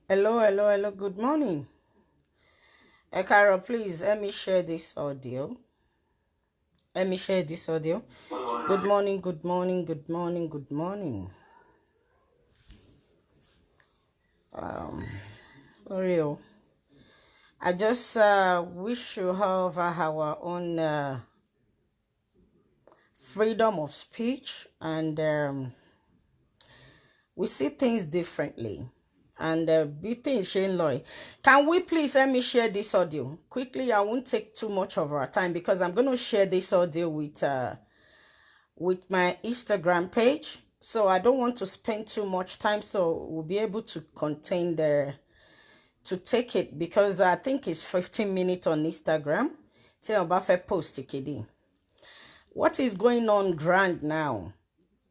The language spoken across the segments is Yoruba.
Hello, hello, hello. Good morning. Ekaro, please let me share this audio. Let me share this audio. Good morning, good morning, good morning, good morning. Sorry, oh. I just wish you have our own freedom of speech, and we see things differently. And bí things ṣe ń lọ yìí. Can we please let me share this audio quickly? I won't take too much of our time because I'm going to share this audio with my Instagram page. So I don't want to spend too much time, so we'll be able to contain the to take it because I think it's 15 minutes on Instagram. Tí èèyàn bá fẹ́ post kéde. What is going on grand now?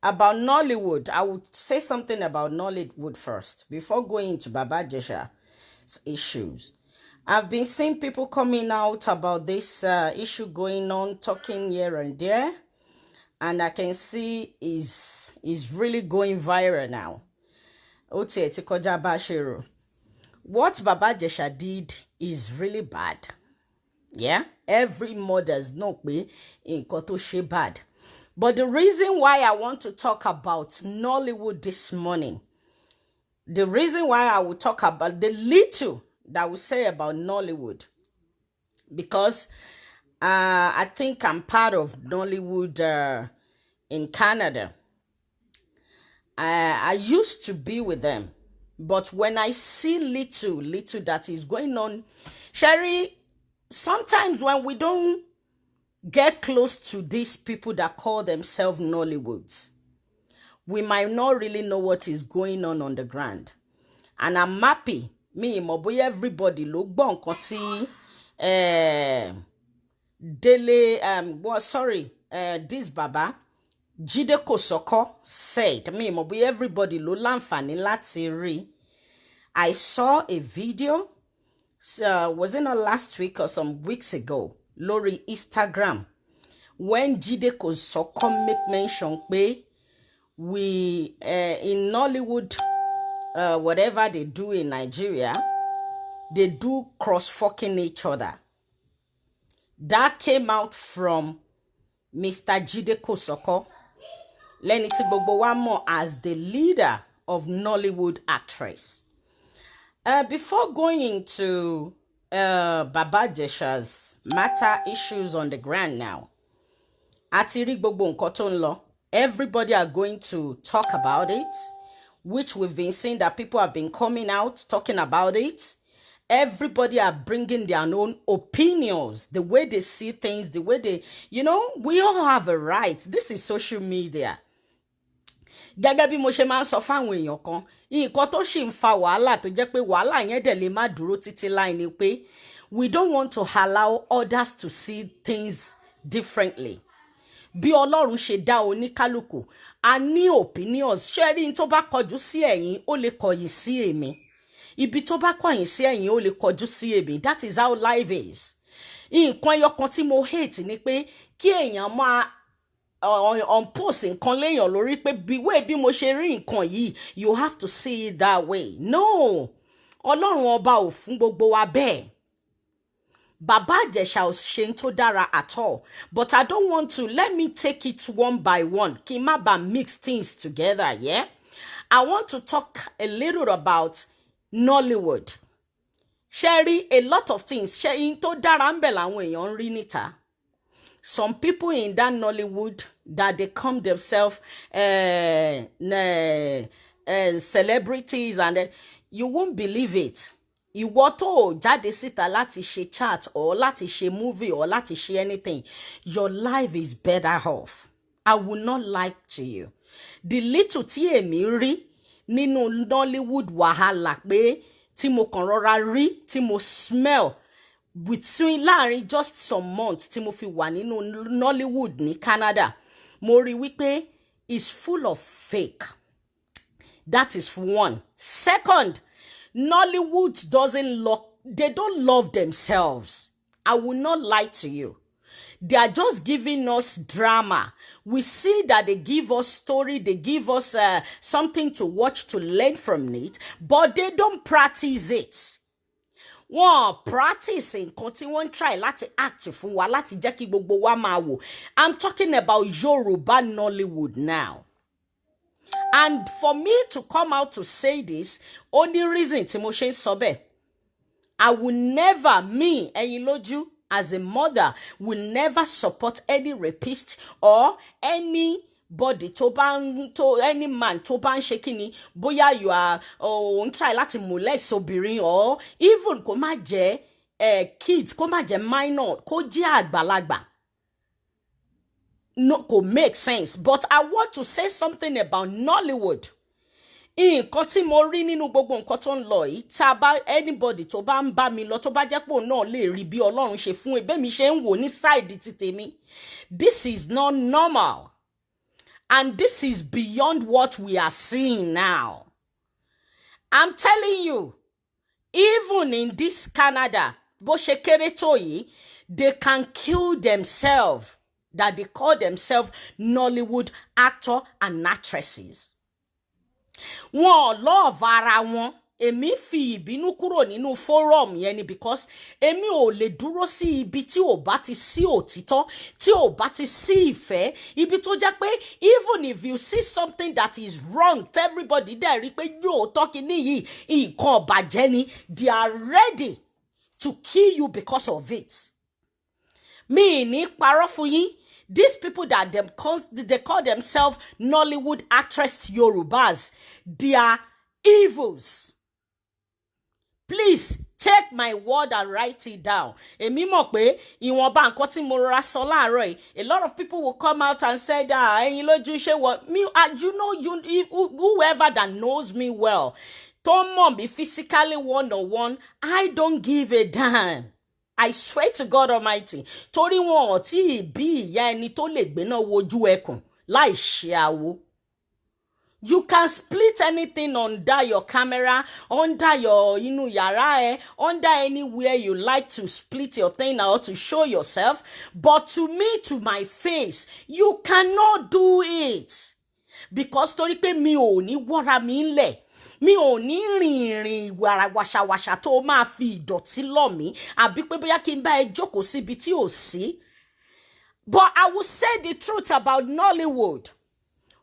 About Nollywood, I would say something about Nollywood first before going into Baba Ijesha's issues. I've been seeing people coming out about this issue going on, talking here and there, and I can see is really going viral now. Ó tiẹ̀ ti kọjá bá a ṣe rò. What Baba Ijesha did is really bad. Yeah, every mother's know pé nǹkan tó ṣe bad. But the reason why I want to talk about Nollywood this morning, the reason why I will talk about the little that we say about Nollywood, because I think I'm part of Nollywood in Canada. I used to be with them, but when I see little, little that is going on, Sherry, sometimes when we don't get close to these people that call themselves Nollywoods, we might not really know what is going on the ground. And I'm happy. Mi ì mọ̀ bóyá everybody ló gbọ́ nǹkan tí Dele, well, sorry, this Baba Jide Kosoko said. Mi ì mọ̀ bóyá everybody ló láǹfààní láti rí. I saw a video, so, was it not last week or some weeks ago, lórí Instagram, when Jide Kosoko make mention pé we in Nollywood, whatever they do in Nigeria, they do cross fucking each other. That came out from Mr. Jide Kosoko, lẹ́ni tí gbogbo wa mọ̀ as the leader of Nollywood actress. Before going into Baba Ijesha's matter issues on the ground now, a ti rí gbogbo nǹkan tó ń lọ. Everybody are going to talk about it, which we've been seeing that people have been coming out talking about it. Everybody are bringing their own opinions, the way they see things, the way they, we all have a right. This is social media. Gẹ́gẹ́ bí mo ṣe máa ń sọ fáwọn èèyàn kan, nǹkan tó sì ń fa wàhálà tó jẹ́ pé wàhálà yẹn dẹ̀ lè má dúró títí láì ni pé we don't want to allow others to see things differently. Bí Ọlọ́run ṣe dá oníkálukú, a ní opinions. Ṣé rí n tó bá kọjú sí ẹ̀yin, ó lè kọ̀yìn sí èmi. Ibi tó bá kọ̀yìn sí ẹ̀yin, ó lè kọjú sí èmi. That is how life is. Nǹkan ẹyọ kan tí mo hate ni pé kí èèyàn máa on post nǹkan léèyàn lórí pé bí way bí mo ṣe rí nǹkan yìí, you have to see it that way. No, Ọlọ́run Ọba ò fún gbogbo wa bẹ́ẹ̀. Bàbá Ìjẹ̀ṣà ò ṣe ń tó dára at all, but I don't want to, let me take it one by one kí n má bàa mix things together. Yeah, I want to talk a little about Nollywood. Ṣe rí a lot of things, ṣe in tó dára ń bẹ̀ làwọn èèyàn ń rí níta. Some people in that Nollywood that they come themselves celebrities and you won't believe it. Ìwọ tó o jáde síta láti ṣe chat or láti ṣe movie or láti ṣe anything, your life is better off. I will not lie to you. The little tí èmi rí nínú Nollywood wàhálà pé tí mo kàn rọra rí, tí mo smell between láàrin just some months tí mo fi wà nínú Nollywood ní Canada, mo rí wípé is full of fake. That is one. Second, Nollywood doesn't love, they don't love themselves. I will not lie to you. They are just giving us drama. We see that they give us story, they give us something to watch, to learn from it, but they don't practice it. Wọ́n practice nǹkan tí wọ́n ń try láti act fún wa, láti jẹ́ kí gbogbo wa máa wò. I'm talking about Yoruba Nollywood now. And for me to come out to say this, only reason tí mo ṣe ń sọ bẹ́ẹ̀, I will never, me, Ẹyinlójú, as a mother, will never support any rapist or anybody tó bá ń tó any man tó bá ń ṣe kíni, bóyá you are ò ń try láti molest obìnrin or even kó má jẹ́ kids, kó má jẹ́ minor, kó jẹ́ àgbàlagbà. No, kò make sense. But I want to say something about Nollywood. Nǹkan tí mo rí nínú gbogbo nǹkan tó ń lọ yìí, tá a bá anybody tó bá ń bá mi lọ, tó bá jẹ́ pé òun náà lè rí bí Ọlọ́run ṣe fún ẹbẹ́ mi ṣe ń wò ní side ti tèmi, this is not normal and this is beyond what we are seeing now. I'm telling you, even in this Canada, bó ṣe kéré tó yìí, they can kill themselves that they call themselves Nollywood actor and actresses. Wọn love ara wọn. Èmi fi ìbínú kúrò nínú forum yẹn ni because èmi ò lè dúró sí ibi tí ò bá ti sí òtítọ́, tí ò bá ti sí ìfẹ́, ibi tó jẹ́ pé even if you see something that is wrong, everybody dẹ̀ rí pé lóòótọ́ kìíní yìí nǹkan ọ̀bàjẹ́ ni, they are ready to kill you because of it. Mi ní parọ́ fún yín, these people that them call, they call themselves Nollywood actress Yorubas, they are evils. Please take my word and write it down. Èmi mọ̀ pé ìwọ̀nba nǹkan tí mo rọra sọ láàárọ̀ yìí, a lot of people will come out and say that Ẹyinlójú ṣé wọ me, you know, you, whoever that knows me well, tó mọ̀ mí physically one on one, I don't give a damn. I swear to God Almighty, torí wọn ò tí ì bí ìyá ẹni tó lè gbéná wojú ẹkùn láì ṣe awo. You can split anything under your camera, under your inú yàrá ẹ, under anywhere you like to split your thing out to show yourself. But to me, to my face, you cannot do it. Because torí pé mi ò ní wọ́ra mi ńlẹ̀, mi ò ní rìn ìrìn wàrà wàṣàwàṣà tó máa fi ìdọ̀tí lọ̀ mí, àbí pé bóyá kí n bá ẹ jókòó síbi tí ò sí. But I will say the truth about Nollywood.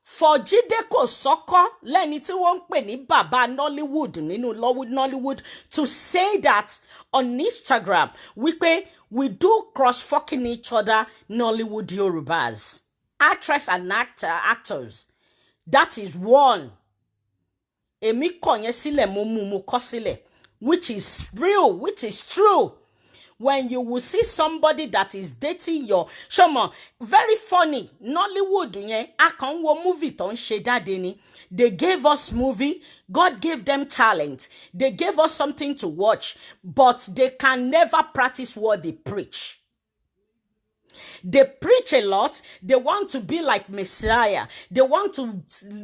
For Jide Kosoko, lẹ́ni tí wọ́n ń pè ní bàbá Nollywood nínú Nollywood, to say that on Instagram wípé we do cross-fucking each other, Nollywood Yorubas, actress and actors, that is one. Èmi kọ̀ yẹn sílẹ̀, mo mú mo kọ sílẹ̀, which is real, which is true. When you will see somebody that is dating your ṣọmọ, very funny, Nollywood yẹn, a kàn ń wo movie tó ń ṣe jáde ni. They gave us movie. God gave them talent. They gave us something to watch, but they can never practice what they preach. They preach a lot. They want to be like Messiah. They want to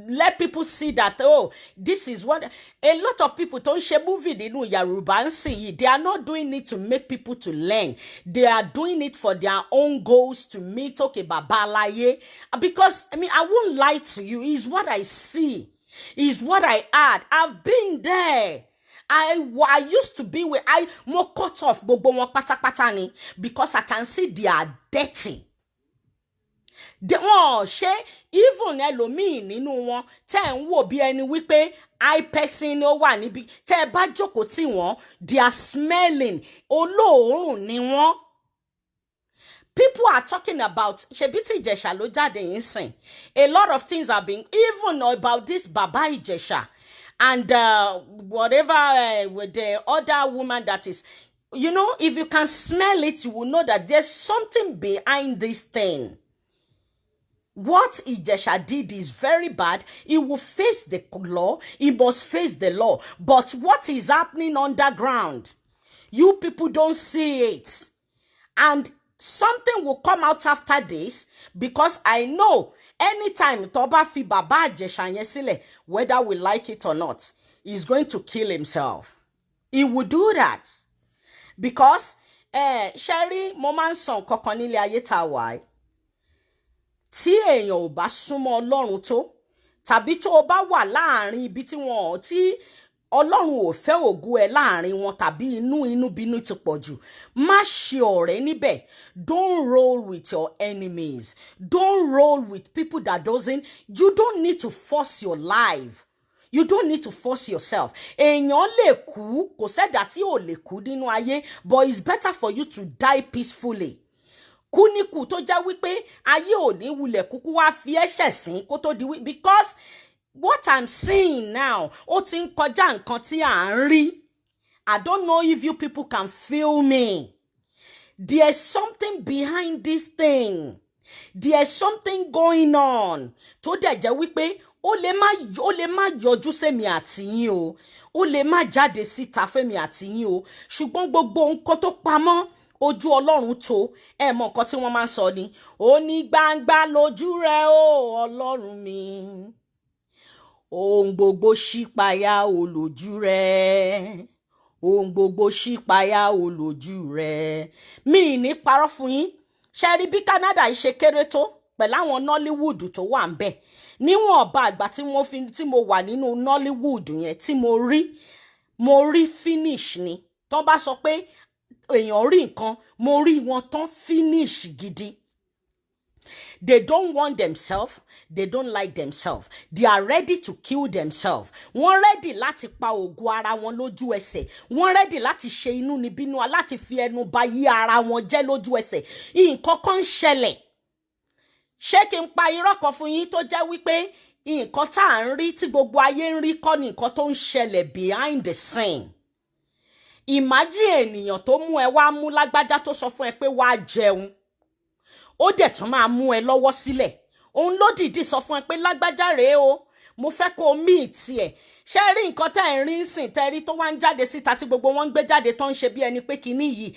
let people see that, oh, this is what a lot of people don't ṣe movie nínú Yorùbá ń sìn yìí. They are not doing it to make people to learn. They are doing it for their own goals to meet, okay, Baba Alaye. Because, I mean, I won't lie to you. It's what I see. It's what I add. I've been there. I used to be with I mo cut off gbogbo wọn pátápátá ni because I can see they are dirty. Wọn ṣe even ẹlòmíì nínú wọn tẹ́ ẹ̀ ń wò bí ẹni wípé I person ó wà níbi tẹ́ ẹ bá jókòó tì wọ́n, they are smelling, olóòórùn ni wọ́n. People are talking about ṣebí tí Ìjẹ̀ṣà ló jáde yìí sìn. A lot of things have been even about this Baba Ìjẹ̀ṣà and whatever with the other woman that is, if you can smell it, you will know that there's something behind this thing. What Ijesha did is very bad. He will face the law. He must face the law. But what is happening underground, you people don't see it. And something will come out after this because I know anytime tó bá fi Bàbá Ìjẹ̀ṣà yẹn sílẹ̀, whether we like it or not, he's going to kill himself. He will do that because Ẹ ṣe rí, mo máa ń sọ nǹkan kan nílé ayé tá a wà yìí. Tí èèyàn ò bá súnmọ́ Ọlọ́run tó, tàbí tó o bá wà láàrin ibi tí wọn tí Ọlọ́run ò fẹ́ ògo ẹ láàrin wọn, tàbí inú bínú ti pọ̀ jù, má ṣe ọ̀rẹ́ níbẹ̀. Don't roll with your enemies. Don't roll with people that doesn't. You don't need to force your life. You don't need to force yourself. Èèyàn lè kú, kò sẹ́dá tí ò lè kú nínú ayé, but it's better for you to die peacefully. Kú níkù tó jẹ́ wípé ayé ò ní wulẹ̀ kúkú wá fi ẹ̀ṣẹ̀ sín kó tó di wí, because what I'm seeing now, ó ti ń kọjá nǹkan tí à ń rí. I don't know if you people can feel me. There's something behind this thing. There's something going on tó dẹ̀ jẹ́ wípé ó lè má yọjú sẹ́mi àti yín o, ó lè má jáde síta fẹ́mi àti yín o, ṣùgbọ́n gbogbo nǹkan tó pamọ́, ojú Ọlọ́run tó. Ẹ mọ nǹkan tí wọ́n máa ń sọ ni, ó ní gbangba lójú rẹ o, Ọlọ́run mi, ohun gbogbo ṣípayá olójú rẹ, ohun gbogbo ṣípayá olójú rẹ. Mi ní parọ́ fún yín. Ṣe rí bí Canada yìí ṣe kéré tó pẹ̀lú àwọn Nollywood tó wà ń bẹ̀, níwọ̀n ọba àgbà tí wọ́n fi tí mo wà nínú Nollywood yẹn, tí mo rí finish ni. Tán bá sọ pé èèyàn rí nǹkan, mo rí wọn tán finish gidi. They don't want themselves. They don't like themselves. They are ready to kill themselves. Wọ́n ready láti pa ògo ara wọn lójú ẹsẹ̀. Wọ́n ready láti ṣe inú níbínú, láti fi ẹnu ba yí ara wọn jẹ́ lójú ẹsẹ̀. Nǹkan kan ń ṣẹlẹ̀. Ṣé kí n pa irọ́ kan fún yín tó jẹ́ wípé nǹkan tá à ń rí, tí gbogbo ayé ń rí kọ́ ni nǹkan tó ń ṣẹlẹ̀ behind the scene? Imagine ènìyàn tó mú ẹ wá mú lágbájá, tó sọ fún ẹ pé wàá jẹun, ó dẹ̀ tún máa mú ẹ lọ́wọ́ sílẹ̀. Òun ló dìídì sọ fún ẹ pé lágbájá rèé o, mo fẹ́ kó o meet ẹ̀. Ṣé rí nǹkan tẹ́ ẹ̀ ń rí ń sìn, tẹ́ rí tó wá ń jáde síta, tí gbogbo wọn ń gbé jáde, tó ń ṣe bí ẹni pé kinní yìí,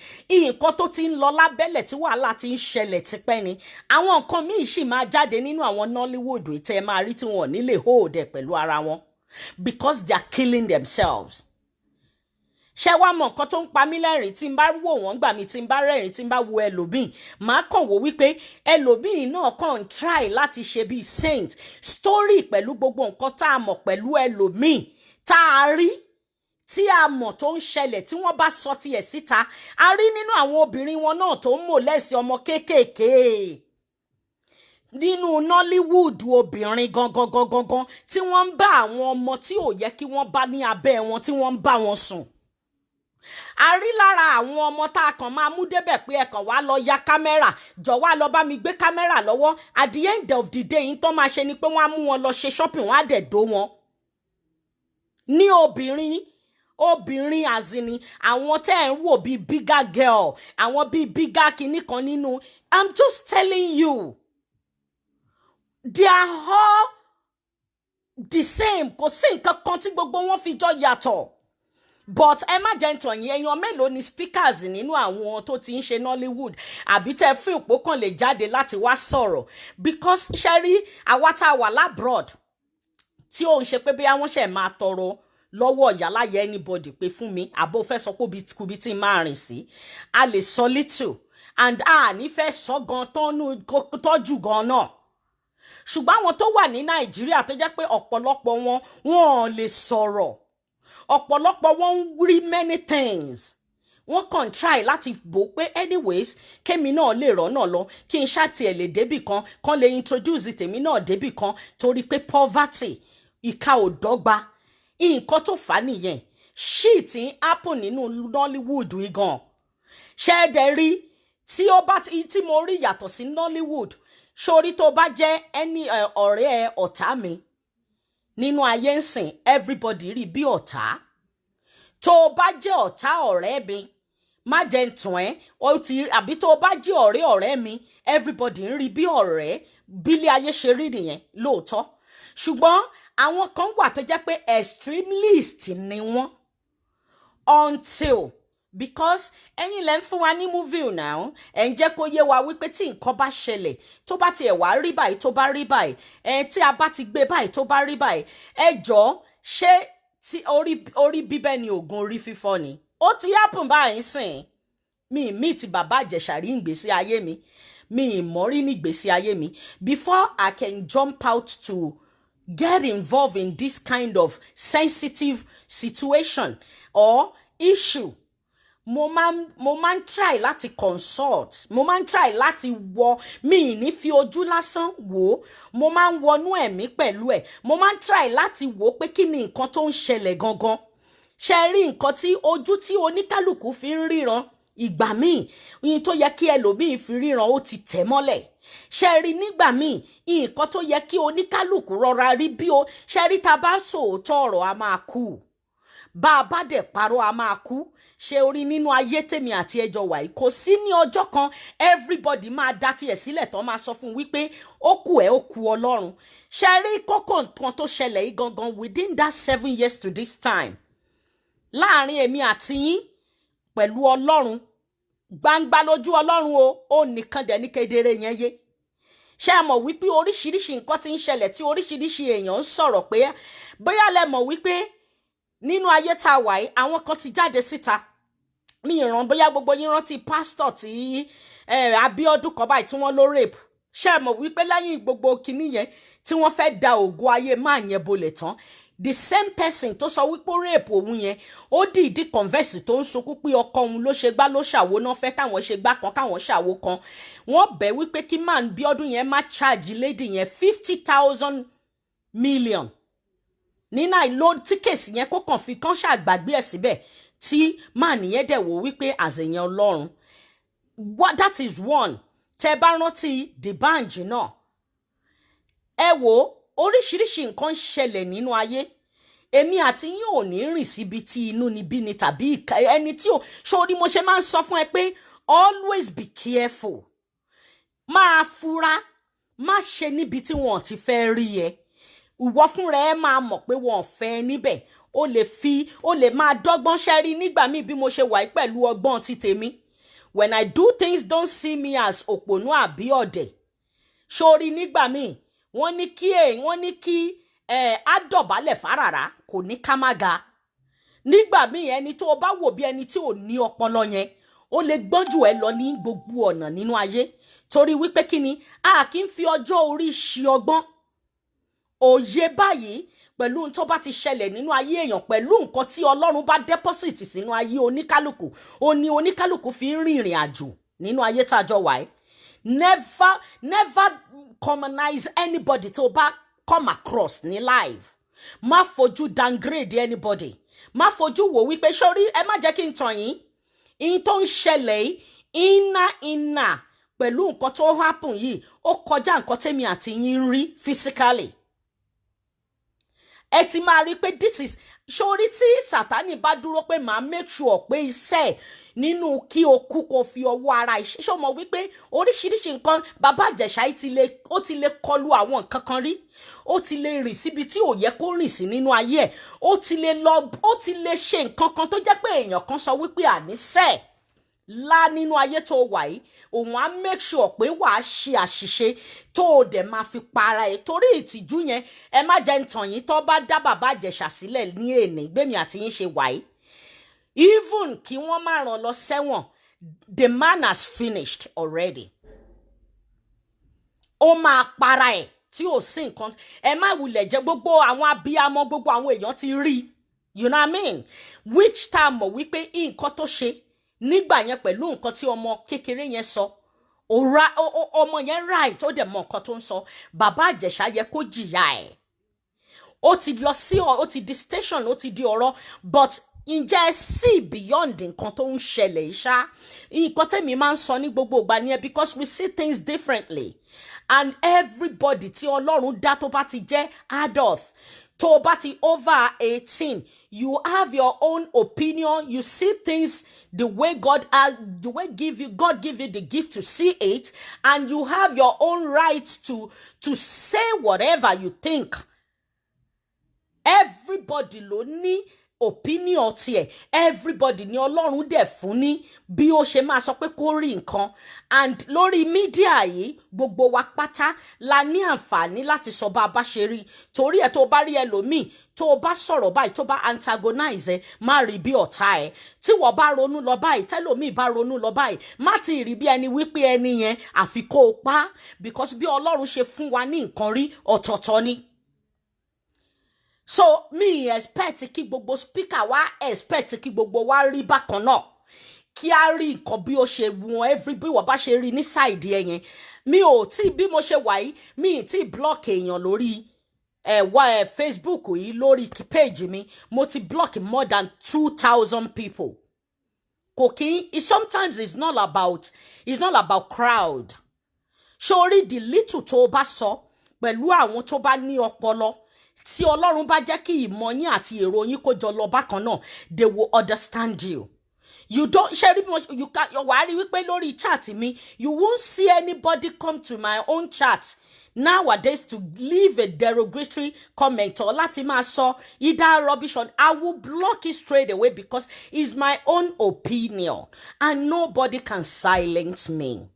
nǹkan tó ti ń lọ lábẹ́lẹ̀, tí wàhálà ti ń ṣẹlẹ̀ tipẹ́ ni. Àwọn nǹkan míì sì máa jáde nínú àwọn Nollywood tẹ́ ẹ máa rí tí wọn ò ní lè hold ẹ̀ pẹ̀lú ara wọn, because they are killing themselves. Ṣé wàá mọ nǹkan tó ń pa mí lẹ́rìn? Tí n bá wò wọ́n gbà mí, tí n bá rẹ́rìn, tí n bá wo ẹlòmíì, màá kàn wò wípé ẹlòmíì náà kàn ń try láti ṣe bíi saint story pẹ̀lú gbogbo nǹkan tá a mọ̀ pẹ̀lú ẹlòmíì, tá a rí, tí a mọ̀ tó ń ṣẹlẹ̀. Tí wọ́n bá sọ tiẹ̀ síta, a rí nínú àwọn obìnrin wọn náà tó ń molest ọmọ kéékèèké nínú Nollywood, obìnrin gangan gangan gan tí wọ́n ń bá àwọn ọmọ tí ò yẹ kí wọ́n bá ní abẹ́ wọn, tí wọ́n ń bá wọn sùn. A rí lára àwọn ọmọ tá a kàn máa mú débẹ̀ pé ẹ kàn wá lọ ya kámẹ́rà, jọ wá lọ bá mi gbé kámẹ́rà lọ́wọ́. At the end of the day, yín tó máa ṣe ni pé wọ́n á mú wọn lọ ṣe shopping, wọ́n á dẹ̀ dó wọn. Ní obìnrin, obìnrin àzìní, àwọn tẹ́ ẹ̀ ń wò bíi bigger girl, àwọn bíi bigger kinní kan nínú, I'm just telling you, they are all the same. Kò sí nǹkan kan tí gbogbo wọn fi jọ yàtọ̀. But ẹ má jẹ́ ń tàn yín, èèyàn mélòó ni speakers nínú àwọn tó ti ń ṣe Nollywood, àbí tẹ́ fún ìpò kan lè jáde láti wá sọ̀rọ̀? Because ṣe rí àwa tá a wà l'abroad, tí ó ń ṣe pé bí àwọn ṣe máa tọrọ lọ́wọ́ ìyáláyà anybody pé fún mi, àbó fẹ́ sọ pé kubi tí n máa rìn sí, a lè sọ little and a ní fẹ́ sọ gan tọ́jú gan náà. Ṣùgbọ́n àwọn tó wà ní Nàìjíríà, tó jẹ́ pé ọ̀pọ̀lọpọ̀ wọn, wọn ò lè sọ̀rọ̀, ọ̀pọ̀lọpọ̀ wọn ń rí many things, wọ́n kàn try láti bò pé anyways, kémi náà lè rọ́nà lọ, kí n ṣáàtì ẹ̀ lè débì kan, kan lè introduce tèmi náà débì kan, torí pé poverty, ìka ò dọ́gba. Nǹkan tó fà á nìyẹn. Shit ń happen nínú Nollywood yìí gan. Ṣé ẹ dẹ̀ rí tí ó bá tí mo rí yàtọ̀ sí Nollywood sórí, tó bá jẹ́ ẹni ọ̀rẹ́ ọ̀tá mi nínú ayé ń sìn, everybody rí bí ọ̀tá. Tó o bá jẹ́ ọ̀tá ọ̀rẹ́ mi, má jẹ́ ń tàn ẹ́, ó ti àbí tó o bá jẹ́ ọ̀rẹ́ ọ̀rẹ́ mi, everybody ń rí bí ọ̀rẹ́. Bílé ayé ṣe rí nìyẹn lóòótọ́, ṣùgbọ́n àwọn kan wà tó jẹ́ pé extremist ni wọ́n until, because ẹ̀yin lẹ ń fún wa ní movie now, ẹ̀ ń jẹ́ kó yé wa wípé tí nǹkan bá ṣẹlẹ̀, tó bá tiẹ̀ wá rí báyìí, tó bá rí báyìí, ẹ̀ tí a bá ti gbé báyìí, tó bá rí báyìí, ẹ jọ̀ọ́, ṣé tí orí bíbẹ́ ni oògùn orí fífọ́ ni? Ó ti happen báyìí sìn. Mi ì meet Bàbá Ìjẹ̀ṣà rí ìgbésí ayé mi, mi ì mọ̀ rí ní ìgbésí ayé mi. Before I can jump out to get involved in this kind of sensitive situation or issue, mo máa ń try láti consult, mo máa ń try láti wọ, mi ì ní fi ojú lásán wò ó, mo máa ń wọnú ẹ̀mí pẹ̀lú ẹ̀. Mo máa ń try láti wò ó pé kí ni nǹkan tó ń ṣẹlẹ̀ gangan. Ṣe rí nǹkan tí ojú tí oníkálukú fi ń ríran, ìgbà míì, ìyìn tó yẹ kí ẹlòmíì fi ríran, ó ti tẹ̀ mọ́lẹ̀. Ṣe rí nígbà míì, nǹkan tó yẹ kí oníkálukú rọra rí bí o ṣe rí, tá a bá sòótọ́ ọ̀rọ̀, a máa kú, bá a bá dẹ̀ parọ́, a máa kú. Ṣe orí nínú ayé tèmi àti ẹjọ́ wà yìí, kò sí ní ọjọ́ kan everybody máa dá tiẹ̀ sílẹ̀ tán, máa sọ fún un wípé ó kù ẹ́, ó kù Ọlọ́run. Ṣe rí kókó nǹkan tó ṣẹlẹ̀ yìí gangan, within that 7 years to this time, láàrin èmi àti yín pẹ̀lú Ọlọ́run, gbangba lójú Ọlọ́run o, ó nìkan dẹ̀ ní kedere yẹn yé. Ṣé ẹ mọ̀ wípé oríṣiríṣi nǹkan ti ń ṣẹlẹ̀ tí oríṣiríṣi èèyàn ń sọ̀rọ̀ pé bóyá lẹ mọ̀ wípé nínú ayé tá a wà yìí, àwọn kan ti jáde síta. Mi ìràn bóyá gbogbo yín rántí pásítọ̀ tí Abíọ́dún kan báyìí tí wọ́n ló rape. Ṣé ẹ mọ̀ wípé lẹ́yìn gbogbo kinní yẹn tí wọ́n fẹ́ da ògo ayé máa yẹn bolẹ̀ tán, the same person tó sọ wípé ó rape òun yẹn, ó dìídì confess tó ń sunkún pé ọkọ òun ló ṣe gbá ló ṣàwo náà, fẹ́ káwọn ṣe gbá kan, káwọn ṣàwo kan. Wọ́n bẹ̀ wípé kí man Bíọ́dún yẹn má charge lady yẹn 50,000 million ní náà ló tí case yẹn, kó kàn fi kán ṣàgbàgbé ẹ̀ síbẹ̀, tí man yẹn dẹ̀ wò wípé àṣeyàn Ọlọ́run. What, that is one. Tẹ bá rántí D'banj náà, ẹ wò, oríṣiríṣi nǹkan ń ṣẹlẹ̀ nínú ayé. Èmi àti yín ò ní rìn síbi tí inú ni bí ni tàbí ẹni tí ò sórí. Mo ṣe máa ń sọ fún ẹ pé always be careful, máa fura, má ṣe níbi tí wọn ò ti fẹ́ rí ẹ. Ìwọ fúnra ẹ máa mọ̀ pé wọn ò fẹ́ ẹ níbẹ̀. O lè fi, o lè máa dọ́gbọ́n ṣẹ́rí nígbà míì bí mo ṣe wà yìí pẹ̀lú ọgbọ́n ti tèmi. When I do things, don't see me as òpònú àbí ọ̀dẹ̀. Sórí nígbà míì, wọ́n ní kí ẹ á dọ̀bálẹ̀ fárara, kò ní ká má ga. Nígbà míì, ẹni tó o bá wò bí ẹni tí ò ní ọpọlọ yẹn, ó lè gbọ́n jù ẹ lọ ní gbogbo ọ̀nà nínú ayé. Torí wípé kí ni, a kì í fi ọjọ́ orí ṣi ọgbọ́n òye báyìí pẹ̀lú ohun tó bá ti ṣẹlẹ̀ nínú ayé èèyàn, pẹ̀lú nǹkan tí Ọlọ́run bá deposit sínú ayé oníkálukú, ó ní oníkálukú fi ń rìnrìn àjò nínú ayé tá a jọ wà. Never, never commonize anybody tó bá come across ní live. Má fojú downgrade anybody, má fojú wò wípé sórí ẹ. Má jẹ́ kí n tàn yín, ihun tó ń ṣẹlẹ̀ yìí, iná iná pẹ̀lú nǹkan tó happen yìí, ó kọjá nǹkan tẹ́mi àti yín ń rí physically. Ẹ ti máa rí i pé this is sórí tí Sátani bá dúró pé màá make sure pé iṣẹ́ ẹ̀ nínú kí o kú, kó fi ọwọ́ ara iṣẹ́. Ṣé o mọ̀ wípé oríṣiríṣi nǹkan Bàbá Ìjẹ̀ṣà yìí ti lè, ó ti lè kọlu àwọn nǹkan kan rí, ó ti lè rìn síbi tí ò yẹ kó rìn sí nínú ayé ẹ̀, ó ti lè lọ, ó ti lè ṣe nǹkan kan tó jẹ́ pé èèyàn kan sọ wípé àníṣe lá nínú ayé tó wà yìí, òun á make sure pé wàá ṣe àṣìṣe tó o dẹ̀ máa fi para ẹ̀ torí ìtìjú yẹn. Ẹ má jẹ́ ń tàn yín, tó bá dá Bàbá Ìjẹ̀ṣà sílẹ̀ ní èní gbẹ̀mí àti yín ṣe wà yìí, even kí wọ́n má ràn lọ sẹ́wọ̀n, the man has finished already. Ó máa para ẹ̀ tí ò sí nǹkan. Ẹ má wulẹ̀ jẹ́ gbogbo àwọn abiyamọ, gbogbo àwọn èèyàn ti rí, you know what I mean, which tá a mọ̀ wípé nǹkan tó ṣe nígbà yẹn pẹ̀lú nǹkan tí ọmọ kékeré yẹn sọ, ọmọ yẹn right, ó dẹ̀ mọ nǹkan tó ń sọ. Bàbá Ìjẹ̀ṣà yẹ kó jìyà ẹ̀. Ó ti lọ sí, ó ti di station, ó ti di ọ̀rọ̀, but ǹjẹ́ ẹ see beyond nǹkan tó ń ṣẹlẹ̀ yìí ṣá? Nǹkan tẹ́mi máa ń sọ ní gbogbo ìgbà ni ẹ, because we see things differently, and everybody tí Ọlọ́run dá, tó bá ti jẹ́ adult, tó bá ti over 18, you have your own opinion. You see things the way God has, the way give you God give you the gift to see it, and you have your own right to say whatever you think. Everybody ló ní Opinion tiẹ̀, everybody ní Ọlọ́run dẹ̀ fún ní bí ó ṣe máa sọ pé kó rí nǹkan. And lórí media yìí, gbogbo wa pátá la ní àǹfààní láti sọ bá a bá ṣe rí. Torí ẹ̀, tó bá rí ẹlòmíì tó o bá sọ̀rọ̀ báyìí, tó bá antagonize ẹ, má rí bí ọ̀tá ẹ. Tí wọ́n bá ronú lọ báyìí, tẹ́lòmíì bá ronú lọ báyìí, má ti rí bí ẹni wípé ẹni yẹn àfi kó o pa, because bí Ọlọ́run ṣe fún wa ní nǹkan rí, ọ̀tọ̀ọ̀tọ̀ ni. So mi expect kí gbogbo speaker wa, expect kí gbogbo wa rí bákan náà, kí a rí nǹkan bí ó ṣe wọn every, bí wọ́n bá ṣe rí ní side ẹ yẹn. Mi ò tí, bí mo ṣe wà yìí, mi ì tí block èèyàn lórí ẹ wá ẹ Facebook yìí. Lórí page mi, mo ti block more than 2,000 people. Kò kí, sometimes it's not about crowd. Sórí the little tó o bá sọ pẹ̀lú àwọn tó bá ní ọpọlọ, tí Ọlọ́run bá jẹ́ kí ìmọ̀ yín àti èrò yín kó jọ lọ bákan náà, they will understand you. You don't ṣe rí, you can, wàá rí wípé lórí chat mi, you won't see anybody come to my own chat nowadays to leave a derogatory comment or láti máa sọ either rubbish on. I will block it straight away because it's my own opinion and nobody can silence me.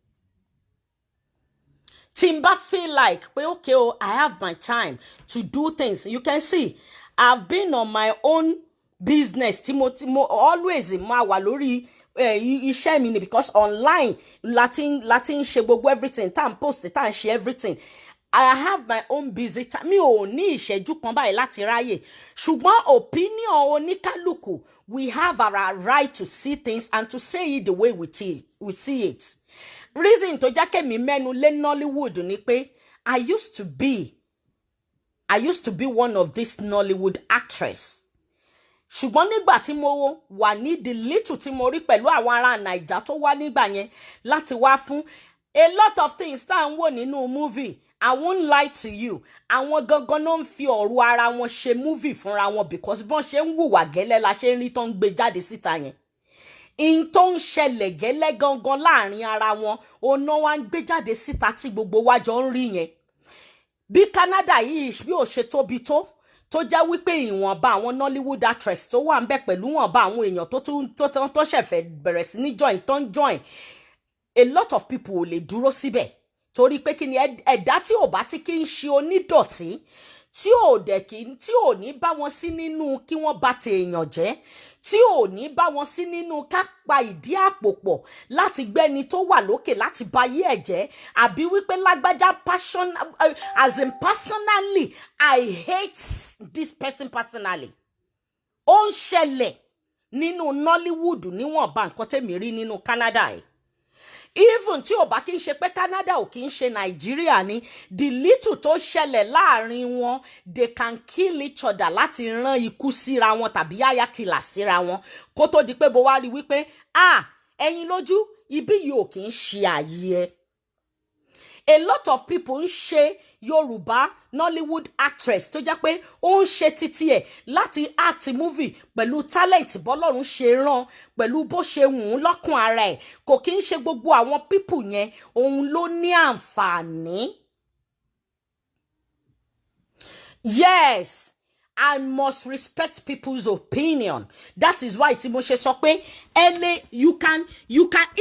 Tí n bá feel like pé okay oh, I have my time to do things, you can see I've been on my own business tí mo always máa wà lórí iṣẹ́ mi ni, because online láti ń ṣe gbogbo everything tá à ń post, tá à ń ṣe everything. I have my own busy time. Mi ò ní ìṣẹ́jú kan báyìí láti ráyè, ṣùgbọ́n opinion oníkálukú, we have our right to see things and to say it the way we see it. Reason tó jẹ́ kẹ́mi mẹ́nu lé Nollywood ni pé I used to be one of these Nollywood actress, ṣùgbọ́n nígbà tí mo wà ní the little tí mo rí pẹ̀lú àwọn ará Naija tó wá nígbà yẹn láti wá fún a lot of things tá à ń wò nínú movie, I won't lie to you, àwọn gangan náà ń fi ọ̀rọ̀ ara wọn ṣe movie fúnra wọn, because bọ́n ṣe ń hùwà gẹ́lẹ́ la ṣe ń rí tó ń gbé jáde síta yẹn. In tó ń ṣẹlẹ̀ gẹ́lẹ́ gangan láàrin ara wọn, òun wá ń gbé jáde síta tí gbogbo wa jọ ń rí yẹn. Bí Canada yìí bí ò ṣe tóbi tó tó jẹ́ wípé ìwọ̀nba àwọn Nollywood actress tó wà ń bẹ̀ pẹ̀lú ìwọ̀nba àwọn èèyàn tó tún tó ṣẹ̀fẹ̀ bẹ̀rẹ̀ sí ní join, tó ń join, a lot of people ò lè dúró síbẹ̀, torí pé kí ni? Ẹ̀dá tí ò bá tí kí ń ṣe onídọ̀tí, tí ò dẹ̀ kí, tí ò ní bá wọn sí nínú kí wọ́n bà tèèyàn jẹ́, tí ò ní bá wọn sí nínú ká pa ìdí àpò pọ̀ láti gbẹ́ni tó wà lókè láti ba ayé ẹ̀ jẹ́, àbí wípé lágbájá passion, as in personally, I hate this person personally. Ó ń ṣẹlẹ̀ nínú Nollywood níwọ̀nba nǹkan tẹ̀mí rí nínú Canada yìí. Even tí ò bá kí n ṣe pé Canada ò kí ń ṣe Nàìjíríà ni, the little tó ṣẹlẹ̀ láàrin wọn, they can kill each other láti rán ikú síra wọn tàbí yáyà kìlà síra wọn, kó tó di pé bó wá rí wípé, ah, ẹ̀yin lójú ibi yìí ò kí ń ṣe àyè ẹ. A lot of people ń ṣe Yorùbá Nollywood actress tó jẹ́ pé ó ń ṣe títí ẹ̀ láti act movie pẹ̀lú talent bọ́lọ́run ṣe rán, pẹ̀lú bó ṣe wù ú lọ́kàn ara ẹ̀. Kò kí ń ṣe gbogbo àwọn people yẹn òun ló ní àǹfààní. Yes, I must respect people's opinion. That is why tí mo ṣe sọ pé ẹlẹ́, you can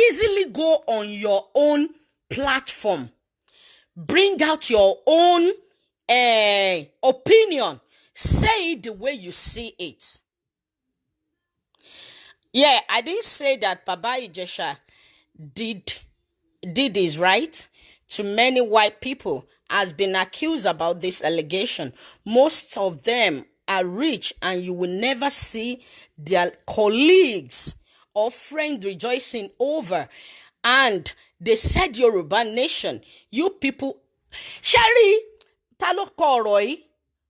easily go on your own platform, bring out your own opinion, say it the way you see it. Yeah, I didn't say that Baba Ijesha did is right. To many white people has been accused about this allegation. Most of them are rich and you will never see their colleagues or friends rejoicing over. And they said Yoruba nation. You people, Sherry, ta ló kọ ọ̀rọ̀ yìí?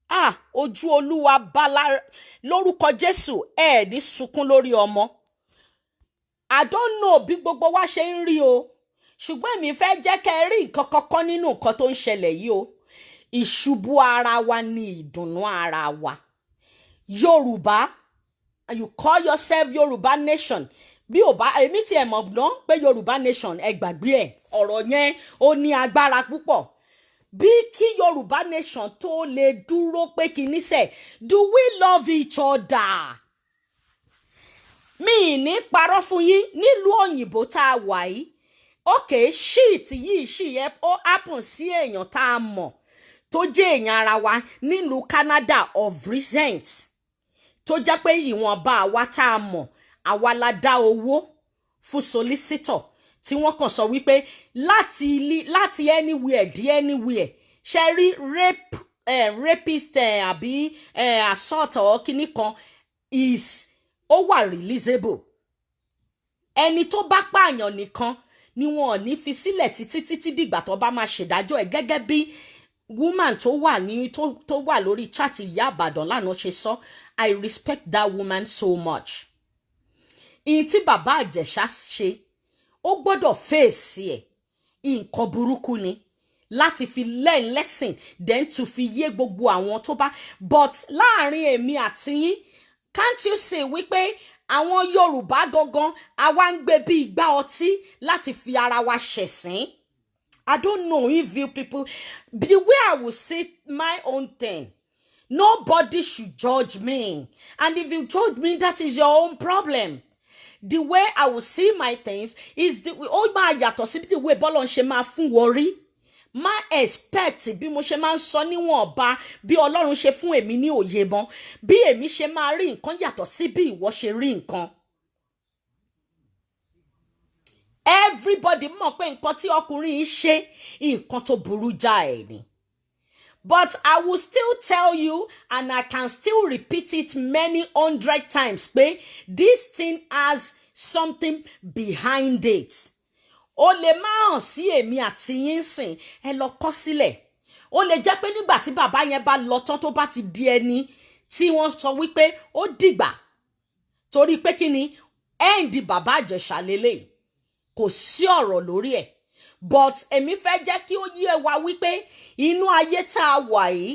Ah, ojú Olúwa bala lórúkọ Jésù, ẹ ní sunkún lórí ọmọ. I don't know bí gbogbo wa ṣe ń rí o, ṣùgbọ́n èmi fẹ́ jẹ́ kẹ́ ẹ rí nǹkan kankan nínú nǹkan tó ń ṣẹlẹ̀ yìí o. Ìṣubú ara wa ni ìdùnnú ara wa. Yorùbá, you call yourself Yorùbá nation, bí ò bá èmi tiẹ̀ mọ̀ ná pé Yorùbá nation, ẹ gbàgbé ẹ̀, ọ̀rọ̀ yẹn ó ní agbára púpọ̀. Bí kí Yorùbá nation tó lè dúró pé kìíní sẹ̀, do we love each other? Mi ì ní parọ́ fún yín, nílùú òyìnbó tá a wà yìí, okay, shit yìí ṣì yẹ ó happen sí èèyàn tá a mọ̀ tó jẹ́ èèyàn ara wa nílùú Canada of recent, tó jẹ́ pé ìwọ̀nba àwa tá a mọ̀, àwa la dá owó fún solicitor tí wọ́n kàn sọ wípé láti anywhere dé anywhere, ṣe rí rape, rapist, àbí assault or kinní kan is ó wà releasable. Ẹni tó bá pààyàn nìkan ni wọn ò ní fi sílẹ̀ títí títí dìgbà tó bá máa ṣèdájọ́ ẹ̀, gẹ́gẹ́ bí woman tó wà ní tó wà lórí chat Ìyá Ìbàdàn lánàá ṣe sọ. I respect that woman so much. Ìyìn tí Bàbá Ìjẹ̀ṣà ṣe, ó gbọ́dọ̀ fèsì ẹ̀. Nǹkan burúkú ni láti fi learn lesson, then to fi yé gbogbo àwọn tó bá. But láàrin èmi àti yín, can't you see wípé àwọn Yorùbá gangan àwa ń gbé bí igbá ọtí láti fi ara wa ṣẹ̀sín? I don't know if you people, the way I will say my own thing, nobody should judge me, and if you judge me, that is your own problem. The way I will see my things is the ó máa yàtọ̀ sí the way bọ́lá ń ṣe máa fún wọ rí. Má expect bí mo ṣe máa ń sọ níwọ̀nba bí Ọlọ́run ṣe fún èmi ní òye mọ́, bí èmi ṣe máa rí nǹkan yàtọ̀ sí bí ìwọ ṣe rí nǹkan. Everybody mọ̀ pé nǹkan tí ọkùnrin yìí ṣe, nǹkan tó burú jáì ni. But I will still tell you, and I can still repeat it many hundred times, pé this thing has something behind it. Ó lè má hàn sí èmi àti yín sìn, ẹ lọ kọ sílẹ̀. Ó lè jẹ́ pé nígbà tí bàbá yẹn bá lọ tán, tó bá ti di ẹni tí wọ́n sọ wípé ó dìgbà, torí pé kí ni end Bàbá Ìjẹ̀ṣà lélẹ̀, kò sí ọ̀rọ̀ lórí ẹ̀. But èmi fẹ́ jẹ́ kí ó yé wa wípé inú ayé tá a wà yìí,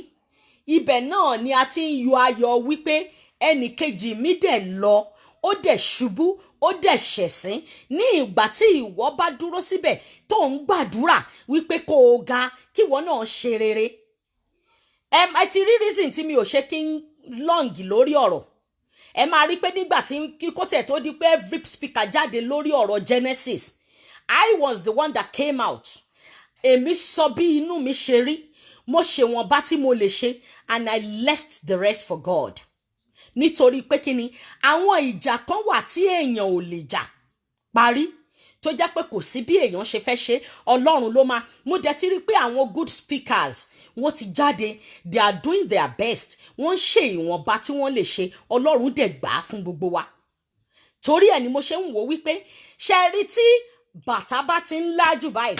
ibẹ̀ náà ni a ti ń yọ ayọ̀ wípé ẹnì kejì mi dẹ̀ lọ, ó dẹ̀ ṣubú, ó dẹ̀ ṣẹ̀sín. Ní ìgbà tí ìwọ bá dúró síbẹ̀ tó ń gbàdúrà wípé kó o ga, kí ìwọ náà ṣe rere. Ẹ ti rí reason tí mi ò ṣe kí n long lórí ọ̀rọ̀. Ẹ máa rí pé nígbà tí kó tẹ̀ tó di pé every speaker jáde lórí ọ̀rọ̀ Genesis, I was the one that came out. Èmi sọ bí inú mi ṣe rí, mo ṣe wọ̀nba tí mo lè ṣe, and I left the rest for God, nítorí pé kí ni, àwọn ìjà kan wà tí èèyàn ò lè jà parí, tó jẹ́ pé kò sí bí èèyàn ṣe fẹ́ ṣe, Ọlọ́run ló máa mú. Dẹ̀ ti rí pé àwọn good speakers, wọ́n ti jáde, they are doing their best, wọ́n ń ṣe ìwọ̀nba tí wọ́n lè ṣe. Ọlọ́run dẹ̀ gbà á fún gbogbo wa. Torí ẹ̀ ni mo ṣe ń wò wípé ṣe rí tí bàtà bá ti ń lájù báyìí,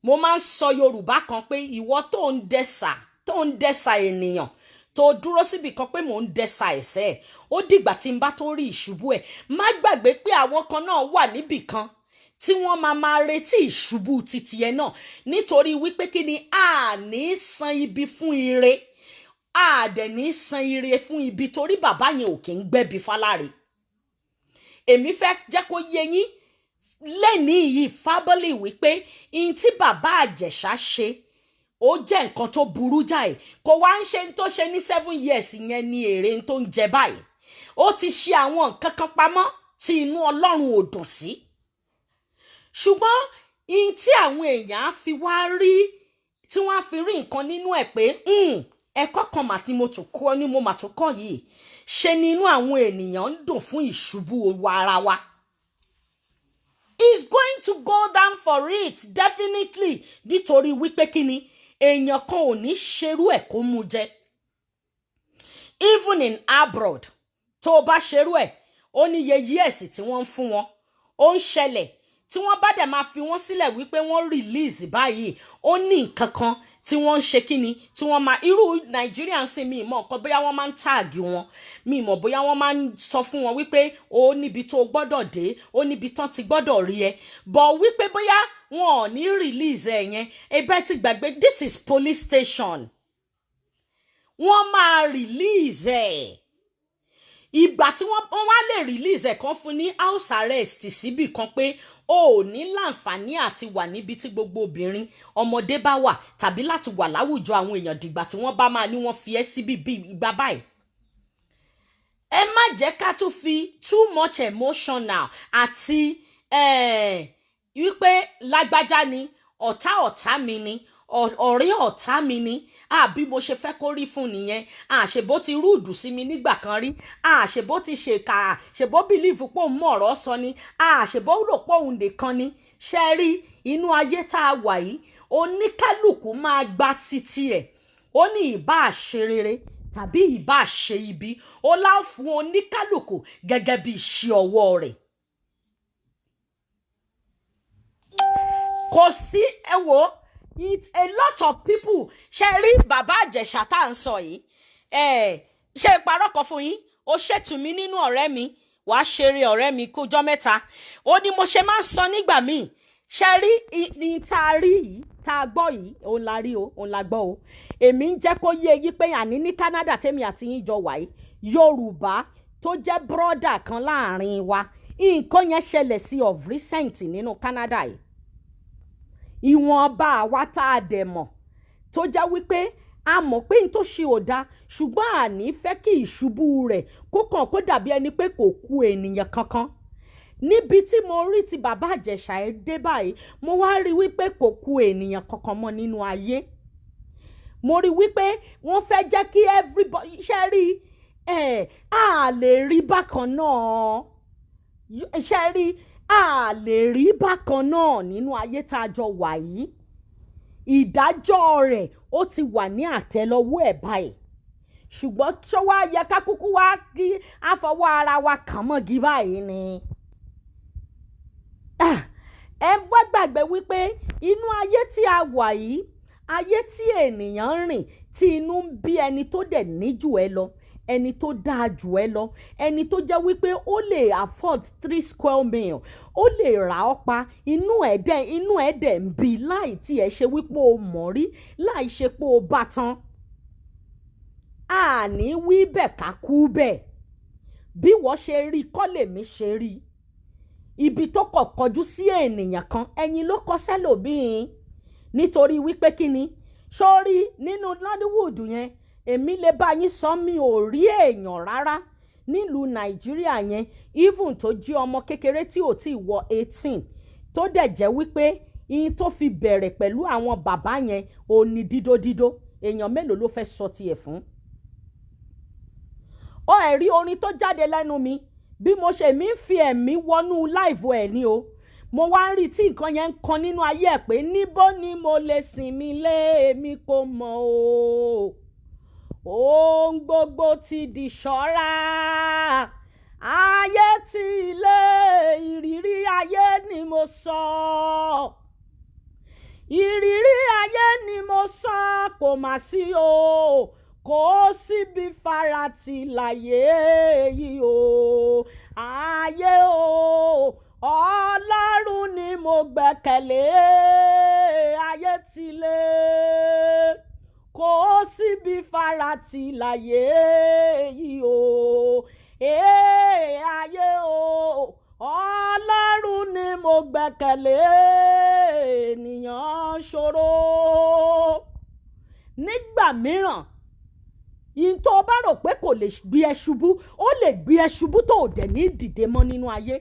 mo máa ń sọ Yorùbá kan pé ìwọ tó ń dẹ́sà ènìyàn, tó dúró síbi kan pé mò ń dẹ́sà ẹ̀sẹ̀ ẹ̀, ó dìgbà tí n bá tó rí ìṣubú ẹ̀. Má gbàgbé pé àwọn kan náà wà níbì kan tí wọ́n máa máa retí ìṣubú titi ẹ̀ náà, nítorí wípé kí ni, a ní san ibi fún ire, a dẹ̀ ní san ire fún ibi, torí bàbá yẹn ò kí ń gbẹ́bi fáláre. Èmi fẹ́ jẹ́ kó yé yín lẹ́nìí yìí fábọ́lì wípé ihun tí Bàbá Ìjẹ̀ṣà ṣe, ó jẹ́ nǹkan tó burú jáì. Kò wá ń ṣe tó ṣe ní 7 years yẹn ní èrè tó ń jẹ báyìí. Ó ti ṣe àwọn nǹkan kan pamọ́ tí inú Ọlọ́run ò dùn sí, ṣùgbọ́n ihun tí àwọn èèyàn á fi wá rí, tí wọ́n á fi rí nǹkan nínú ẹ̀ pé ẹ̀kọ́ kan mà tí mo tún kọ́ ni mo mà tún kọ́ yìí, ṣe ni inú àwọn ènìyàn ń dùn fún ìṣubú wa ara wa. Is going to go down for it definitely, nítorí wípé kí ni, èèyàn kan ò ní ṣerú ẹ̀ kó mú jẹ. Even in abroad, tó o bá ṣerú ẹ̀, ó ní iye years tí wọ́n ń fún wọn. Ó ń ṣẹlẹ̀ tí wọ́n bá dẹ̀ máa fi wọ́n sílẹ̀ wípé wọ́n release báyìí, ó ní nǹkan kan tí wọ́n ń ṣe, kí ni tí wọ́n máa irú Nàìjíríà ń sìn. Mi mọ̀ nǹkan bóyá wọ́n máa ń tag wọn, mi mọ̀ bóyá wọ́n máa ń sọ fún wọn wípé ó níbi tó o gbọ́dọ̀ dé, ó níbi tán ti gbọ́dọ̀ rí ẹ bọ̀, wípé bóyá wọn ò ní release ẹ yẹn. Ẹ ti gbàgbé, this is police station. Wọ́n máa release ẹ. Ìgbà tí wọ́n wá lè release ẹ̀ kan fún ní house arrest síbì kan pé o ò ní láǹfààní àti wà níbi tí gbogbo obìnrin ọmọdé bá wà, tàbí láti wà láwùjọ àwọn èèyàn dìgbà tí wọ́n bá máa ní wọ́n fi ẹ́ síbí bí ìgbà báyìí. Ẹ má jẹ́ ká tún fi too much emotional àti wípé lágbájá ni ọ̀tá, ọ̀tá mi ni, ọ̀rẹ́ ọ̀tá mi ni, àbí mo ṣe fẹ́ kó rí fún nìyẹn, àṣebó ti rude sí mi nígbà kan rí, àṣebó ti ṣèkà, àṣebó believe pé òun mọ̀ ọ̀rọ̀ sọ ni, àṣebó rò pé òun nìkan ni. Ṣe rí inú ayé tá a wà yìí, oníkálukú máa gba títí ẹ̀. Ó ní ìbá ṣe rere tàbí ìbá ṣe ibi, ó lá fún oníkálukú gẹ́gẹ́ bí iṣẹ́ ọwọ́ rẹ̀. Kò sí, ẹ wò, it's a lot of people. Ṣe rí bàbá Ìjẹ̀ṣà tá à ń sọ yìí, ẹ ṣe ìparọ́ kan fún yín. Ó ṣètù mí nínú, ọ̀rẹ́ mi, wàá ṣeré, ọ̀rẹ́ mi, kójọ́ mẹ́ta. Ó ní mo ṣe máa ń sọ nígbà míì. Ṣe rí ní tá a rí yìí, tá a gbọ́ yìí, òun la rí o, òun la gbọ́ o. Èmi ń jẹ́ kó yé yí pé àní ní Canada tèmi àti yín jọ wà yìí, Yorùbá tó jẹ́ brother kan láàrin wa, nǹkan yẹn ṣẹlẹ̀ sí of recent nínú Canada yìí. Ìwọ̀nba àwa tá a dẹ̀ mọ̀, tó jẹ́ wípé a mọ̀ pé n tó ṣe ò dáa, ṣùgbọ́n àní fẹ́ kí ìṣubú rẹ̀ kó kàn kó dàbí ẹni pé kò ku ènìyàn kankan. Níbi tí mo rí ti bàbá Ìjẹ̀ṣà ẹ̀ dé báyìí, mo wá rí wípé kò ku ènìyàn kankan mọ́ nínú ayé. Mo rí wípé wọ́n fẹ́ jẹ́ kí everybody ṣe rí ẹ̀ á lè rí bákan náà. Ṣe rí, a lè rí bákan náà nínú ayé tá a jọ wà yìí. Ìdájọ́ rẹ̀, ó ti wà ní àtẹ́lẹwọ́ ẹ̀ báyìí, ṣùgbọ́n ṣó wá yẹ ká kúkú wá kí á fọwọ́ ara wa kàn mọ́gi báyìí ni? Ẹ wá gbàgbé wípé inú ayé tí a wà yìí, ayé tí ènìyàn ń rìn, tí inú ń bí ẹni tó dẹ̀ ní jù ẹ lọ, ẹni tó dáa jù ẹ lọ, ẹni tó jẹ́ wípé ó lè afford three square meal, ó lè rà ọ́ pa, inú ẹ̀ dẹ̀ ń bí, láì tí ẹ ṣe wípé o mọ̀ rí, láì ṣe pé o bá tán. Àní wí bẹ́ẹ̀ ká kú bẹ́ẹ̀. Bí wọ́n ṣe rí kọ́ lèmi ṣe rí. Ibi tó kọ̀ kọjú sí ènìyàn kan, ẹ̀yìn ló kọ sẹ́lòmíì. Nítorí wípé kí ni sórí nínú Nollywood yẹn, èmi lè bá yín sọ, mi ò rí èèyàn rárá nílùú Nàìjíríà yẹn, even tó jí ọmọ kékeré tí ò tí ì wọ 18, tó dẹ̀ jẹ́ wípé ihun tó fi bẹ̀rẹ̀ pẹ̀lú àwọn bàbá yẹn ò ní dídódídó. Èèyàn mélòó ló fẹ́ sọ tiẹ̀ fún? Ó ẹ̀ rí orin tó jáde lẹ́nu mi, bí mo ṣe mi ń fi ẹ̀mí wọnú live ẹ̀ ní o. Mo wá ń rí tí nǹkan yẹn ń kan nínú ayé ẹ̀ pé níbo ni mo lè sinmi lé, èmi kò mọ̀ o. Ohun gbogbo ti di ṣọ́ra, ayé ti ilé, ìrírí ayé ni mo sọ, ìrírí ayé ni mo sọ. Kò mà sí o, kò síbi farati láyé yìí o. Ayé o, Ọlọ́run ni mo gbẹ́kẹ̀lé. Ayé ti lé, kò síbi farati láyé yìí o. Ee, ayé o, Ọlọ́run ni mo gbẹ́kẹ̀lé. Ènìyàn ṣòro nígbà mìíràn. Yìí tó o bá rò pé kò lè gbé ẹ ṣubú, ó lè gbé ẹ ṣubú tó o dẹ̀ ní dìde mọ́ nínú ayé.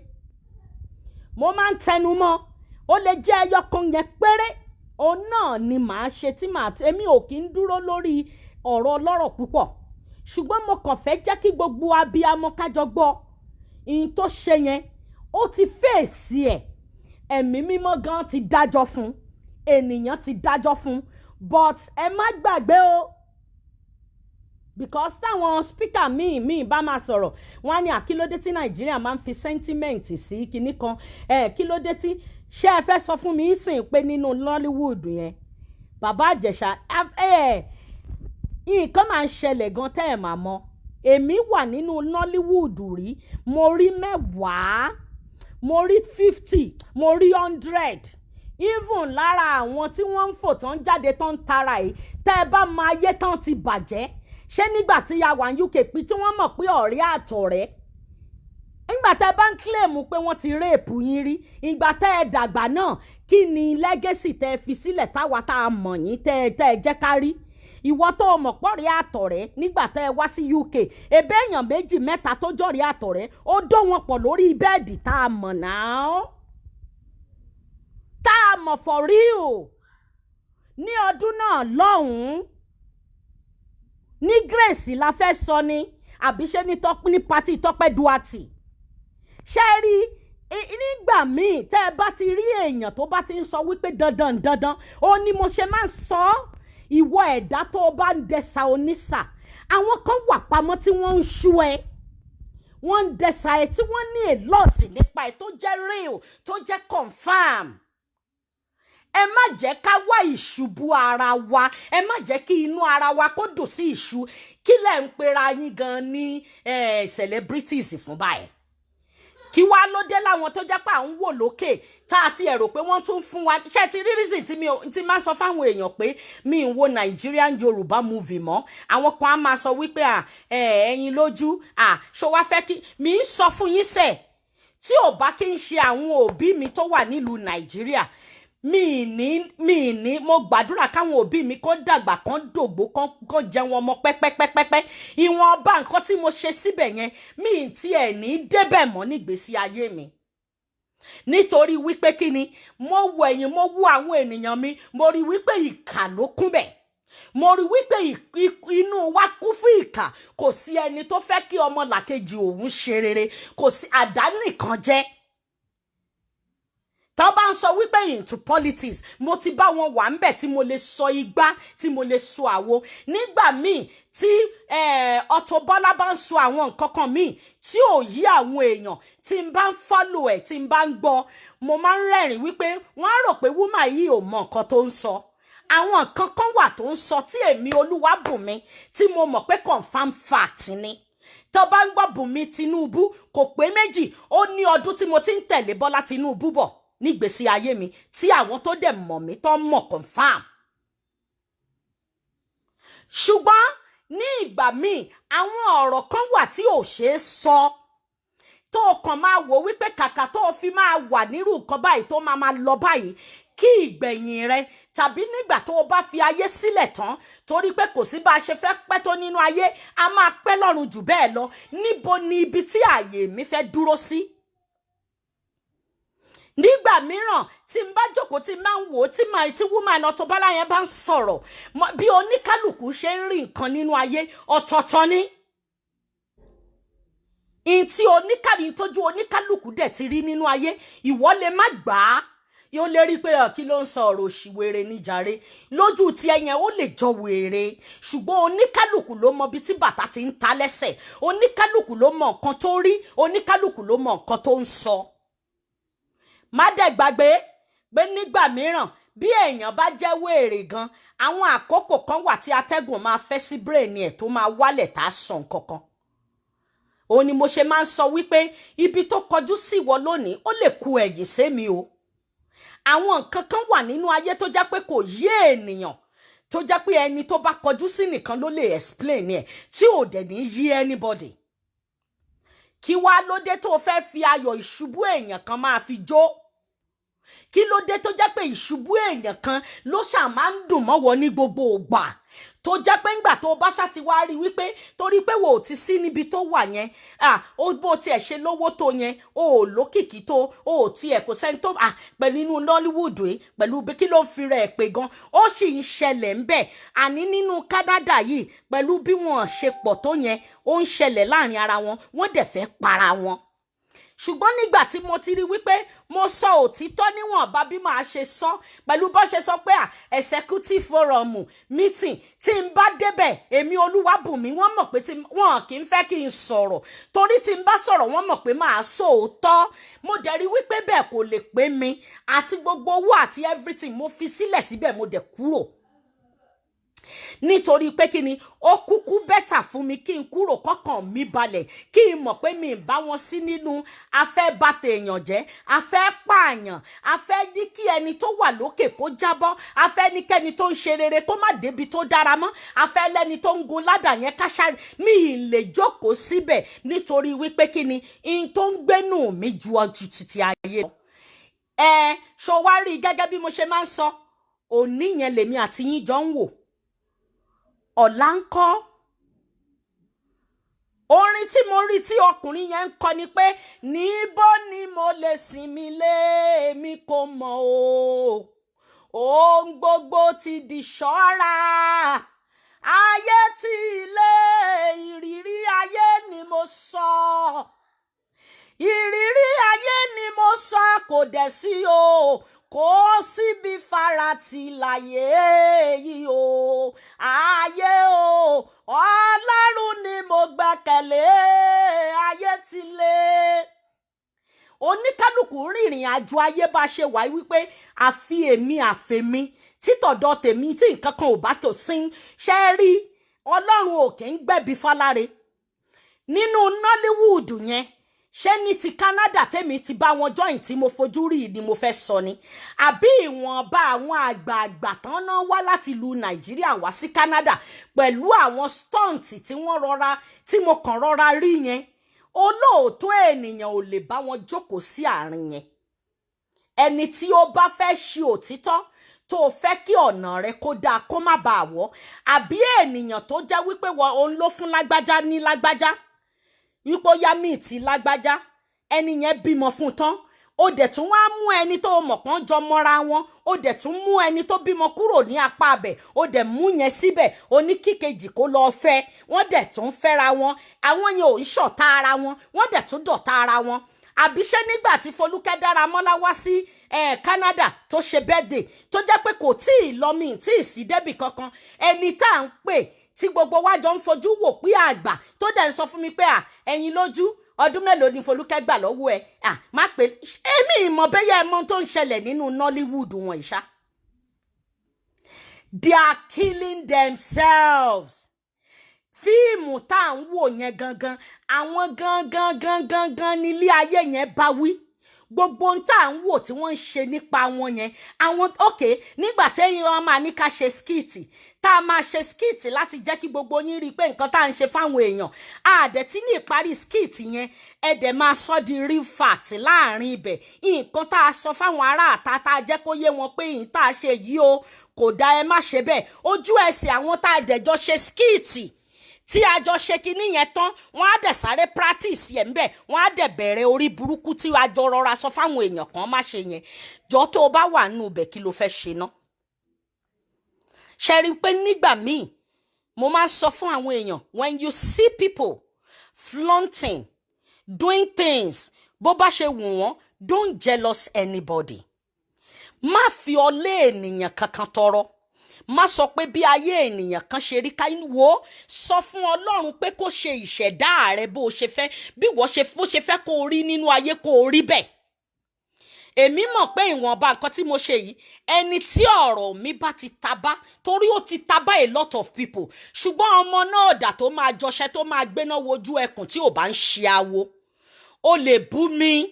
Mo máa ń tẹnu mọ́, ó lè jẹ́ ẹyọ kan yẹn péré, òun náà ni màá ṣe tí màá. Èmi ò kí ń dúró lórí ọ̀rọ̀ ọlọ́rọ̀ púpọ̀, ṣùgbọ́n mo kàn fẹ́ jẹ́ kí gbogbo abiyamọ kájọ gbọ́. Ìyìn tó ṣe yẹn, ó ti fèsì ẹ̀. Ẹ̀mí Mímọ́ gan ti dájọ́ fún, ènìyàn ti dájọ́ fún. But ẹ má gbàgbé o, because táwọn speaker míì bá máa sọ̀rọ̀, wọ́n á ní àkílódé tí Nàìjíríà máa ń fi sentiment sí kinní kan ẹ̀. Kílódé tí ṣé ẹ fẹ́ sọ fún mi sìn pé nínú Nollywood yẹn, bàbá Ìjẹ̀ṣà ẹ̀, nǹkan máa ń ṣẹlẹ̀ gan tẹ́ ẹ̀ máa mọ̀? Èmi wà nínú Nollywood rí. Mo rí 10, mo rí 50, mo rí 100. Even lára àwọn tí wọ́n ń fò tán jáde tán ń tara yìí, tẹ́ ẹ bá máa ayé tán ti bàjẹ́. Ṣé nígbà tí a wà ní UK pé tí wọ́n mọ̀ pé ọ̀rẹ́ àtọ̀rẹ́, nígbà tẹ́ ẹ bá ń claim pé wọ́n ti rape yín rí, ìgbà tẹ́ ẹ dàgbà náà, kí ni legacy tẹ́ ẹ fi sílẹ̀ táwa tá a mọ̀ yín, tẹ́ ẹ jẹ́ ká rí? Ìwọ tó o mọ̀ pọ̀rẹ́ àtọ̀rẹ́ nígbà tẹ́ ẹ wá sí UK, ebe èèyàn méjì mẹ́ta tó jọ̀rẹ́ àtọ̀rẹ́, ó dó wọn pọ̀ lórí bẹ́ẹ̀dì tá a mọ̀ náà, tá a mọ̀ for real ní ọdún náà lọ́hùn-ún. Ní Grace la fẹ́ sọ ni, àbí ṣé ní ní party Tọ́pẹ́ Duarte? Ṣé rí nígbà míì, tẹ́ ẹ bá ti rí èèyàn tó bá ti ń sọ wípé dandan dandan, ó ní mo ṣe máa ń sọ ọ́, ìwọ ẹ̀dá tó o bá ń dẹ̀sà onísà, àwọn kan wà pamọ́ tí wọ́n ń ṣú ẹ, wọ́n ń dẹ̀sà ẹ, tí wọ́n ní a lot nípa ẹ tó jẹ́ real, tó jẹ́ confirm. Ẹ má jẹ́ ká wá ìṣubú ara wa, ẹ má jẹ́ kí inú ara wa kó dùn sí ìṣú. Kí lẹ̀ ń pera yín gan ní celebrities fún báyìí? Kí wá ló dé láwọn tó jẹ́ pé à ń wò lókè, tá a ti ẹ̀rò pé wọ́n tún fún wa? Ṣé ti rí reason tí mi ò tí máa sọ fáwọn èèyàn pé mi ń wo Nigerian Yorùbá movie mọ́? Àwọn kan á máa sọ wípé à ẹ̀yin lójú à ṣó wá fẹ́ kí mi ń sọ fún yín sẹ̀, tí ò bá kí ń ṣe àwọn òbí mi tó wà nílùú Nàìjíríà, mi ní mo gbàdúrà káwọn òbí mi kó dàgbà, kán dògbó, kán jẹun ọmọ pẹ́pẹ́pẹ́pẹ́. Ìwọ̀nba nǹkan tí mo ṣe síbẹ̀ yẹn, mi ì tiẹ̀ ní débẹ̀ mọ́ nígbésí ayé mi, nítorí wípé kí ni? Mo wo ẹ̀yìn, mo wo àwọn ènìyàn mi, mo rí wípé ìkà ló kún bẹ̀. Mo rí wípé inú wa kún fún ìkà. Kò sí ẹni tó fẹ́ kí ọmọ làkejì òun ṣe rere, kò sí. Àdánìkan jẹ́ tó bá ń sọ wípé into politics, mo ti bá wọn wà ńbẹ̀, tí mo lè sọ igbá, tí mo lè sọ àwo. Nígbà míì tí Auto Bola bá ń sọ àwọn nǹkan kan míì tí ò yí àwọn èèyàn, tí n bá ń follow ẹ̀, tí n bá ń gbọ́, mo máa ń rẹ́rìn wípé wọ́n á rò pé woman yìí ò mọ nǹkan tó ń sọ. Àwọn nǹkan kan wà tó ń sọ tí èmi Olúwabùnmi tí mo mọ̀ pé confirm fact ni. Tó bá ń gbọ́ Bùnmi Tinubu, kò pé méjì, ó ní ọdún tí mo ti ń tẹ̀lé Bọ́lá Tinubu bọ̀ nígbèsí ayé mi, tí àwọn tó dẹ̀ mọ̀ mí tó mọ̀ confirm. Ṣùgbọ́n ní ìgbà míì, àwọn ọ̀rọ̀ kan wà tí ò ṣeé sọ, tó o kàn máa wò wípé kàkà tó o fi máa wà nírú nǹkan báyìí, tó máa máa lọ báyìí, kí ìgbẹ̀yìn rẹ tàbí nígbà tó o bá fi ayé sílẹ̀ tán, torí pé kò sí bá a ṣe fẹ́ pẹ́ tó nínú ayé, a máa pẹ́ lọ́run jù bẹ́ẹ̀ lọ. Níbo ni ibi tí ààyè mi fẹ́ dúró sí? Nígbà mìíràn tí n bá jókòó, tí n máa ń wò ó, tí màá tí woman Auto Bola yẹn bá ń sọ̀rọ̀, bí oníkálukú ṣe ń rí nǹkan nínú ayé, ọ̀tọ̀ọ̀tọ̀ ni. In tí oníkàlù tójú oníkálukú dẹ̀ ti rí nínú ayé, ìwọ lè má gbà á. Yóò lè rí pé kí ló ń sọ, ọ̀rọ̀ òṣìwèrè níjàre. Lójú tí ẹ yẹn, ó lè jọ wèrè, ṣùgbọ́n oníkálukú ló mọ ibi tí bàtà ti ń ta lẹ́sẹ̀, oníkálukú ló mọ nǹkan tó rí, oníkálukú ló mọ nǹkan tó ń sọ. Má dẹ̀ gbàgbé pé nígbà mìíràn, bí èèyàn bá jẹ́ wèrè gan, àwọn àkókò kan wà tí atẹ́gùn máa fẹ́ sí brain ẹ̀, tó máa wálẹ̀, tá a sàn kankan. Òun ni mo ṣe máa ń sọ wípé ibi tó kọjú sí ìwọ lónìí, ó lè ku ẹ̀yìn sẹ́mi o. Àwọn nǹkan kan wà nínú ayé tó jẹ́ pé kò yé ènìyàn, tó jẹ́ pé ẹni tó bá kọjú sí nìkan ló lè explain ẹ̀, tí ò dẹ̀ ní yé anybody. Kí wá ló dé tó fẹ́ fi ayọ̀ ìṣubú èèyàn kan máa fi jó? Kí ló dé tó jẹ́ pé ìṣubú èèyàn kan ló ṣáà máa ń dùn mọ́wọ́ ní gbogbo ìgbà, tó jẹ́ pé ńgbà tó bá ṣá ti wá rí wípé torí pé wò ó ti sí níbi tó wà yẹn, ó bó tiẹ̀ ṣe lówó tó yẹn, o ò lókìkí tó, o ò tiẹ̀ kò sẹ́ni tó pẹ̀lú inú Nollywood yìí, pẹ̀lú bí kí ló ń fi rẹ̀ pé gan, ó sì ń ṣẹlẹ̀ ńbẹ̀. Àní nínú Canada yìí, pẹ̀lú bí wọ́n ṣe pọ̀ tó yẹn, ó ń ṣẹlẹ̀ láàrin ara wọn, wọ́n dẹ̀ fẹ́ para wọn. Ṣùgbọ́n nígbà tí mo ti rí wípé mo sọ òtítọ́ níwọ̀nba bí màá ṣe sọ, pẹ̀lú bó ṣe sọ pé executive forum meeting, tí n bá débẹ̀, èmi Olúwabùnmi, wọ́n mọ̀ pé tí wọ́n kì í fẹ́ kí n sọ̀rọ̀, torí tí n bá sọ̀rọ̀, wọ́n mọ̀ pé màá sọ òótọ́. Mo dẹ̀ rí wípé bẹ́ẹ̀ kò lè pé mi àti gbogbo owó àti everything, mo fi sílẹ̀ síbẹ̀, mo dẹ̀ kúrò, nítorí pé kí ni? Ó kúkú better fún mi kí n kúrò, kọ́kàn mi balẹ̀, kí n mọ̀ pé mi ì bá wọn sí nínú afẹ́ bàtẹ̀ èèyàn jẹ́, afẹ́ pààyàn, afẹ́ ní kí ẹni tó wà lókè kó jábọ́, afẹ́ ní kẹ́ni tó ń ṣe rere kó má débi tó dára mọ́, afẹ́ lẹ́ni tó ń gun ládà yẹn káṣá. Mi ì lè jókòó síbẹ̀, nítorí wípé kí ni? In tó ń gbénú mi ju ọjọ́ títí ayé lọ. Ẹ ṣọ wá rí, gẹ́gẹ́ bí mo ṣe máa ń sọ, òní yẹn lèmi àti yín jọ ń wò. Ọ̀la ń kọ́. Orin tí mo rí tí ọkùnrin yẹn ń kọ ni pé, "Níbo ni mo lè sinmi lé? Èmi kò mọ̀ o. Ohun gbogbo ti di ṣọ́ra. Ayé tí ilé, ìrírí ayé ni mo sọ. Ìrírí ayé ni mo sọ, kò dẹ̀ sí o. Kò síbi farati láyé yìí o. Ayé o, Ọlọ́run ni mo gbẹ́kẹ̀lé. Ayé ti lé." Oníkálukú rìnrìn àjò ayé bá ṣe wáyé wípé àfi èmi àfèmi títọ̀dọ̀ tèmi tí nǹkan kan ò bá tó sí ṣe rí. Ọlọ́run ò kì í gbẹ̀bí fáláre nínú Nollywood yẹn. Ṣé ní ti Canada tèmi ti bá wọn join tí mo fojú rí ni mo fẹ́ sọ ni, àbí ìwọ̀nba àwọn àgbààgbà tán náà wá láti ìlú Nàìjíríà wá sí Canada pẹ̀lú àwọn stunt tí wọ́n rọra tí mo kàn rọra rí yẹn? Olóòótọ́ ènìyàn ò lè bá wọn jókòó sí àárín yẹn. Ẹni tí ó bá fẹ́ ṣe òtítọ́, tó o fẹ́ kí ọ̀nà rẹ kó dáa, kó má bàa wọ́, àbí ènìyàn tó jẹ́ wípé òun ló fún lágbájá ní lágbájá, wípé ó yá míì tí lágbájá, ẹni yẹn bímọ fún tán, ó dẹ̀ tún wá mú ẹni tó mọ̀ pọ́n jọ mọ́ra wọn, ó dẹ̀ tún mú ẹni tó bímọ kúrò ní apá abẹ̀, ó dẹ̀ mú yẹn síbẹ̀, oníkíkejì kó lọ́ọ́ fẹ́. Wọ́n dẹ̀ tún fẹ́ra wọn. Àwọn yẹn ò ń ṣọ̀tá ara wọn, wọ́n dẹ̀ tún dọ̀tá ara wọn. Àbí ṣé nígbà tí Folúkẹ́ Dáramọ́lá wá sí Canada tó ṣe birthday, tó jẹ́ pé kò tí ì lọ mí tí ì sí débì kankan, ẹni tá à ń pè tí gbogbo wa jọ ń fojú wò pé àgbà, tó dẹ̀ ń sọ fún mi pé, "À, ẹ̀yin lójú, ọdún mélòó ni Folúkẹ́ gbà lọ́wọ́ ẹ̀?" À má pé èmi ìmọ̀ bẹ́yẹ ẹ mọ̀ tó ń ṣẹlẹ̀ nínú Nollywood wọn ìṣá. They are killing themselves. Fíìmù tá à ń wò yẹn gangan, àwọn gangan gangan gan nílé ayé yẹn bá wí. Gbogbo ohun tá à ń wò tí wọ́n ń ṣe nípa wọn yẹn, àwọn ok, nígbà téèyàn wọn máa ní ká ṣe skit, tá a máa ṣe skit láti jẹ́ kí gbogbo yín rí i pé nǹkan tá à ń ṣe fáwọn èèyàn, àdẹ̀ tí ní ìparí skit yẹn, ẹ dẹ̀ máa sọ di real fact láàrin ibẹ̀. Nǹkan tá a sọ fáwọn ará àta, tá a jẹ́ kó yé wọn pé ìyìn tá a ṣe yìí o, kò dá, ẹ má ṣe bẹ́ẹ̀. Ojú ẹsẹ̀, àwọn tá a dẹ̀jọ ṣe skit, tí a jọ ṣe kinní yẹn tán, wọ́n á dẹ̀ sáré practice yẹn ńbẹ̀, wọ́n á dẹ̀ bẹ̀rẹ̀ orí burúkú tí a jọ rọra sọ fáwọn èèyàn kan má ṣe yẹn. Jọ, tó o bá wà nínú ibẹ̀, kí ló fẹ́ ṣe ná? Ṣe rí i pé nígbà míì mo máa ń sọ fún àwọn èèyàn, when you see people flaunting, doing things bó bá ṣe wù wọ́n, don't jealous anybody. Má fi ọlé ènìyàn kankan tọrọ. Má sọ pé bí ayé ènìyàn kan ṣe rí ká wò ó. Sọ fún Ọlọ́run pé kó ṣe ìṣẹ̀dá rẹ bó o ṣe fẹ́, bí wọ́n ṣe bó ṣe fẹ́ kó o rí nínú ayé, kó o rí bẹ́ẹ̀. Èmi mọ̀ pé ìwọ̀nba nǹkan tí mo ṣe yìí, ẹni tí ọ̀rọ̀ mi bá ti tabá, torí ó ti tabá a lot of people, ṣùgbọ́n ọmọ náà dà tó máa jọṣẹ́, tó máa gbéná wojú ẹkùn tí ò bá ń ṣe awo. O lè bú mi,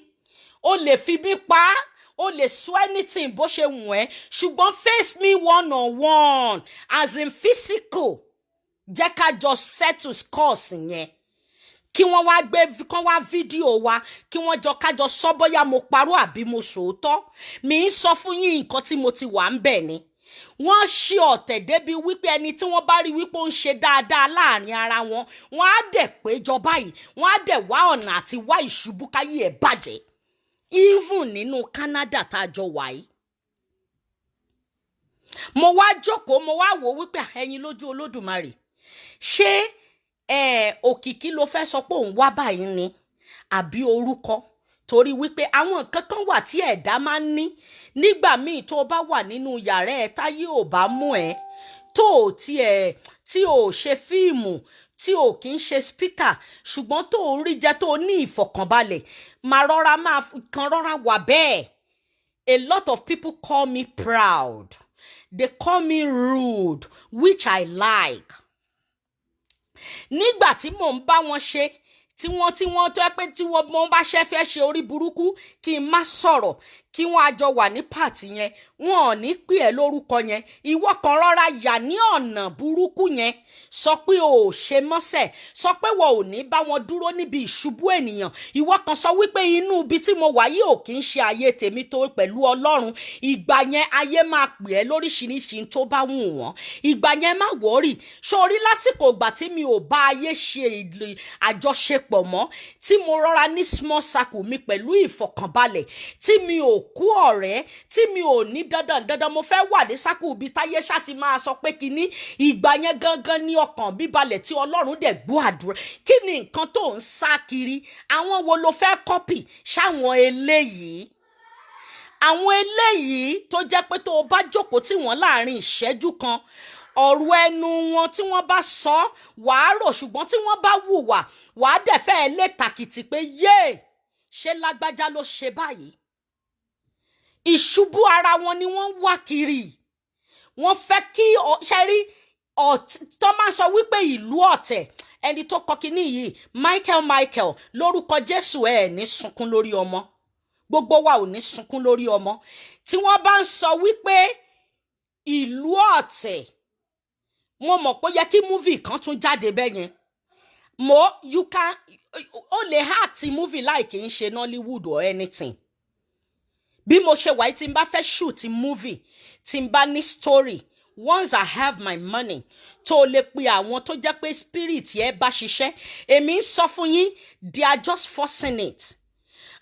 o lè fi mí pa á, o lè sọ anything bó ṣe wù ẹ́, ṣùgbọ́n face me one on one, as in physical, jẹ́ ká jọ settle scores yẹn, kí wọ́n wá gbé kán wá fídíò wa, kí wọ́n jọ kájọ sọ bóyá mo parọ́ àbí mo sòótọ́. Mi ń sọ fún yín nǹkan tí mo ti wà ń bẹ̀ ni. Wọ́n ṣe ọ̀tẹ̀ débi wípé ẹni tí wọ́n bá rí wípé ó ń ṣe dáadáa láàrin ara wọn, wọ́n á dẹ̀ péjọ báyìí, wọ́n á dẹ̀ wá ọ̀nà àti wá ìṣubú káyé ẹ̀ bàjẹ́, even nínú Canada tá a jọ wà yìí. Mo wá jókòó, mo wá wò ó wípé, ẹ̀yin lójú Olódùmarè, ṣé òkìkí ló fẹ́ sọ pé òun wá báyìí ni, àbí orúkọ? Torí wípé àwọn nǹkan kan wà tí ẹ̀dá máa ń ní nígbà míì. Tó o bá wà nínú yàrá ẹ, táyé ò bá mú ẹ, tó o tiẹ̀ tí o ṣe fíìmù, tí o kì í ṣe speaker, ṣùgbọ́n tó o rí jẹ, tó o ní ìfọ̀kànbalẹ̀, máa rọra, máa kan rọra wà bẹ́ẹ̀. A lot of people call me proud, they call me rude, which I like. Nígbà tí mò ń bá wọn ṣe, tí wọ́n tó yẹ pé tí wọ́n bá ṣe fẹ́ ṣe orí burúkú, kí n má sọ̀rọ̀. Kí wọ́n á jọ wà ní party yẹn, wọn ò ní pè ẹ́ lórúkọ yẹn. Ìwọ kan rọra yà ní ọ̀nà burúkú yẹn, sọ pé o ò ṣe mọ́sẹ̀, sọ pé wọn ò ní bá wọn dúró níbi ìṣubú ènìyàn. Ìwọ kan sọ wípé inú ibi tí mo wà yìí ò kì í ṣe ayé tèmi tó pẹ̀lú Ọlọ́run. Ìgbà yẹn, ayé máa pè ẹ́ lóríṣiríṣi tó bá wù wọ́n. Ìgbà yẹn, má worry. Sórí lásìkò ìgbà tí mi ò bá ayé ṣe àjọṣepọ̀ mọ́, tí mo rọra ní small circle mi pẹ̀lú ìfọ̀kànbalẹ̀, tí mi ò kú ọ̀rẹ́, tí mi ò ní dandan dandan mo fẹ́ wà ní circle ibi táyé ṣá ti máa sọ pé kinní, ìgbà yẹn gangan ní ọkàn bíbalẹ̀ tí Ọlọ́run dẹ̀ gbọ́ àdúrà. Kí ni nǹkan tó ń sá kiri? Àwọn wo ló fẹ́ copy? Ṣáwọn eléyìí, àwọn eléyìí tó jẹ́ pé tó o bá jókòó tì wọ́n láàrin ìṣẹ́jú kan, ọ̀rọ̀ ẹnu wọn tí wọ́n bá sọ, wàá rò, ṣùgbọ́n tí wọ́n bá wùwà, wàá dẹ̀ fẹ́ lè tàkìtì pé yéè, ṣé lágbájá ló ṣe báyìí? Ìṣubú ara wọn ni wọ́n ń wá kiri. Wọ́n fẹ́ kí ṣe rí tó máa ń sọ wípé ìlú ọ̀tẹ̀. Ẹni tó kọ kínní yìí, Michael Michael, lórúkọ Jésù, ẹ̀ ní sunkún lórí ọmọ. Gbogbo wa ò ní sunkún lórí ọmọ. Tí wọ́n bá ń sọ wípé ìlú ọ̀tẹ̀, mo mọ̀ pé ó yẹ kí movie kan tún jáde bẹ́ẹ̀ yẹn. Mo you can, ó lè act movie láì kì í ṣe Nollywood or anything. Bí mo ṣe wà yìí, tí n bá fẹ́ shoot movie, tí n bá ní story, once I have my money, tó lè pe àwọn tó jẹ́ pé spirit yẹn bá ṣiṣẹ́, èmi ń sọ fún yín, they are just forcing it.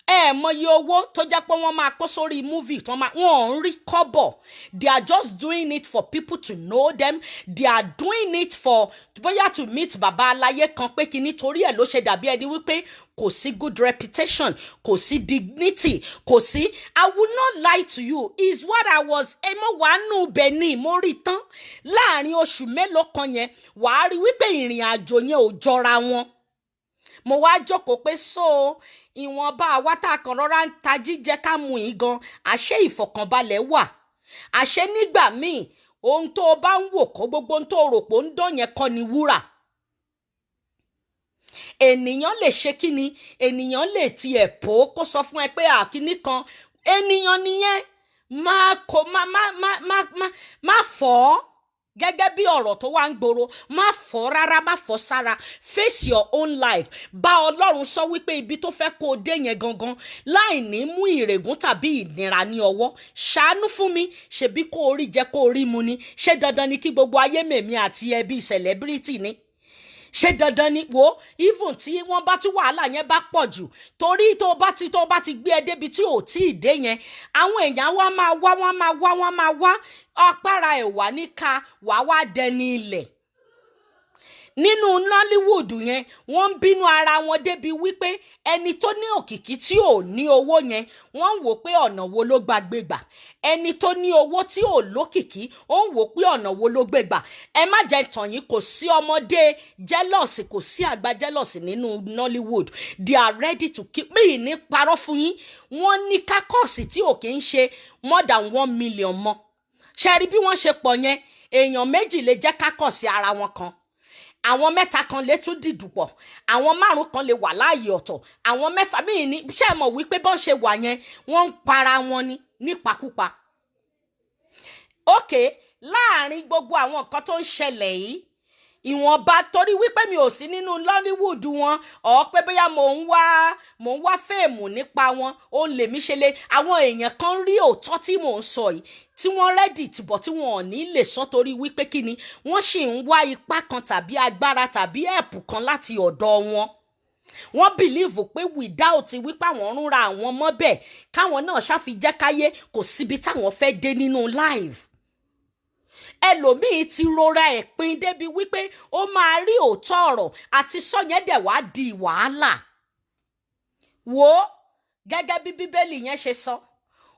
Ẹ mọyì owó tó jẹ́ pé wọ́n máa kó sórí movie tó máa, wọ́n ò ń rí kọ́bọ̀. They are just doing it for people to know them. They are doing it for bóyá to meet bàbá aláyé kan pé kí, nítorí ẹ̀ ló ṣe dàbí ẹni wípé kò sí good reputation, kò sí dignity, kò sí. I will not lie to you, is what I was. Ẹ mọ̀ wàá nù bẹ̀ ni mo rí tán láàrin oṣù mélòó kan yẹn, wàá rí wípé ìrìn àjò yẹn ò jọra wọn. Mo wá jókòó pé so ìwọ̀nba àwa tá a kàn rọra ń ta jíjẹ ká mú yín gan, àṣé ìfọ̀kànbalẹ̀ wà? Àṣé nígbà míì, ohun tó o bá ń wò kó, gbogbo ohun tó o rò pé ó ń dán yẹn kọ́ ni wúrà. Ènìyàn lè ṣe kí ni, ènìyàn lè tiẹ̀ pò ó kó sọ fún ẹ pé àkíní kan ènìyàn nìyẹn, máa kó má má má má má má fọ́ gẹ́gẹ́ bí ọ̀rọ̀ tó wá ń gbòòrò. Má fọ́ rárá, má fọ́ sára. Face your own life. Bá Ọlọ́run sọ wípé ibi tó fẹ́ kó o dé yẹn gangan, láì ní mú ìrègùn tàbí ìnira ní ọwọ́, ṣàánú fún mi. Ṣebí kó o rí jẹ, kó o rí mu ni. Ṣé dandan ni kí gbogbo ayé mèmí àti ẹbí celebrity ni? Ṣé dandan ni? Wo, even tí wọ́n bá tún wàhálà yẹn bá pọ̀ jù, torí tó bá ti gbé ẹ débi tí ò tí ì dé yẹn, àwọn èèyàn wa máa wá, wọ́n máa wá, wọ́n máa wá apára ẹ̀ wá ní ká wàá wá dẹni ilẹ̀. Nínú Nollywood yẹn, wọ́n ń bínú ara wọn débi wípé ẹni tó ní òkìkí tí ò ní owó yẹn, wọ́n ń wò pé ọ̀nà wo ló gbà gbé gbà. Ẹni tó ní owó tí ò lókìkí, ó ń wò pé ọ̀nà wo ló gbé gbà. Ẹ má jẹ́ tàn yín, kò sí ọmọdé jealous, kò sí àgbà jealous nínú Nollywood. They are ready to keep mí ní parọ́ fún yín. Wọ́n ní caucus tí ò kì í ṣe more than 1 million mọ́. Ṣe rí bí wọ́n ṣe pọ̀ yẹn? Èèyàn méjì lè jẹ́ caucus ara wọn kan, àwọn mẹ́ta kan lè tún dìdùpọ̀, àwọn márùn kan lè wà láàyè ọ̀tọ̀, àwọn mẹ́fà míì ní. Ṣé ẹ mọ̀ wípé bọ́n ṣe wà yẹn, wọ́n ń para wọn ni nípakúpa? Ok, láàrin gbogbo àwọn nǹkan tó ń ṣẹlẹ̀ yìí, ìwọ̀nba torí wípé mi ò sí nínú Nollywood wọn, ọ̀ pé bóyá mò ń wá fame nípa wọn, ó lèmi ṣe lé. Àwọn èèyàn kan rí òótọ́ tí mò ń sọ yìí, tí wọ́n ready tìbọ̀, tí wọ́n ò ní lè sọ, torí wípé kí ni, wọ́n sì ń wá ipá kan tàbí agbára tàbí ẹ̀pù kan láti ọ̀dọ̀ wọn. Wọ́n believe pé without wípé àwọn ń ra àwọn mọ́bẹ̀, káwọn náà ṣàfijẹ́ káyé, kò síbi táwọn fẹ́ dé nínú life. Ẹlòmíín ti rora ẹ̀ pin débi wípé ó máa rí òótọ́ ọ̀rọ̀ àti sọ́yẹn dẹ̀ wá di wàhálà. Wò ó, gẹ́gẹ́ bí Bíbélì yẹn ṣe sọ,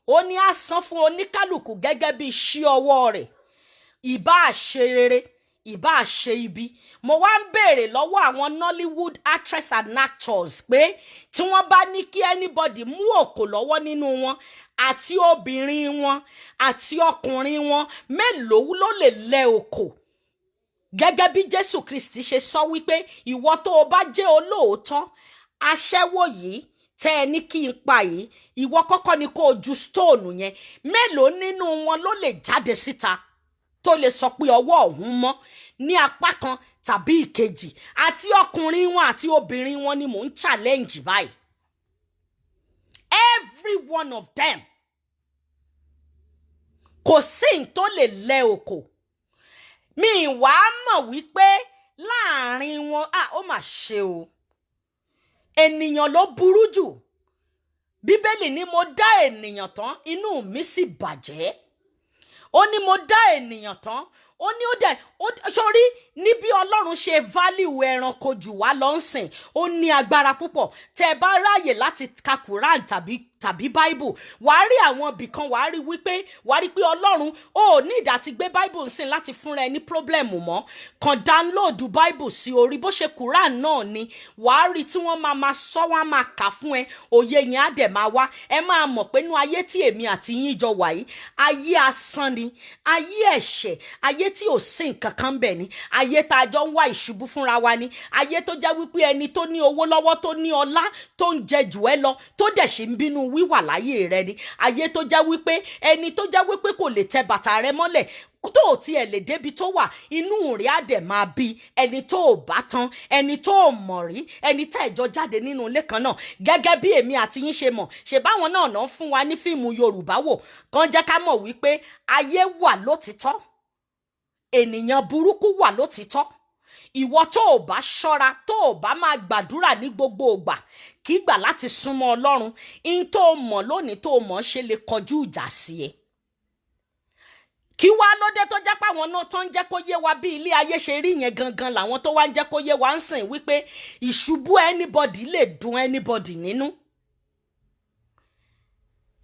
ó ní á san fún oníkálukú gẹ́gẹ́ bí iṣẹ́ ọwọ́ rẹ̀, ìbá ṣe rere, ìbá ṣe ibi. Mo wá ń béèrè lọ́wọ́ àwọn Nollywood actress and actors pé tí wọ́n bá ní kí anybody mú òkò lọ́wọ́ nínú wọn, àti obìnrin wọn àti ọkùnrin wọn, mélòó ló lè lẹ òkò? Gẹ́gẹ́ bí Jésù Kristi ṣe sọ wípé ìwọ tó o bá jẹ́ olóòótọ́, aṣẹ́wó yìí tí Tẹ́ ẹ ní kí n pa yìí, ìwọ kọ́kọ́ ni kó o ju stone yẹn. Mélòó nínú wọn ló lè jáde síta tó lè sọ pé ọwọ́ òun mọ́ ní apá kan tàbí ìkejì? Àti ọkùnrin wọn àti obìnrin wọn ni mò ń challenge báyìí, every one of them. Kò sí n tó lè lẹ òkò. Mi wàá mọ̀ wípé láàrin wọn, ah, ó mà ṣe o, ènìyàn ló burú jù. Bíbélì ní mo dá ènìyàn tán, inú mi sì bàjẹ́. Ó ní mo dá ènìyàn tán, ó ní ó dẹ̀ sórí ní bí Ọlọ́run ṣe value ẹranko jù wá lọ ń sìn. Ó ní agbára púpọ̀. Tẹ́ ẹ bá ráàyè láti ka Quran tàbí Bible, wàá rí àwọn ibìkan, wàá rí wípé, wàá rí pé Ọlọ́run ó ní ìdá ti gbé Bible ń sìn láti fúnra ẹ ní problem mọ́. Kàn download Bible sí orí, bó ṣe Quran náà ni, wàá rí tí wọ́n máa máa sọ, wọ́n á máa kà fún ẹ, òye yẹn á dẹ̀ máa wá. Ẹ máa mọ̀ pé inú ayé tí èmi àti yín jọ wà yìí, ayé asán ni, ayé ẹ̀ṣẹ̀, ayé tí ò sí nǹkan kan bẹ̀ ni, ayé tá a jọ ń wá ìṣubú fúnra wa ni, ayé tó jẹ́ wípé ẹni tó ní owó lọ́wọ́, tó ní ọlá, tó ń jẹ jù ẹ́ lọ, tó dẹ̀ ṣe ń bínú wíwà láyé rẹ ni, ayé tó jẹ́ wípé ẹni tó jẹ́ wípé kò lè tẹ bàtà rẹ mọ́lẹ̀, tó ò tiẹ̀ lè débi tó wà, inú rẹ̀ á dẹ̀ máa bí ẹni tó ò bá tán, ẹni tó ò mọ̀ rí, ẹni tá ìjọ jáde nínú ilé kan náà. Gẹ́gẹ́ bí èmi àti yín ṣe mọ̀, ṣe báwọn náà náà fún wa ní fíìmù Yorùbá wò kàn jẹ́ ká mọ̀ wípé ayé wà lótìtọ́, ènìyàn burúkú wà lótìtọ́. Ìwọ tó o bá ṣọ́ra, tó o bá máa gbàdúrà ní gbogbo ìgbà kígbà láti súnmọ́ Ọlọ́run, in tó o mọ̀ lónìí tó o mọ̀ ṣe lè kọjú ìjà sí ẹ. Kí wá lóde tó jẹ́ páwọn náà tó ń jẹ́ kó yé wa bí ilé ayé ṣe rí yẹn gangan làwọn tó wá ń jẹ́ kó yé wa ń sìn wípé ìṣubú anybody lè dùn anybody nínú?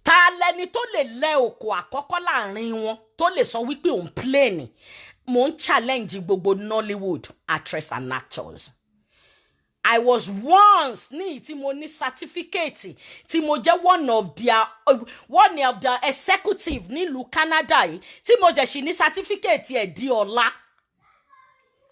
Ta lẹni tó lè lẹ òkò àkọ́kọ́ láàrin wọn tó lè sọ wípé òun plane? Mo ń challenge gbogbo Nollywood actress and actors. I was once ní tí mo ní certificate, tí mo jẹ́ one of their executive nílùú Canada yìí, tí mo jẹ̀ sí ní certificate ẹ̀ di ọ̀la.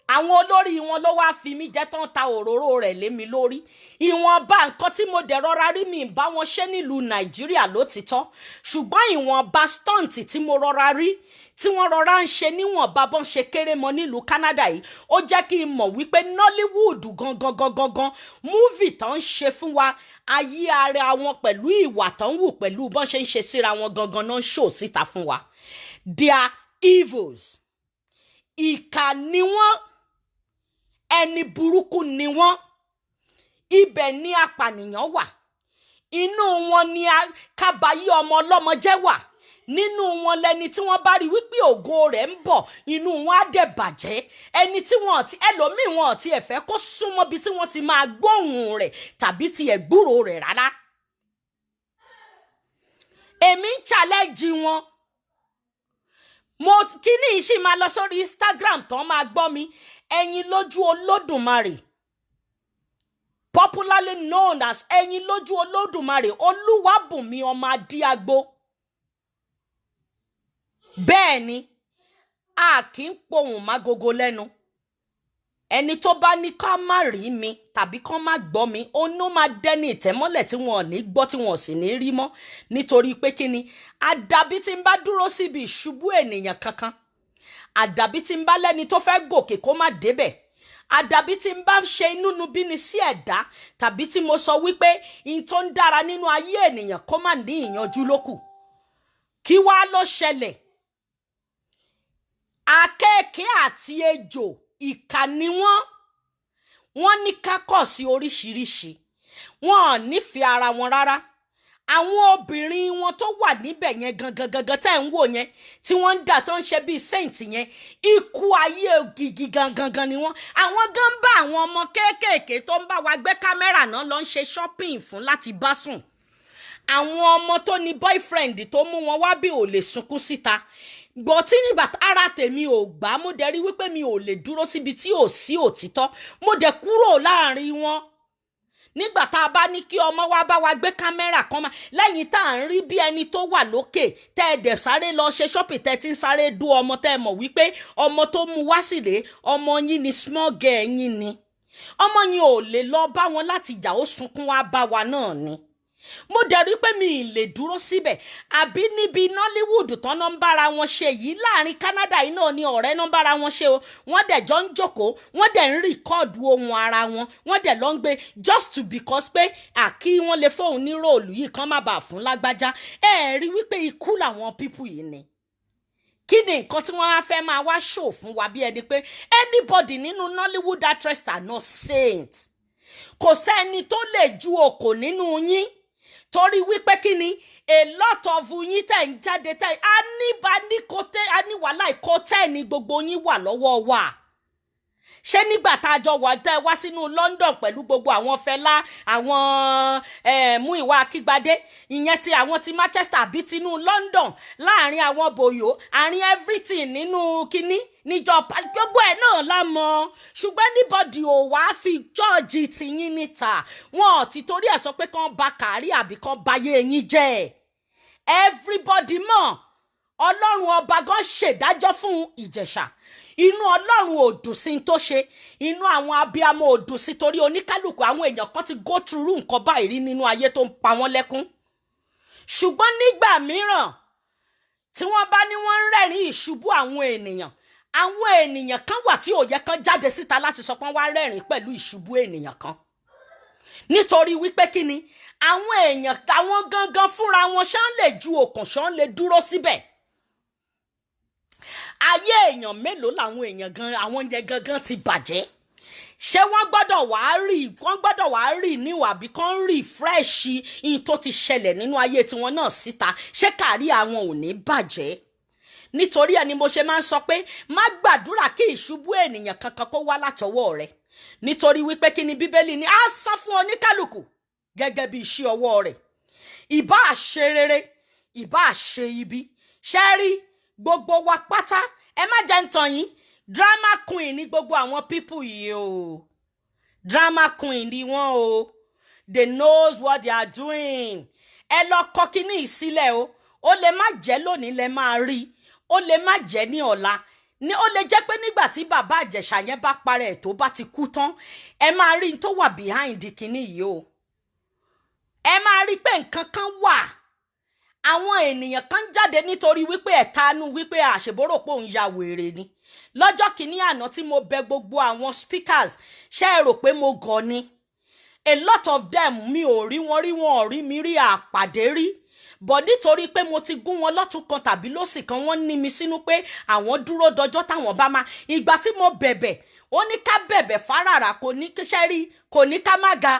Àwọn olórí wọn ló wáá fi mí jẹ́ tán, ta òróró rẹ̀ lé mi lórí. Ìwọ̀nba nǹkan tí mo dẹ̀ rọra rí, mi bá wọn ṣe nílùú Nàìjíríà lótìtọ́, ṣùgbọ́n ìwọ̀nba stunt tí mo rọra rí tí wọ́n rọra ń ṣe níwọ̀nba bọ́n ṣe kéré mọ́ nílùú Canada yìí, ó jẹ́ kí n mọ̀ wípé Nollywood gangan gangan gangan, movie tán ń ṣe fún wa, ayé ara wọn pẹ̀lú ìwà tán ń wù, pẹ̀lú bọ́n ṣe ń ṣe síra wọn gangan náà ń ṣò síta fún wa. They are evils. Ìkà ni wọ́n, ẹni burúkú ni wọ́n. Ibẹ̀ ni apànìyàn wà, inú wọn ni kábàáyé ọmọ ọlọ́mọ jẹ́ wà, nínú wọn lẹni tí wọ́n bá rí wípé ògo rẹ̀ ń bọ̀, inú wọn á dẹ̀ bàjẹ́. Ẹni tí wọn ti ẹlòmíì, wọn ti ẹ̀ fẹ́ kó súnmọ́ bí tí wọ́n ti máa gbóhùn rẹ̀ tàbí tiẹ̀ gbúrò rẹ̀ rárá. Èmi ń challenge wọn. Mo kíní yìí sì máa lọ sórí Instagram tán, máa gbọ́ mi. Ẹ̀yin lójú Olódùmarè, popularly known as Ẹ̀yin lójú Olódùmarè, Olúwàbùnmi ọmọ Adíagbo. Bẹ́ẹ̀ ni, a kì í pohùn mágogo lẹ́nu. Ẹni tó bá ní ká má rí mi tàbí kán má gbọ́ mi, ó ní ó máa dẹ́ni ìtẹ́mọ́lẹ̀ tí wọn ò ní gbọ́, tí wọn ò sì ní rí mọ́. Nítorí pé kí ni? Àdàbí tí ń bá dúró síbi ìṣubú ènìyàn kankan, àdàbí tí ń bá lẹ́ni tó fẹ́ gòkè kó má débẹ̀, àdàbí tí ń bá ṣe inúnibíni sí ẹ̀dá, tàbí tí mo sọ wípé in tó ń dára nínú ayé ènìyàn kó má ní ìyanjú lókù. Kí wá ló ṣẹlẹ̀? Akẹ́kẹ́ àti ejò, ìkà ni wọ́n. Wọ́n ní kákọ̀sí oríṣiríṣi, wọn ò nífẹ̀ẹ́ ara wọn rárá. Àwọn obìnrin wọn tó wà níbẹ̀ yẹn gangan gangan tẹ́ ń wò yẹn, tí wọ́n ń dà, tó ń ṣe bíi saint yẹn, ikú ayé gidi gangan gan ni wọ́n. Àwọn gan bá àwọn ọmọ kéékèèké tó ń bá wa gbé kámẹ́rà náà lọ ń ṣe shopping fún láti bá sùn. Àwọn ọmọ tó ní boyfriend tó mú wọn wá bí ò lè sunkún síta gbọ́ tí nígbà ara tèmi ò gbà. Mo dẹ̀ rí wípé mi ò lè dúró síbi tí ò sí òtítọ́. Mo dẹ̀ kúrò láàrin wọn. Nígbà tá a bá ní kí ọmọ wa bá wa gbé kámẹ́rà kan máa lẹ́yìn tá à ń rí bí ẹni tó wà lókè, tẹ́ ẹ dẹ̀ sáré lọ ṣe shopping, tẹ́ ẹ ti ń sáré dú ọmọ, tẹ́ ẹ mọ̀ wípé ọmọ tó mú wá sí rèé, ọmọ yín ni, small girl yín ni. Ọmọ yín ò lè lọ bá wọn láti jà, ó sunkún wá bá wa náà ni. Mo dẹ̀ rí pé mi ì lè dúró síbẹ̀. Àbí níbi Nollywood tán náà ń bára wọn ṣe yìí láàrin Canada yìí náà ni ọ̀rẹ́ náà ń bára wọn ṣe o. Wọ́n dẹ̀ jọ ń jókòó, wọ́n dẹ̀ ń record ohun ara wọn, wọ́n dẹ̀ lọ ń gbé just to because pé àkí wọ́n lè fóun ní role yìí kán má bàa fún lágbájá. Ẹ rí wípé ikú làwọn people yìí ni. Kí ni nǹkan tí wọ́n á fẹ́ máa wá show fún wa bí ẹni pé anybody nínú Nollywood actress are not saint? Kò sẹ́ni tó lè ju òkò nínú yín, torí wípé kí ni, a lot of yín tẹ̀ ń jáde tẹ̀ á ní bá ní kò tẹ́ á ní wàhálà ìkó tẹ́ ní gbogbo yín wà lọ́wọ́ wa. Ṣé nígbà tá a jọ wà tẹ́ wá sínú London pẹ̀lú gbogbo àwọn Fẹlá, àwọn Múyìwá Akígbadé, ìyẹn ti àwọn ti Manchester àbí tinú London, láàrin àwọn bòyó, àárín everything nínú kínní níjọ, gbogbo ẹ̀ náà la mọ̀. Ṣùgbọ́n anybody ò wá fi jọ́ọ̀jì tìyín níta. Wọn ò ti torí ẹ̀ sọ pé kán ba kárí àbí kán bayé yín jẹ́. Everybody mọ̀. Ọlọ́run Ọba gan ṣèdájọ́ fún Ìjẹ̀ṣà. Inú Ọlọ́run ò dùn sí tó ṣe, inú àwọn abiyamọ ò dùn sí, torí oníkálukú àwọn èèyàn kan ti go through nǹkan báyìí rí nínú ayé tó ń pa wọ́n lẹ́kún. Ṣùgbọ́n nígbà mìíràn tí wọ́n bá ní wọ́n ń rẹ́rìn ìṣubú àwọn ènìyàn, àwọn ènìyàn kan wà tí ò yẹ kán jáde síta láti sọ pé wọ́n wá rẹ́rìn pẹ̀lú ìṣubú ènìyàn kan, nítorí wípé kí ni, àwọn èèyàn àwọn gangan fúnra wọn ṣán lè ju òkàn, ṣán lè dúró síbẹ̀. Ayé èèyàn mélòó làwọn èèyàn gan, àwọn yẹn gangan ti bàjẹ́? Ṣé wọ́n gbọ́dọ̀ wàá rí, wọ́n gbọ́dọ̀ wàá rí níwà bí kán rí fresh in tó ti ṣẹlẹ̀ nínú ayé tiwọn náà síta? Ṣé kárí àwọn ò ní bàjẹ́? Nítorí ẹni mo ṣe máa ń sọ pé má gbàdúrà kí ìṣubú ènìyàn kankan kó wá látọwọ́ rẹ, nítorí wípé kí ni, Bíbélì ní á san fún oníkálukú gẹ́gẹ́ bí iṣẹ́ ọwọ́ rẹ̀, ìbá ṣe rere, ìbá ṣe ibi. Ṣe rí gbogbo wa pátá, ẹ má jẹ́ ń tàn yín, drama queen ní gbogbo àwọn people yìí o. Drama queen ni wọ́n o. They knows what they are doing. Ẹ lọ kọ kínní ìsílẹ̀ o. Ó lè má jẹ́ lónìí lẹ máa rí, ó lè má jẹ́ ní ọ̀la ní, ó lè jẹ́ pé nígbà tí Bàbá Ìjẹ̀ṣà yẹn bá parẹ́ ẹ̀, tó bá ti kú tán, ẹ máa rí n tó wà behind kínní yìí o. Ẹ máa rí pé nǹkan kan wà, àwọn ènìyàn kan jáde nítorí wípé ẹ̀tanú wípé àṣebórò pé òun ya wèrè ni. Lọ́jọ́ kìíní àná tí mo bẹ gbogbo àwọn speakers, ṣé ẹ rò pé mo gọ̀ ni? A lot of them, mi ò rí wọn rí, wọn ò rí mi rí, àpàdé rí bọ̀. Nítorí pé mo ti gún wọn lọ́tún kan tàbí lósì kan, wọ́n ní mi sínú pé àwọn dúró dọjọ́ táwọn bá máa. Ìgbà tí mo bẹ̀bẹ̀, ó ní ká bẹ̀bẹ̀ fáràrà, kò ní kíṣẹ́ rí, kò ní ká má ga.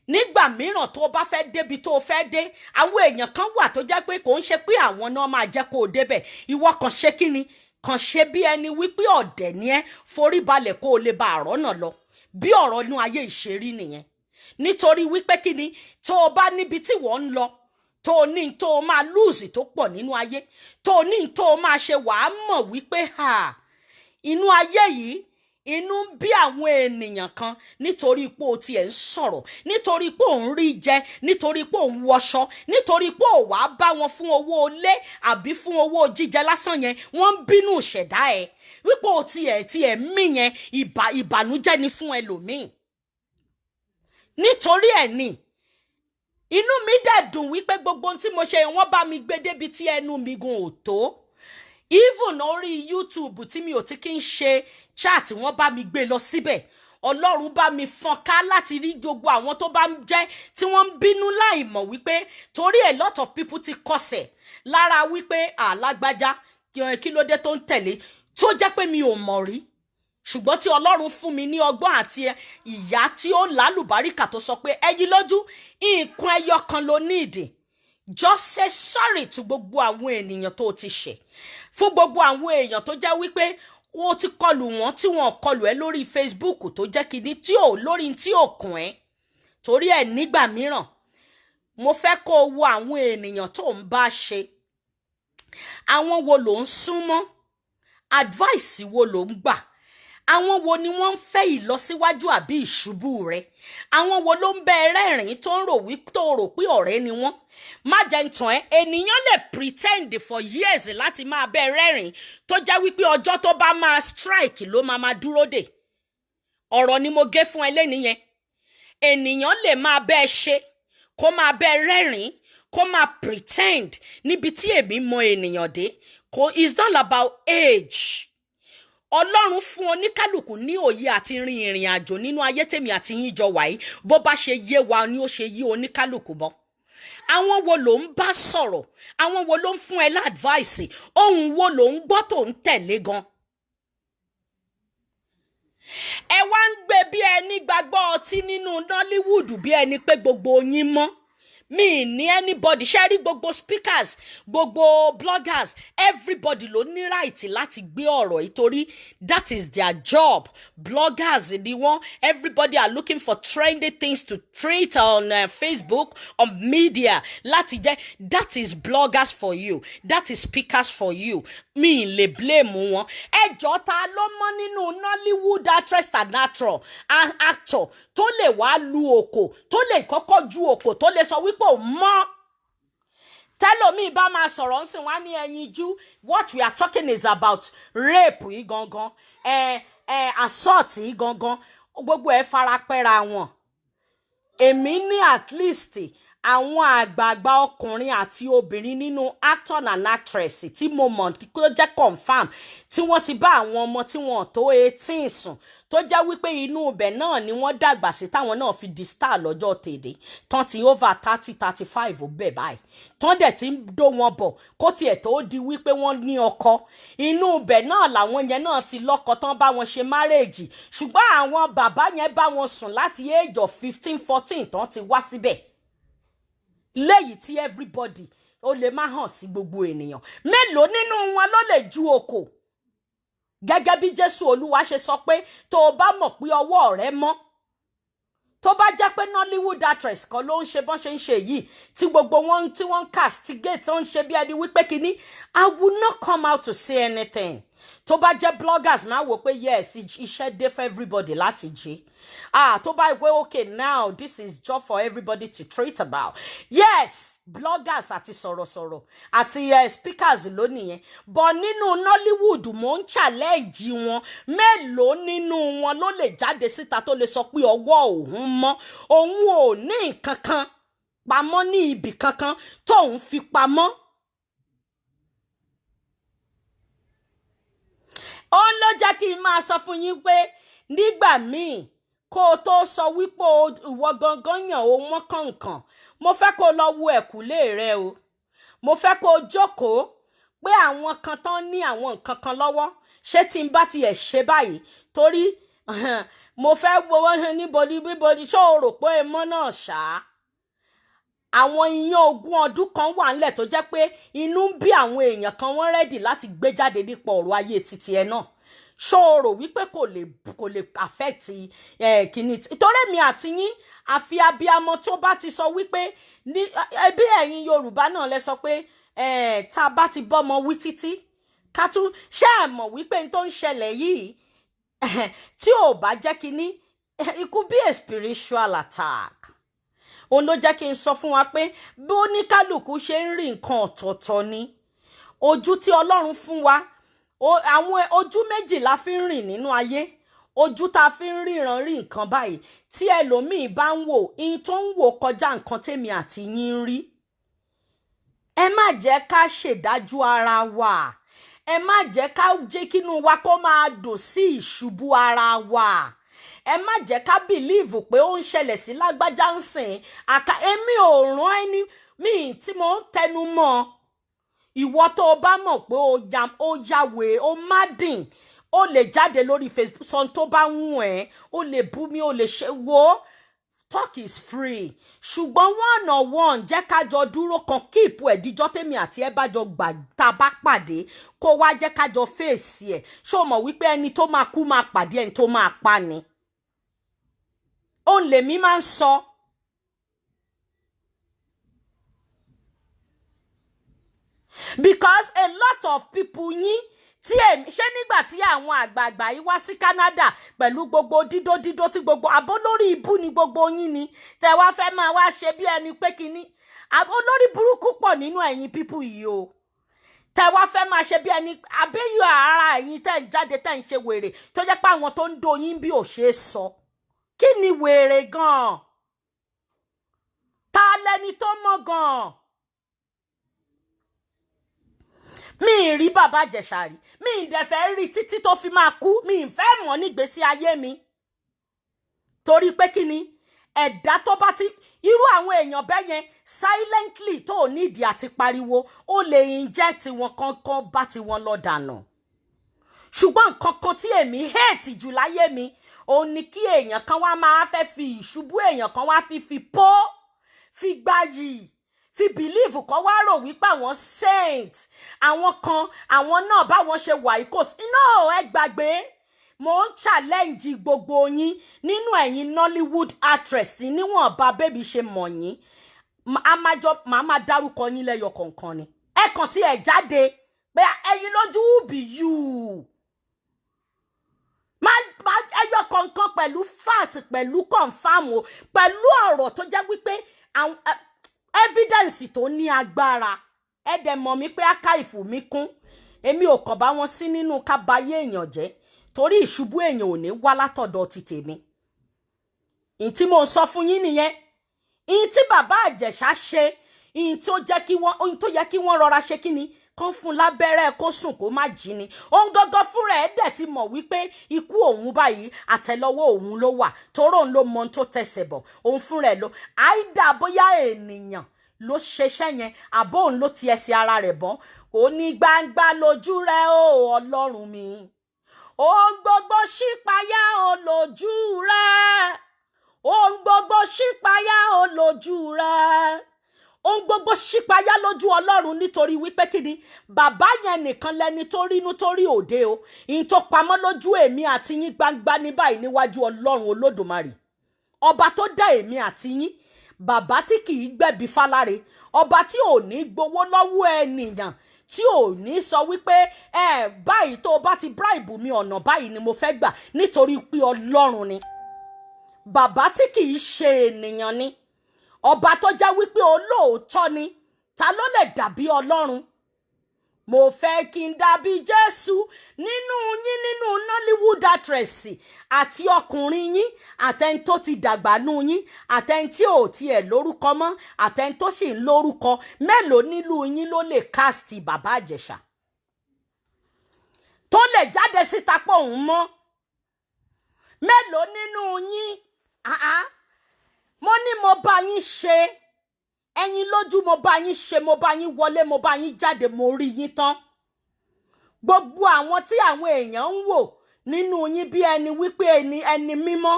Nígbà mìíràn tó o bá fẹ́ débi tó o fẹ́ dé, àwọn èèyàn kan wà tó jẹ́ pé kò ń ṣe pé àwọn náà máa jẹ́ kó o débẹ̀. Ìwọ kàn ṣe kí ni, kàn ṣe bí ẹni wípé ọ̀dẹ̀ ni ẹ́, forí balẹ̀ kó o lè ba àrọ́ náà lọ. Bí ọ̀rọ̀ inú ayé ìṣerí nìyẹn. Nítorí wípé kí ni, tó o bá níbi tí wọ́n ń lọ, tó o ní tó o máa lose tó pọ̀ nínú ayé, tó o ní tó o máa ṣe, wàá mọ̀ wípé ha, inú ayé yìí, inú ń bí àwọn ènìyàn kan nítorí pé o tiẹ̀ ń sọ̀rọ̀, nítorí pé ò ń rí jẹ, nítorí pé ò ń wọṣọ, nítorí pé ò wá bá wọn fún owó ilé àbí fún owó jíjẹ lásán yẹn, wọ́n ń bínú ìṣẹ̀dá ẹ̀ wípé o tiẹ̀ mí yẹn. Ìbànújẹ́ ni fún ẹlòmíì. Nítorí ẹ̀ ni inú mi dẹ̀ dùn wípé gbogbo ohun tí mo ṣe, wọ́n bá mi gbé débi tí ẹnu mi gun ò tó. Even orí YouTube tí mi ò ti kí ń ṣe chat, wọ́n bá mi gbé lọ síbẹ̀. Ọlọ́run bá mi fọ́n ká láti rí gbogbo àwọn tó bá ń jẹ́ tí wọ́n ń bínú láì mọ̀ wípé torí a lot of people ti kọsẹ̀ lára wípé àlágbájá, kí ló dé tó ń tẹ̀lé, tó jẹ́ pé mi ò mọ̀ rí. Ṣùgbọ́n tí Ọlọ́run fún mi ní ọgbọ́n àti ìyá tí ó lálùbáríkà tó sọ pé ẹyin lójú nǹkan ẹyọ kan ló ní ìdí, just say sorry to gbogbo àwọn ènìyàn tó ti ṣẹ̀, fún gbogbo àwọn èèyàn tó jẹ́ wípé wọ́n ti kọlù wọ́n tí wọ́n kọlù ẹ́ lórí Facebook, tó jẹ́ kíní tí ò lórí tí ò kùn ẹ́. Torí ẹ̀ nígbà mìíràn, mo fẹ́ kó o wo àwọn ènìyàn tó ń bá ṣe, àwọn wo ló ń súnmọ́, advice wo ló ń gbà, àwọn wo ni wọ́n ń fẹ́ ìlọsíwájú àbí ìṣubú rẹ, àwọn wo ló ń bẹ rẹ́rìn-ín tó ń rò wí tó rò pé ọ̀rẹ́ ni wọ́n. Má jẹ́ ń tàn ẹ́, ènìyàn lè pretend for years láti máa bẹ rẹ́rìn, tó jẹ́ wípé ọjọ́ tó bá máa strike ló máa máa dúró dè. Ọ̀rọ̀ ni mo gé fún ẹ lẹ́ni yẹn. Ènìyàn lè máa bẹ́ ẹ ṣe, Kó máa bẹ rẹ́rìn, kó máa pretend níbi tí èmi mọ ènìyàn dé kò. It's not about age. Ọlọ́run fún oníkálukú ní òye àti rin ìrìn àjò nínú ayé tèmi àti yín jọ wáyé. Bó bá ṣe yé wa ni ó ṣe yí oníkálukú bọ́. Àwọn wo ló ń bá sọ̀rọ̀? Àwọn wo ló ń fún ẹ l'advice? Ohun wo ló ń gbọ́ tó ń tẹ̀lé gan? Ẹ wá ń gbé bí ẹni gbàgbọ́ ọtí nínú Nollywood, bí ẹni pé gbogbo yín mọ́ mi ní anybody. Ṣe rí gbogbo speakers, gbogbo bloggers, everybody ló ní right láti gbé ọ̀rọ̀ yìí torí that is their job. Bloggers ni wọ́n. Everybody are looking for trendy things to treat on Facebook, on media láti jẹ́. That is bloggers for you, that is speakers for you. Mi lè blame wọn. Ẹjọ́, ta ló mọ́ nínú Nollywood actress and actor tó lè wá lu òkò, tó lè kọ́kọ́ ju òkò, tó lè sọ wípé òun mọ́? Tẹlomi bá máa sọ̀rọ̀ ń sìn wá ní ẹyinjú. What we are talking is about rape yìí gangan, ẹ ẹ assault yìí gangan, gbogbo ẹ farapẹ́ra wọn. Èmi ní at least àwọn àgbààgbà ọkùnrin àti obìnrin nínú actor and actress tí mo mọ̀ kó jẹ́ confam tí wọ́n ti bá àwọn ọmọ tí wọ́n tó 18 sùn, tó jẹ́ wípé inú ibẹ̀ náà ni wọ́n dàgbà sí, táwọn náà fi di star lọ́jọ́ tèdè tán ti over 30, 35 bẹ̀ báyìí, tán dẹ̀ ti ń dó wọn bọ̀ kó tiẹ̀ tó di wípé wọ́n ní ọkọ. Inú ibẹ̀ náà làwọn yẹn náà ti lọ́kọ tán, bá wọn ṣe marriage, ṣùgbọ́n àwọn bàbá yẹn bá wọn sùn láti age of 15, 14 tán ti wá síbẹ̀, léyìí tí everybody ó lè má hàn sí gbogbo ènìyàn. Mélòó nínú wọn ló lè ju òkò gẹ́gẹ́ bí Jésù Olúwa ṣe sọ pé tó o bá mọ̀ pé ọwọ́ rẹ mọ́? Tó bá jẹ́ pé Nollywood actress kan ló ń ṣe bọ́n ṣe ń ṣe yìí, tí gbogbo wọn tí wọ́n ń castigate, tó ń ṣe bí ẹni wípé kínní, I will not come out to say anything. Tó bá jẹ́ bloggers, máa wò pé yes, iṣẹ́ dé for everybody láti jí. Ah, tó bá wé, okay, now this is job for everybody to treat about. Yes, bloggers àti sọ̀rọ̀sọ̀rọ̀ àti speakers lónìí yẹn, but nínú Nollywood, mò ń challenge wọn, mélòó nínú wọn ló lè jáde síta tó lè sọ pé ọwọ́ òun mọ́, òun ò ní nǹkan kan pamọ́ ní ibì kankan tóun fi pamọ́? Ó ló jẹ́ kí n máa sọ fún yín pé nígbà míì, kó o tó sọ wípé ìwọ gangan yàn ó mọ́ kànkàn, mo fẹ́ kó o lọ wo ẹ̀kúlé rẹ o. Mo fẹ́ kó o jókòó pé àwọn kan tán ní àwọn nǹkan kan lọ́wọ́, ṣé tí n bá tiẹ̀ ṣe báyìí, torí mo fẹ́ wo níbo níbo, ṣó o rò pé mọ́ náà ṣáá? Àwọn iyán 20 ọdún kan wà ńlẹ̀ tó jẹ́ pé inú ń bí àwọn èèyàn kan, wọ́n ready láti gbé jáde nípa ọ̀rọ̀ ayé títí ẹ náà. Ṣó o rò wípé kò lè affect ẹ kìíní? Torí èmi àti yín, àfi abiyamọ tó bá ti sọ wípé ní ẹbí ẹ̀yin Yorùbá náà lẹ sọ pé tá a bá ti bọ́mọ wí títí ká tún ṣé ẹ mọ̀ wípé n tó ń ṣẹlẹ̀ yìí, tí ò bá jẹ́ kínní, it could be a spiritual attack. Òun ló jẹ́ kí n sọ fún wa pé bí oníkálukú ṣe ń rí nǹkan ọ̀tọ̀ọ̀tọ̀ ni. Ojú tí Ọlọ́run fún wa, àwọn ojú méjì la fi ń rìn nínú ayé. Ojú tá a fi ń ríran rí nǹkan báyìí, tí ẹlòmíín bá ń wò in, tó ń wò kọjá nǹkan tèmi àti yín ń rí. Ẹ má jẹ́ ká ṣèdájú ara wa. Ẹ má jẹ́ ká jẹ́ kínú wa kó máa dùn sí ìṣubú ara wa. Ẹ má jẹ́ ká believe pé ó ń ṣẹlẹ̀ sí lágbájá ń sìn àká. Èmi ò rán ẹni míì tí mo ń tẹnu mọ́. Ìwọ tó o bá mọ̀ pé ó ya wèé, ó má dìn, ó lè jáde lórí Facebook sọ tó bá ń wù ẹ́, ó lè bú mi, ó lè ṣe wo, talk is free. Ṣùgbọ́n one on one, jẹ́ ká jọ dúró kan, keep ẹ̀ díjọ́ tèmi àti ẹ bá jọ gbà tá a bá pàdé, kó wá jẹ́ ká jọ fèsì ẹ̀. Ṣó mọ̀ wípé ẹni tó máa kú máa pàdé ẹni tó máa pa ni? Òun lèmi máa ń sọ. Because a lot of people yín tí èmi ṣé nígbà tí àwọn àgbààgbà yìí wá sí Canada pẹ̀lú gbogbo dídó dídó tí gbogbo àbó lórí ibú ni gbogbo yín ni tẹ wá fẹ́ máa wá ṣe bí ẹni pé kínní, àbó lórí burúkú pọ̀ nínú ẹ̀yin people yìí o, tẹ wá fẹ́ máa ṣe bí ẹni àbẹ́yọ ara ẹ̀yin tẹ́ ń jáde, tẹ́ ń ṣe wèrè, tó jẹ́ pé àwọn tó ń do yín bí ò ṣe é sọ. Kí ni wèrè gan-an? Ta lẹni tó mọ̀ gan-an? Mi ì rí Bàbá Ìjẹ̀ṣà rí, mi ì dẹ̀ fẹ́ rí títí tó fi máa kú. Mi ì fẹ́ mọ̀ nígbésí ayé mi, torí pé kí ni ẹ̀dá tó bá ti irú àwọn èèyàn bẹ́ẹ̀ yẹn silently tó ò nídìí àti pariwo, ó lè inject wọn kankan bá ti wọn lọ dànù. Ṣùgbọ́n nǹkan kan tí èmi hate jù láyé mi, òun ni kí èèyàn kan wá máa fẹ́ fi ìṣubú èèyàn kan wá fi pó, fi gbáyì, fi believe, kọ́ wá rò wípé àwọn saint, àwọn kan, àwọn náà báwọn ṣe wà yìí, kò sí. No, ẹ gbàgbé. Mo ń challenge gbogbo yín nínú ẹ̀yin Nollywood actress, níwọ̀nba bébí ṣe mọ̀ yín, a máa jọ màá máa dárúkọ yín lẹ́yọ kọ̀ọ̀kan ni. Ẹ kàn tí ẹ jáde pé ẹ̀yin lójú be you má ẹyọ kọ̀ọ̀kan pẹ̀lú fact, pẹ̀lú confirm o, pẹ̀lú ọ̀rọ̀ tó jẹ́ wípé àwọn evidence tó ní agbára. Ẹ dẹ̀ mọ̀ mí pé archive mi kún. Èmi ò kàn bá wọn sí nínú kábàáyé èèyàn jẹ́, torí ìṣubú èèyàn ò ní wá látọ̀dọ̀ ti tèmi. Ìyìn tí mo ń sọ fún yín nìyẹn. Ìyìn tí Bàbá Ìjẹ̀ṣà ṣe, ìyìn tó jẹ́ kí wọ́n, ìyìn tó yẹ kí wọ́n rọra ṣe, kí ni kán fún lábẹ́rẹ́ kó sùn, kó má jí ni. Òun gangan fúnra ẹ̀ dẹ̀ ti mọ̀ wípé ikú òun báyìí, àtẹ́lẹwọ́ òun ló wà, toró òun ló mọ ohun tó tẹsẹ̀ bọ̀. Òun fúnra ẹ̀ ló àìdá bóyá ènìyàn ló ṣeṣẹ́ yẹn, àbó òun ló ti ẹsẹ̀ ara rẹ̀ bọ́n. Ó ní gbangba lójú rẹ̀ ó, Ọlọ́run mi, ohun gbogbo ṣípayá ó lójú rẹ̀, ohun gbogbo ṣípayá ó lójú rẹ̀, ohun gbogbo ṣípayá lójú Ọlọ́run. Nítorí wípé kí ni, bàbá yẹn nìkan lẹni tó rínú tó rí òde o. Ìyìn tó pamọ́ lójú èmi àti yín, gbangba ní báyìí níwájú Ọlọ́run Olódùmarè, ọba tó dá èmi àti yín, bàbá tí kì í gbẹ̀bí fáláre, ọba tí ò ní gbowó lọ́wọ́ ènìyàn, tí ò ní sọ wípé ẹ báyìí tó o bá ti bribe mi, ọ̀nà báyìí ni mo fẹ́ gbà, nítorí pé Ọlọ́run ni bàbá tí kì í ṣe ènìyàn ni, ọba tó jẹ́ wípé olóòótọ́ ni. Ta ló lè dàbí Ọlọ́run? Mo fẹ́ kí n dàbí Jésù. Nínú yín, nínú Nollywood actress, àti ọkùnrin yín, àtẹni tó ti dàgbà nú yín, àtẹni tí ò tiẹ̀ lórúkọ mọ́, àtẹni tó sì ń lórúkọ, mélòó nílùú yín ló lè cast Bàbá Ìjẹ̀ṣà, tó lè jáde síta pé òun mọ́? Mélòó nínú yín? Ah ah. Mo ní mo bá yín ṣe ẹ̀yin lójú, mo bá yín ṣe, mo bá yín wọlé, mo bá yín jáde, mo rí yín tán. Gbogbo àwọn tí àwọn èèyàn ń wò nínú yín bí ẹni wípé ẹni mímọ́,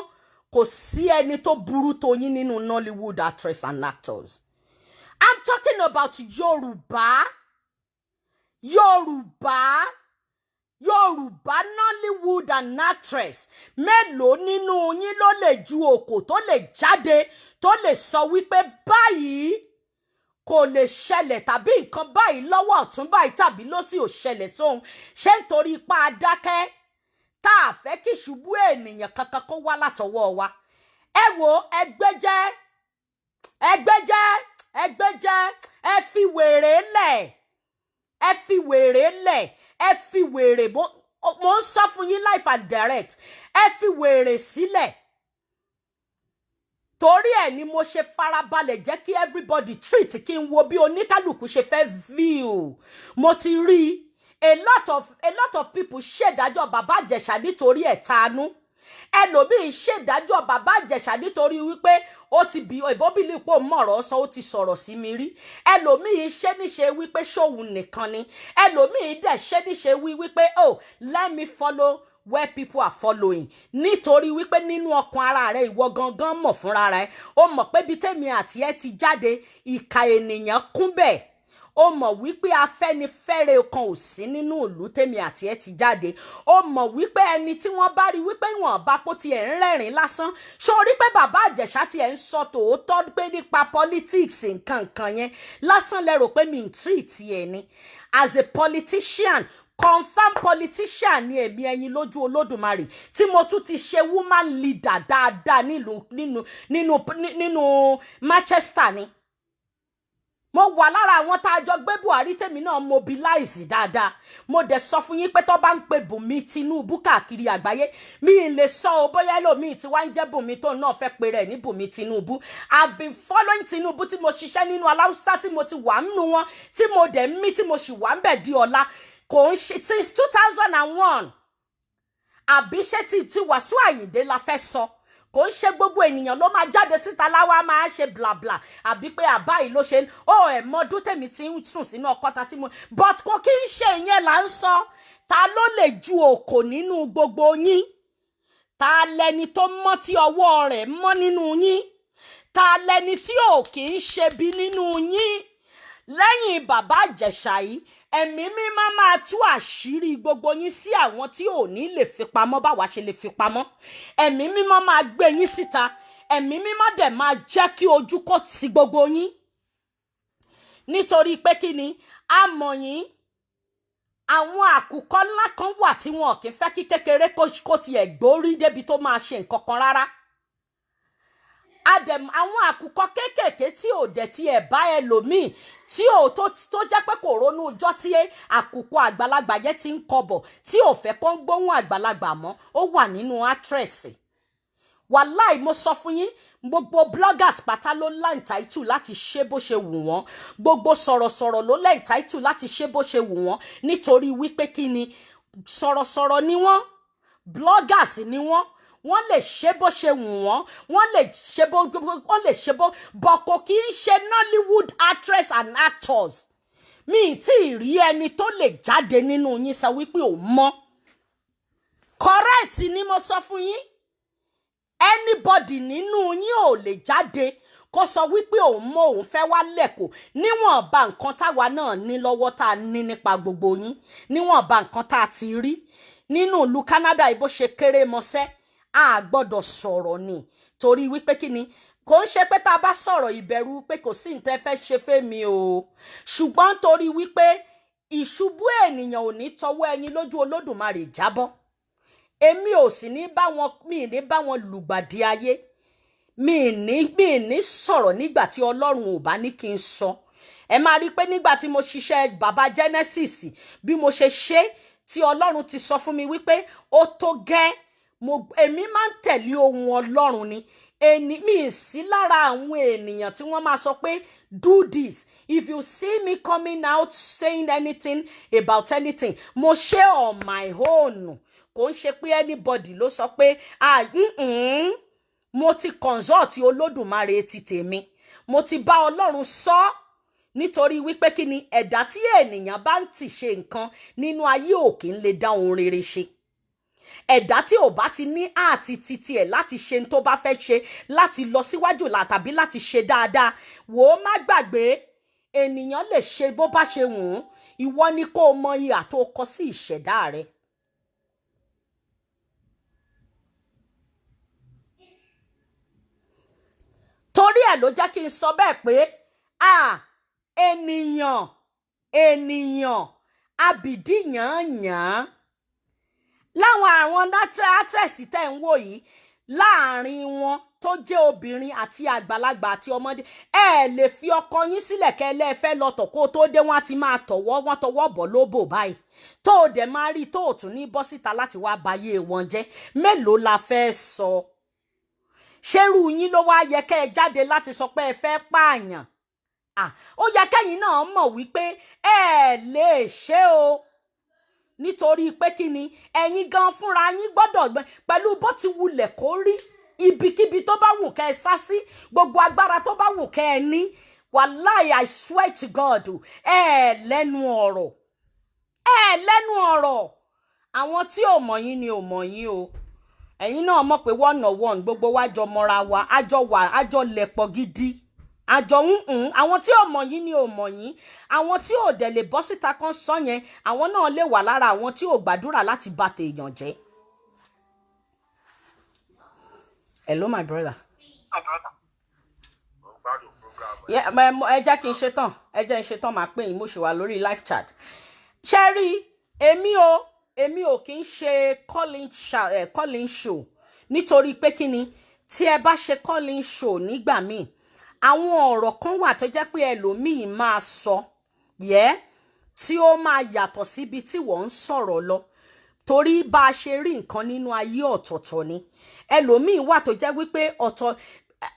kò sí ẹni tó burú tó yín nínú Nollywood actress and actors. I'm talking about Yorùbá, Yorùbá, Yorùbá Nollywood and actress. Mélòó nínú yín ló lè ju òkò, tó lè jáde, tó lè sọ wípé báyìí kò lè ṣẹlẹ̀, tàbí nǹkan báyìí lọ́wọ́ ọ̀tún báyìí tàbí lósì ò ṣẹlẹ̀ sóhun? Ṣé nítorí ipá adákẹ́ tá a fẹ́ kí ìṣubú ènìyàn kankan kó wá látọwọ́ wa? Ẹ wo, ẹgbẹ́ jẹ́, ẹgbẹ́ jẹ́, ẹgbẹ́ jẹ́. Ẹ fi wèrè lẹ̀, ẹ fi wèrè lẹ̀, ẹ fi wèrè. Mo ń sọ fún yín live and direct, ẹ fi wèrè sílẹ̀. Torí ẹ̀ ni mo ṣe farabalẹ̀ jẹ́ kí everybody treat, kí n wo bí oníkálukú ṣe fẹ́ view. Mo ti rí a lot of people ṣèdájọ́ Bàbá Ìjẹ̀ṣà nítorí ẹ̀tanú. Ẹlòmíín ṣèdájọ́ Bàbá Ìjẹ̀ṣà nítorí wípé ó ti bí ìbóbìlì pò mọ̀rọ̀ sọ, ó ti sọ̀rọ̀ sí mi rí. Ẹlòmíín ṣe níṣe wípé ṣóun nìkan ni. Ẹlòmíín dẹ̀ ṣe níṣe wípé, "Oh, let me follow where people are following," nítorí wípé nínú ọkàn ara rẹ, ìwọ gangan mọ̀ fúnra rẹ, ó mọ̀ pé bí tèmi àti ẹ ti jáde, ìka ènìyàn kún bẹ́ẹ̀. Ó mọ̀ wípé Afẹ́nifẹ́re kan ò sí nínú ìlú tèmi àti ẹ ti jáde. Ó mọ̀ wípé ẹni tí wọ́n bá rí wípé ìwọ̀n bá pọ̀ tiẹ̀ ń rẹ́rìn lásán, ṣó rí pé Bàbá Ìjẹ̀ṣà tiẹ̀ ń sọ tòótọ́ pé nípa politics nǹkan nǹkan yẹn lásán, lẹ rò pé mi ń treat ẹ ni as a politician? Confam politician ni èmi, ẹyin lójú Olódùmarè, tí mo tún ti ṣe woman leader dáadáa nílùú nínú nínú nínú Manchester ni. Mo wà lára àwọn tá a jọ gbé Buhari, tèmi náà mobilize dáadáa. Mo dẹ̀ sọ fún yín pé tó bá ń pe Bùnmi Tinubu káàkiri àgbáyé, mi ì lè sọ ọ bóyá ẹlòmíì tí wàá ń jẹ́ Bùnmi tó náà fẹ́ pe rẹ̀ ní Bùnmi Tinubu. I've been following Tinubu, tí mo ṣiṣẹ́ nínú aláùsá, tí mo ti wà nínú wọn, tí mo dẹ̀ ń mí, tí mo sì wà ń bẹ̀ di ọ̀la. Kò ń ṣe since 2001. Àbí ṣé ti Wàsíù Àyìndé la fẹ́ sọ? Kò ń ṣe gbogbo ènìyàn ló máa jáde síta láwa máa ṣe bla bla, àbí pé àbá yìí ló ṣe ó. Ẹ̀ mọdún tèmi ti ń sùn sínú ọkọta tí mo, but kò kí ń ṣe ìyẹn là ń sọ. Ta ló lè ju òkò nínú gbogbo yín? Ta lẹni tó mọ́ tí ọwọ́ rẹ̀ mọ́ nínú yín? Ta lẹni tí ò kì í ṣe bí nínú yín? Lẹ́yìn Bàbá Ìjẹ̀ṣà yìí, Ẹ̀mí Mímọ́ máa tú àṣírí gbogbo yín sí àwọn tí ò ní lè fi pamọ́ báwa ṣe lè fi pamọ́. Ẹ̀mí Mímọ́ máa gbé yín síta. Ẹ̀mí Mímọ́ dẹ̀ máa jẹ́ kí ojú kó ti gbogbo yín, nítorí pé kí ni a mọ̀ yín. Àwọn àkùkọ ńlá kan wà tí wọn kì í fẹ́ kí kékeré kó tiẹ̀ gbórí débi tó máa ṣe nǹkan kan rárá. Adẹ̀m àwọn àkùkọ kéékèèké tí ò dẹ̀ tiẹ̀ bá ẹlòmíì tí ò tó jẹ́ pé kò ronú ọjọ́ tí àkùkọ àgbàlagbà yẹn ti ń kọbọ̀, tí ò fẹ́ kó ń gbóhùn àgbàlagbà mọ́, ó wà nínú actress. Wàláì, mo sọ fún yín, gbogbo bloggers pátá ló l'entitled láti ṣe bó ṣe wù wọ́n. Gbogbo sọ̀rọ̀sọ̀rọ̀ ló l'entitled láti ṣe bó ṣe wù wọ́n, nítorí wípé kí ni? Sọ̀rọ̀sọ̀rọ̀ ni wọ́n, bloggers ni wọ́n. Wọ́n lè ṣe bó ṣe wù wọ́n, wọ́n lè ṣe bó bọ̀. Kò kí ń ṣe Nollywood actress and actors. Mi ì tí ì rí ẹni tó lè jáde nínú yín sọ wípé òun mọ́. Correct ni mo sọ fún yín. Anybody nínú yín ò lè jáde kó sọ wípé òun mọ òun fẹ́ wá lẹ́kọ̀ọ́. Níwọ̀nba nǹkan táwa náà ní lọ́wọ́, tá a ní nípa gbogbo yín, níwọ̀nba nǹkan tá a ti rí nínú ìlú Canada, bó ṣe kéré mọ́sẹ́, a gbọ́dọ̀ sọ̀rọ̀ ni, torí wípé kí ni? Kò ń ṣe pé tá a bá sọ̀rọ̀, ìbẹ̀rù pé kò sí nǹkan fẹ́ ṣe fẹ́mi o, ṣùgbọ́n torí wípé ìṣubú ènìyàn ò ní tọwọ́ ẹyin lójú Olódùmarè jábọ́. Èmi ò sì ní bá wọn, mi ní bá wọn lùgbàdì ayé. Mi ní sọ̀rọ̀ nígbà tí Ọlọ́run ò bá ní kí n sọ. Ẹ máa rí i pé nígbà tí mo ṣiṣẹ́ bàbá Genesis, bí mo ṣe ṣe tí Ọlọ́run ti sọ fún mi wípé ó tó gẹ́, mo èmi máa ń tẹ̀lé ohun Ọlọ́run ni. Ẹni mi sí lára àwọn ènìyàn tí wọ́n máa sọ pé, "Do this." If you see me coming out saying anything about anything, mo ṣe on my own. Kò ń ṣe pé anybody ló sọ pé, ah, mo ti consult Olódùmarè ti tèmi, mo ti bá Ọlọ́run sọ, nítorí wípé kí ni? Ẹ̀dá tí ènìyàn bá ń tì ṣe nǹkan nínú ayé ò kí ń lè dá ohun rere ṣe. Ẹ̀dá tí ò bá ti ní àti titi ẹ̀ láti ṣe tó bá fẹ́ ṣe, láti lọ síwájú là tàbí láti ṣe dáadáa, wò ó, má gbàgbé, ènìyàn lè ṣe bó bá ṣe wù ú. Ìwọ ni kó o mọ ìhà tó kọ sí ìṣẹ̀dá rẹ. Torí ẹ̀ ló jẹ́ kí n sọ bẹ́ẹ̀ pé a ènìyàn, ènìyàn abìdí yànyàn láwọn àwọn actress tẹ́ ń wò yìí, láàrin wọn tó jẹ́ obìnrin àti àgbàlagbà àti ọmọdé, ẹ lè fi ọkọ yín sílẹ̀ kẹ́ ẹ lẹ́ẹ̀fẹ́ lọ́tọ̀. Kó tó dé, wọ́n á ti máa tọ̀wọ́ wọ́n tọwọ́ bọ̀ lóbò báyìí, tó o dẹ̀ máa rí tó o tún ní bọ́ síta láti wá bayé wọn jẹ́. Mélòó la fẹ́ sọ? Ṣerú yín ló wá yẹ kẹ́ ẹ jáde láti sọ pé ẹ fẹ́ pààyàn? Ó yẹ kẹ́yìn náà mọ̀ wípé ẹ lè ṣe o, nítorí pé kí ni? Ẹ̀yin gan fúnra yín gbọ́dọ̀ gbẹ pẹ̀lú bó ti wulẹ̀ kó rí. Ibikíbi tó bá wù kẹ́ ẹ sá sí, gbogbo agbára tó bá wù kẹ́ ẹ ní, wàláì, I swear to God, ẹ lẹ́nu ọ̀rọ̀, ẹ lẹ́nu ọ̀rọ̀. Àwọn tí ò mọ̀ yín ni ò mọ̀ yín o. Ẹ̀yin náà mọ̀ pé one on one, gbogbo wa jọ mọ́ra wa, àjọ wà, àjọ lẹ̀pọ̀ gidi, àjọ ń àwọn tí ò mọ̀ yín ni ò mọ̀ yín. Àwọn tí ò dẹ̀ lè bọ́ síta kan sọ yẹn, àwọn náà lè wà lára àwọn tí ò gbàdúrà láti bà tèèyàn jẹ́. Hello, my brother. Mo ń gbádùn program ẹ. Yeah, ẹ jẹ́ kí n ṣe tán, ẹ jẹ́ n ṣe tán, máa pè yín. Mo ṣì wà lórí live chat. Ṣé rí èmi ò kì í ṣe calling show, nítorí pé kí ni? Tí ẹ bá ṣe calling show nígbà míì, Àwọn ọ̀rọ̀ kan wà tó jẹ́ pé ẹlòmíì máa sọ yẹ tí ó máa yàtọ̀ síbi tí wọ́n ń sọ̀rọ̀ lọ, torí bá a ṣe rí nǹkan nínú ayé, ọ̀tọ̀ọ̀tọ̀ ni. Ẹlòmíì wà tó jẹ́ wípé ọ̀tọ̀.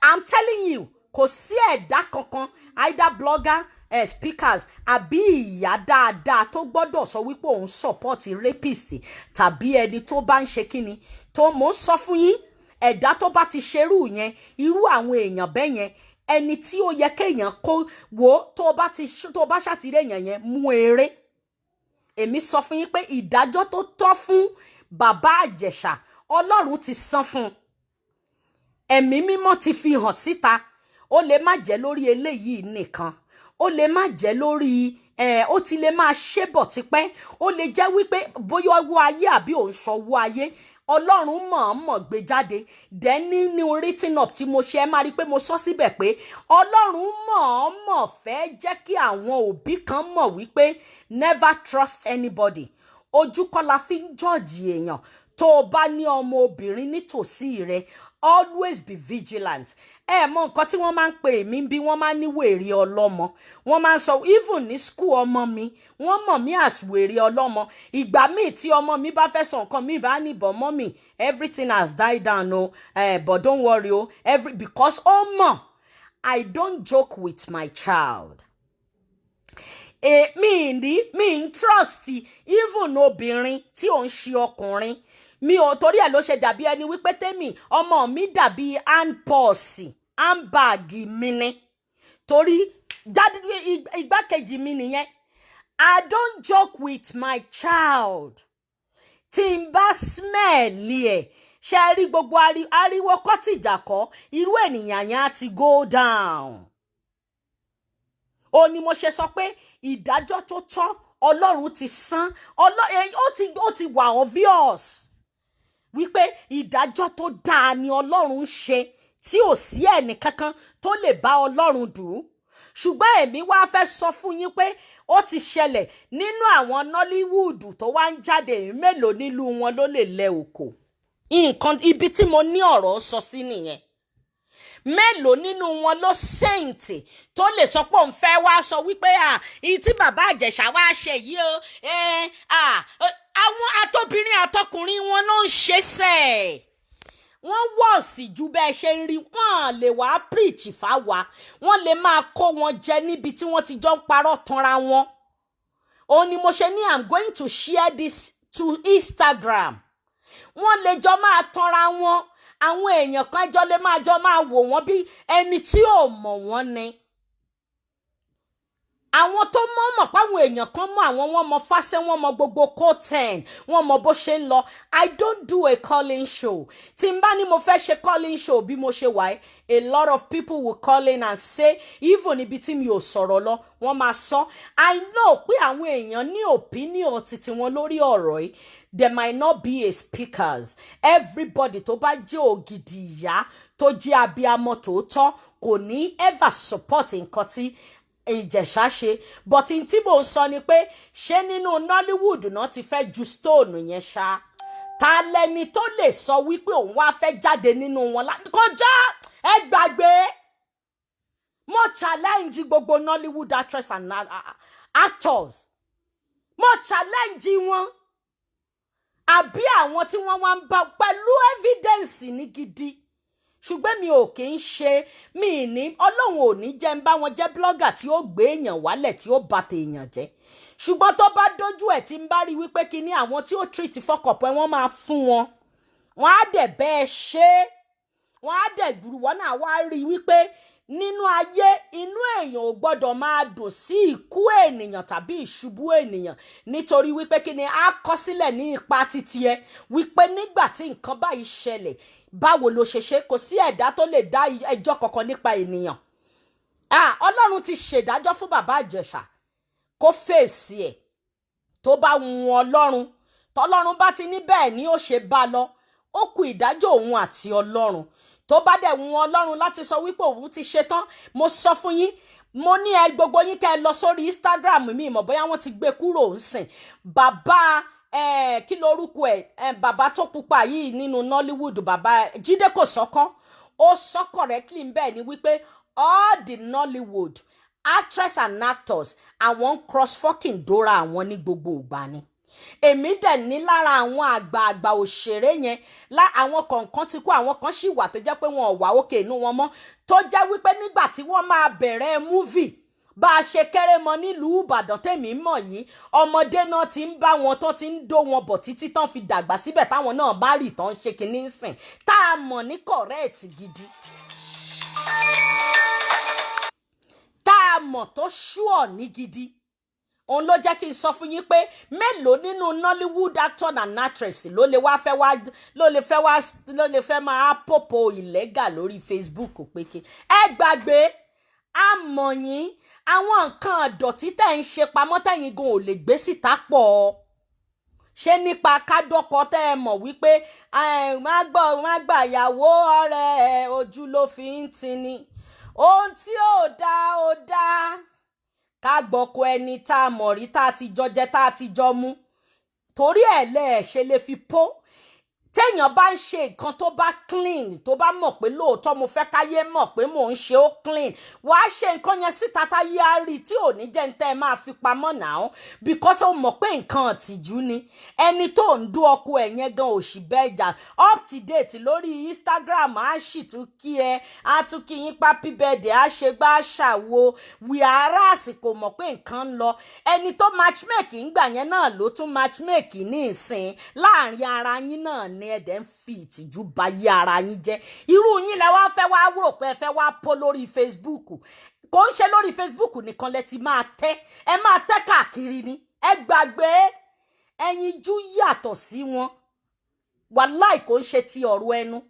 I'm telling you, kò sí ẹ̀dá kankan, either blogger, speakers àbí ìyá dáadáa tó gbọ́dọ̀ sọ wípé òun support rapist tàbí ẹni tó bá ń ṣe kíni tó. Mò ń sọ fún yín, ẹ̀dá tó bá ti ṣerú yẹn, irú àwọn èèyàn bẹ́ẹ̀ yẹn, ẹni tí ó yẹ kéèyàn kó wò ó, tó bá ṣàtìrí èèyàn yẹn mú eré. Èmi sọ fún yín pé ìdájọ́ tó tọ́ fún Bàbá Ìjẹ̀ṣà, Ọlọ́run ti san fún un. Ẹ̀mí Mímọ́ ti fi hàn síta. Ó lè má jẹ́ lórí eléyìí nìkan, ó lè má jẹ́ lórí ẹ̀, ó ti lè máa ṣe bọ̀ tipẹ́. Ó lè jẹ́ wípé bóyá ọwọ́ ayé àbí òun ṣọwọ́ ayé, Ọlọ́run mọ̀ọ́mọ̀ gbé jáde. Then nínú written up tí mo ṣe, ẹ máa rí i pé mo sọ síbẹ̀ pé Ọlọ́run mọ̀ọ́mọ̀ fẹ́ jẹ́ kí àwọn òbí kan mọ̀ wípé never trust anybody. Ojú kọ́ la fi ń judge èèyàn. Tó o bá ní ọmọ obìnrin nítòsí rẹ, always be vigilant. Ẹ mọ nǹkan tí wọ́n máa ń pè mí bí, wọ́n máa ń ní wèrè ọlọ́mọ. Wọ́n máa ń sọ, even ní school ọmọ mi, wọ́n mọ̀ mí as wèrè ọlọ́mọ. Ìgbà míì tí ọmọ mi bá fẹ́ sọ nǹkan mi, bá ní, "But mommy, everything has died down o, but don't worry o," every because ó mọ̀ I don't joke with my child. Mi ní mi ń trust even obìnrin tí ò ń ṣe ọkùnrin mi ò. Torí ẹ̀ ló ṣe dàbí ẹni wípé tèmi, ọmọ mi dàbí hand purse, handbag mi ni, torí jáde igbákejì mi nìyẹn. I don't joke with my child. Tí n bá smell ẹ̀, ṣe rí gbogbo ariwo kọ́tìjà kọ́, irú ènìyàn yẹn á ti go down. Ó ní mo ṣe sọ pé ìdájọ́ tó tọ́, Ọlọ́run ti san. Ó ti wà obvious wípé ìdájọ́ tó dáa ni Ọlọ́run ń ṣe, tí ò sí ẹnì kankan tó lè bá Ọlọ́run dùn ún. Ṣùgbọ́n èmi wá fẹ́ sọ fún yín pé ó ti ṣẹlẹ̀ nínú àwọn Nollywood tó wá ń jáde. Mélòó nílùú wọn ló lè lẹ òkò nǹkan? Ibi tí mo ní ọ̀rọ̀ sọ sí nìyẹn. Mélòó nínú wọn ló saint tó lè sọ pé òun fẹ́ wá sọ wípé à ìyí tí Bàbá Ìjẹ̀ṣà wá ṣe yìí o? Àwọn àtobìnrin àtọkùnrin wọn ló ń ṣe sẹ́ẹ̀. Wọ́n wọ̀ọ̀sì ju bẹ́ẹ̀ ṣe ń rí. Wọ́n lè wá preach fáwa, wọ́n lè máa kó wọn jẹ níbi tí wọ́n ti jọ ń parọ́ tanra wọn. Òun ni mo ṣe ní I'm going to share this to Instagram. Wọ́n lè jọ máa tanra wọn. Àwọn èèyàn kan jọ lè máa jọ máa wò wọ́n bí ẹni tí ò mọ̀ wọ́n ni. Àwọn tó mọ̀ mọ̀ páwọn èèyàn kan mọ̀ àwọn, wọn mọ fásẹ́, wọn mọ gbogbo code 10, wọn mọ bó ṣe ń lọ. I don't do a calling show. Tí n bá ní mo fẹ́ ṣe calling show bí mo ṣe wà ẹ́, a lot of people will call in and say, even ibi tí mi ò sọ̀rọ̀ lọ, wọ́n máa sọ. I know pé àwọn èèyàn ní opinion titi wọn lórí ọ̀rọ̀ yìí. There might not be a speakers. Everybody tó bá jẹ́ ògidì ìyá, tó jẹ́ abiyamọ tòótọ́, kò ní ever support nǹkan tí Ìjẹ̀ṣà ṣe. But n tí mò ń sọ ni pé, ṣé nínú Nollywood náà ti fẹ́ ju stone yẹn ṣá? Ta lẹni tó lè sọ wípé òun wá fẹ́ jáde nínú wọn kọjá? Ẹ gbàgbé. Mo challenge gbogbo Nollywood actress and actors. Mo challenge wọn, àbí àwọn tí wọ́n wá ń bá pẹ̀lú evidence ní gidi. Ṣùgbọ́n mi ò kì í ṣe mi ní Ọlọ́run ò ní jẹ́ ń bá wọn jẹ́ blogger tí ó gbé èèyàn wálẹ̀, tí ó bà tèèyàn jẹ́. Ṣùgbọ́n tó bá dójú ẹ̀, tí ń bá rí wípé kí ní àwọn tí ó treat fọkọ̀pẹ́, wọ́n máa fún wọn, wọ́n á dẹ̀ bẹ́ẹ̀ ṣe é, wọ́n á dẹ̀ gbùrù wọ́n náà wá rí wípé nínú ayé, inú èèyàn ò gbọ́dọ̀ máa dùn sí ikú ènìyàn tàbí ìṣubú ènìyàn, nítorí wípé kí ni á kọ sílẹ̀ ní ipa títí ẹ wípé nígbà tí nǹkan báyìí ṣẹlẹ̀, báwo ló ṣe ṣe? Kò sí ẹ̀dá tó lè dá ẹjọ́ kankan nípa ènìyàn. Ah, Ọlọ́run ti ṣèdájọ́ fún Bàbá Ìjẹ̀ṣà, kó fèsì ẹ̀. Tó bá wù Ọlọ́run, tọ́lọ́run bá ti ní bẹ́ẹ̀ ni ó ṣe bá lọ, ó kù ìdájọ́ òun àti Ọlọ́run. Tó bá dẹ̀ wù Ọlọ́run láti sọ wípé òun ti ṣetán. Mo sọ fún yín, mo ní ẹ gbogbo yín kẹ́ ẹ lọ sórí Instagram mi, mọ̀ bóyá wọ́n ti gbé kúrò ń sìn. Bàbá kí lorúkọ ẹ, bàbá tó pupa yìí nínú Nollywood, bàbá Jídé Kòsọ́kọ́, ó sọ correctly bẹ́ẹ̀ ni wípé All the Nollywood actress and actors, àwọn ń cross fucking dóra àwọn ní gbogbo ìgbà ni. Èmi dẹ̀ ní lára àwọn àgbààgbà òṣèré yẹn lá, àwọn kọ̀ọ̀kan ti kú, àwọn kan sì wà tó jẹ́ pé wọn ò wá òkè inú wọn mọ́, tó jẹ́ wípé nígbà tí wọ́n máa bẹ̀rẹ̀ movie, bá a ṣe kéré mọ nílùú Ìbàdàn tèmi mọ̀ yìí, ọmọdé náà ti ń bá wọn tó ti ń dó wọn bọ̀ títí tán fi dàgbà síbẹ̀, táwọn náà bá rì tán ṣe kinní ń sìn, tá a mọ̀ ní correct gidi, tá a mọ̀ tó ṣúọ̀ ní gidi. Òun ló jẹ́ kí n sọ fún yín pé mélòó nínú Nollywood actor and actress ló lè wá fẹ́ wá, ló lè fẹ́ wá, ló lè fẹ́ máa pòpò illegal lórí Facebook pé kí ẹ gbàgbé àmọ̀ yín. Àwọn nǹkan àdọ̀tí tẹ̀ ń ṣe pamọ́ tẹ̀yìn gan ò lè gbé síta pọ̀. Ṣé nípa kádọ́kọ tẹ́ ẹ mọ̀ wípé má gbọ́, má gbà yàwó ọ̀rẹ́ ẹ, ojú ló fi ń tini, ohun tí ò dáa ò dáa, ká gbọ́kọ ẹni tá a mọ̀ rí, tá a ti jọ jẹ, tá a ti jọ mú, torí ẹ̀ lẹ́ẹ̀ ṣe lè fi pó. Téèyàn bá ń ṣe nǹkan tó bá clean, tó bá mọ̀ pé lóòótọ́ mo fẹ́ káyé mọ̀ pé mò ń ṣe ó clean, wàá ṣe nǹkan yẹn síta táyé á rí, tí ò ní jẹ́ ń tẹ́ ẹ máa fi pamọ́ náà, because ó mọ̀ pé nǹkan ìtìjú ni. Ẹni tó ń dún ọkọ ẹ̀ yẹn gan òṣì bẹ́ẹ̀ jà up to date lórí Instagram, á sì tún kí ẹ, á tún kí yín happy birthday, á ṣe gbá ṣàwo wíárà, kò mọ̀ pé nǹkan ń lọ. Ẹni tó matchmake ń gbà yẹn náà ló tún matchmake ní ìsìn láàrin ara yín náà ní. Ẹ̀dẹ̀ ń fi ìtìjú ba yí ara yín jẹ́. Irú yín lẹ wá fẹ́ wá rò pé ẹ fẹ́ wá pọ́ lórí Facebook. Kò ń ṣe lórí Facebook nìkan lẹ ti máa tẹ́, ẹ máa tẹ́ káàkiri ni. Ẹ gbàgbé, ẹyinjú yàtọ̀ sí wọn. Wàláì, kò ń ṣe ti ọ̀rọ̀ ẹnu.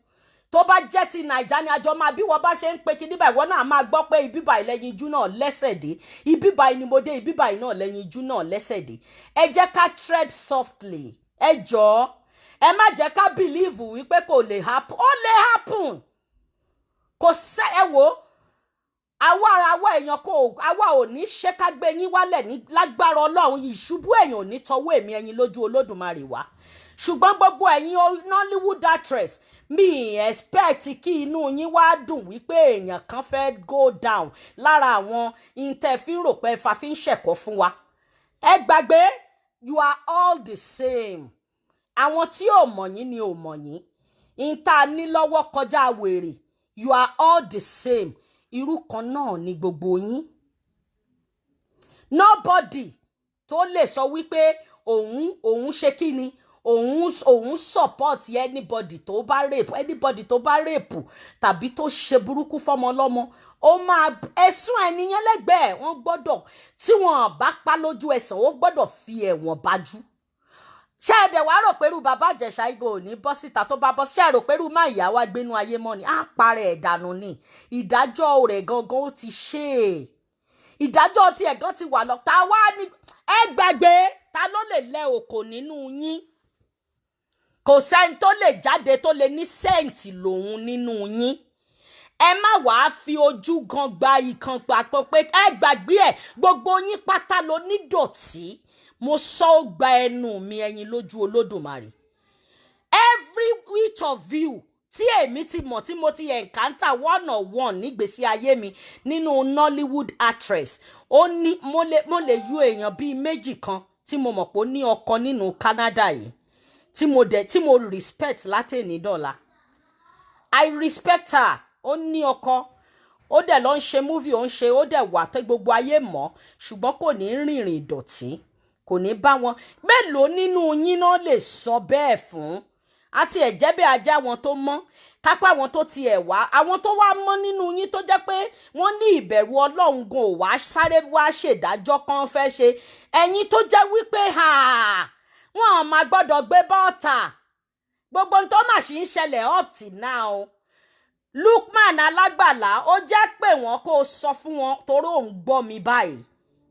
Tó bá jẹ́ ti Nàìjà ni àjọ máa bí wọ́n bá ṣe ń pe kí níbà, ìwọ náà máa gbọ́ pé ibi báyìí lẹ́yinjú náà lẹ́sẹ̀ dé, ibi báyìí ni mo dé, ibi báyìí náà lẹ́yinjú náà lẹ́sẹ̀ dé. Ẹ jẹ́ ká tread softly. Ẹ jọ̀ọ́, ẹ má jẹ́ ká believe wípé kò lè happen. Ó lè happen. Kò sẹ́. Ẹ wò ó, àwa èèyàn kò, àwa ò ní ṣe ká gbé yín wálẹ̀ ní lágbára Ọlọ́run. Ìṣubú èèyàn ò ní tọwọ́ èmi ẹyin lójú Olódùmarè wá. Ṣùgbọ́n gbogbo ẹ̀yin Nollywood actress, mi expect kí inú yín wá dùn wípé èèyàn kan fẹ́ go down lára àwọn intẹ́fín rò pé ẹ̀fà fi ń ṣẹ̀kọ́ fún wa. Ẹ gbàgbé, you are all the same. Àwọn tí ò mọ̀ yín ni ò mọ̀ yín ìta ní lọ́wọ́ kọjá wèrè. You are all the same. Irú kan náà ni gbogbo yín. Nobody tó lè sọ wípé òun ṣe kí ni, òun support anybody tó bá rape anybody, tó bá rape tàbí tó ṣe burúkú fọmọ ọlọ́mọ. Ó máa ẹ̀sùn ẹni yẹn lẹ́gbẹ̀ẹ́. Wọ́n gbọ́dọ̀, tí wọ́n bá pa lójú ẹsẹ̀, ó gbọ́dọ̀ fi ẹ̀wọ̀n bájú. Ṣé ẹ dẹ̀ wá rò pé irú Bàbá Ìjẹ̀ṣà igo ò ní bọ́ síta? Tó bá bọ́, ṣé ẹ rò pé irú má ìyá wa gbénú ayé mọ́ ni? Á parẹ́ ẹ̀ dànù ni. Ìdájọ́ rẹ̀ gangan, ó ti ṣe é. Ìdájọ́ tí ẹ̀gán ti wà lọ. Ta wá ní ẹ gbàgbé, ta ló lè lẹ òkò nínú yín? Kò sẹ́ni tó lè jáde tó lè ní saint lòun nínú yín. Ẹ má wàá fi ojú gan gba ìkan papọ̀ pé ẹ gbàgbé ẹ. Gbogbo yín pátá ló ní dọ̀tí. Mo sọ, ó gba ẹnu mi, ẹyin lójú Olódùmarè. Every each of you tí èmi ti mọ̀, tí mo ti encounter one on one nígbèésí ayé mi nínú Nollywood actress, ó ní mo lè yọ èèyàn bíi méjì kan tí mo mọ̀ pé ó ní ọkọ nínú Canada yìí, tí mo dẹ̀ tí mo respect látẹ̀ní dọ̀la. I respect her. Ó ní ọkọ, ó dẹ̀ lọ ń ṣe movie, ó ń ṣe, ó dẹ̀ wà tẹ́ gbogbo ayé mọ̀, ṣùgbọ́n kò ní rìnrìn ìdọ̀tí, kò ní bá wọn. Mélòó nínú yín náà lè sọ bẹ́ẹ̀ fún? Àti ẹ̀jẹ̀ bí ajá wọn tó mọ́ kápá, àwọn tó tiẹ̀ wá, àwọn tó wá mọ́ nínú yín, tó jẹ́ pé wọ́n ní ìbẹ̀rù Ọlọ́run gan, ò wá sáré wá ṣèdájọ́ kan fẹ́ ṣe. Ẹ̀yin tó jẹ́ wípé wọ́n máa gbọ́dọ̀ gbé bọ́ọ̀tà gbogbo ohun tó mà sì ń ṣẹlẹ̀ up till now. Lukman Alágbàlá, ó jẹ́ pé wọ́n kó sọ fún wọn torí òun gbọ́ mi báyìí.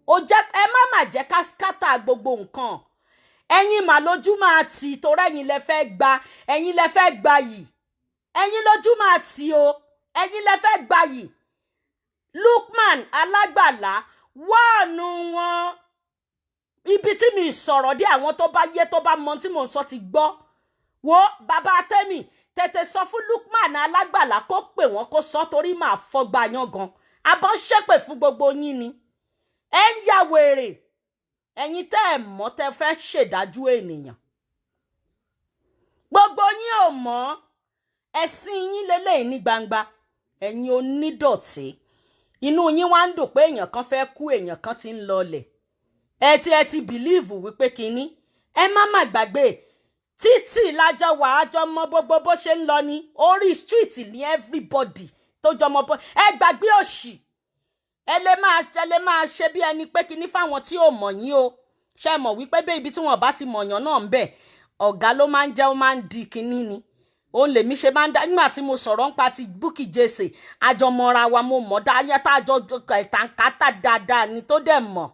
Ó jẹ́ ẹ má má jẹ́ ká scatter gbogbo nǹkan. Ẹ̀yin mà lójú máa tì, torí ẹ̀yin lẹ fẹ́ gba, ẹ̀yin lẹ fẹ́ gba yìí. Ẹ̀yin lójú máa tì o, ẹ̀yin lẹ fẹ́ gba yìí. Lukman Alágbàlá, wáànù wọn ibi tí mi sọ̀rọ̀ dé. Àwọn tó bá yé, tó bá mọ tí mò ń sọ ti gbọ́. Wo bàbá tẹ́mi, tètè sọ fún Lukman Alágbàlá kó pè wọ́n, kó sọ, torí màá fọgbà yan gan. Abọ́ ṣépè fún gbogbo yín ni. Ẹ ń ya wèrè. Ẹ̀yin tẹ́ ẹ̀ mọ̀, tẹ́ fẹ́ ṣèdájú ènìyàn, gbogbo yín ò mọ̀. Ẹ̀sìn yín lélẹ́yìn ní gbangba. Ẹ̀yin onídọ̀tí, inú yín wá ń dùn pé èèyàn kan fẹ́ kú, èèyàn kan ti ń lọlẹ̀. Ẹ ti believe wípé kínní. Ẹ má má gbàgbé, títì lájọ wà, á jọ mọ gbogbo bó ṣe ń lọ ní orí street ní everybody tó jọ mọ bó. Ẹ gbàgbé òṣì. Ẹ lè máa ṣe bí ẹni pé kinní fáwọn tí ò mọ̀ yín o. Ṣe mọ̀ wípé bí ibi tí wọ́n bá ti mọ̀yàn náà ń bẹ̀, ọ̀gá ló máa ń jẹ́, ó máa ń di kinní ni. Òun lèmi ṣe máa ń dá. Nígbà tí mo sọ̀rọ̀ ń pa ti Bukky Jesse, àjọmọ́ra wa, mo mọ̀ dáyà tá a jọ tàǹkátà dáadáa ni, tó dẹ̀ mọ̀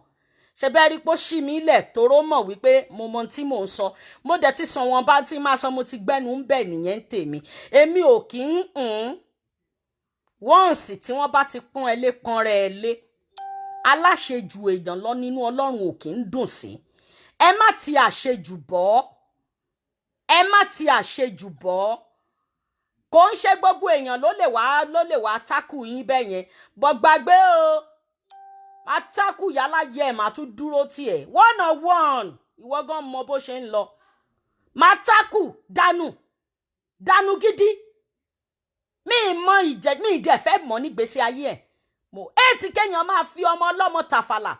ṣe bẹ́ẹ̀ rí pé ó ṣí mi lẹ̀, toró mọ̀ wípé mo mọ tí mò ń sọ. Mo dẹ̀ ti sọ wọn bá tí máa sọ, mo ti gbẹ́nu ń bẹ̀ nìyẹn ń tèmi. Èmi ò kí ń wọ́ǹsì tí wọ́n bá ti pọ́n ẹ lé, pọ́n rẹ̀ ẹ lé. Aláṣejù èèyàn lọ nínú Ọlọ́run ò kí ń dùn sí. Ẹ má ti àṣejù bọ́, ẹ má ti àṣejù bọ́. Kò ń ṣe gbogbo èèyàn ló lè wá tákù yín bẹ́ẹ̀ yẹn bọ́. Gbàgbé o, máa tákù yálà yẹ ẹ̀, máa tún dúró tiẹ̀ one on one. Ìwọ gan mọ bó ṣe ń lọ. Máa tákù dànù dànù gidi. Mi mọ ìjẹ, mi ì dẹ̀ fẹ́ mọ̀ nígbésí ayé ẹ̀. Mo éètì kéèyàn máa fi ọmọ ọlọ́mọ tàfàlà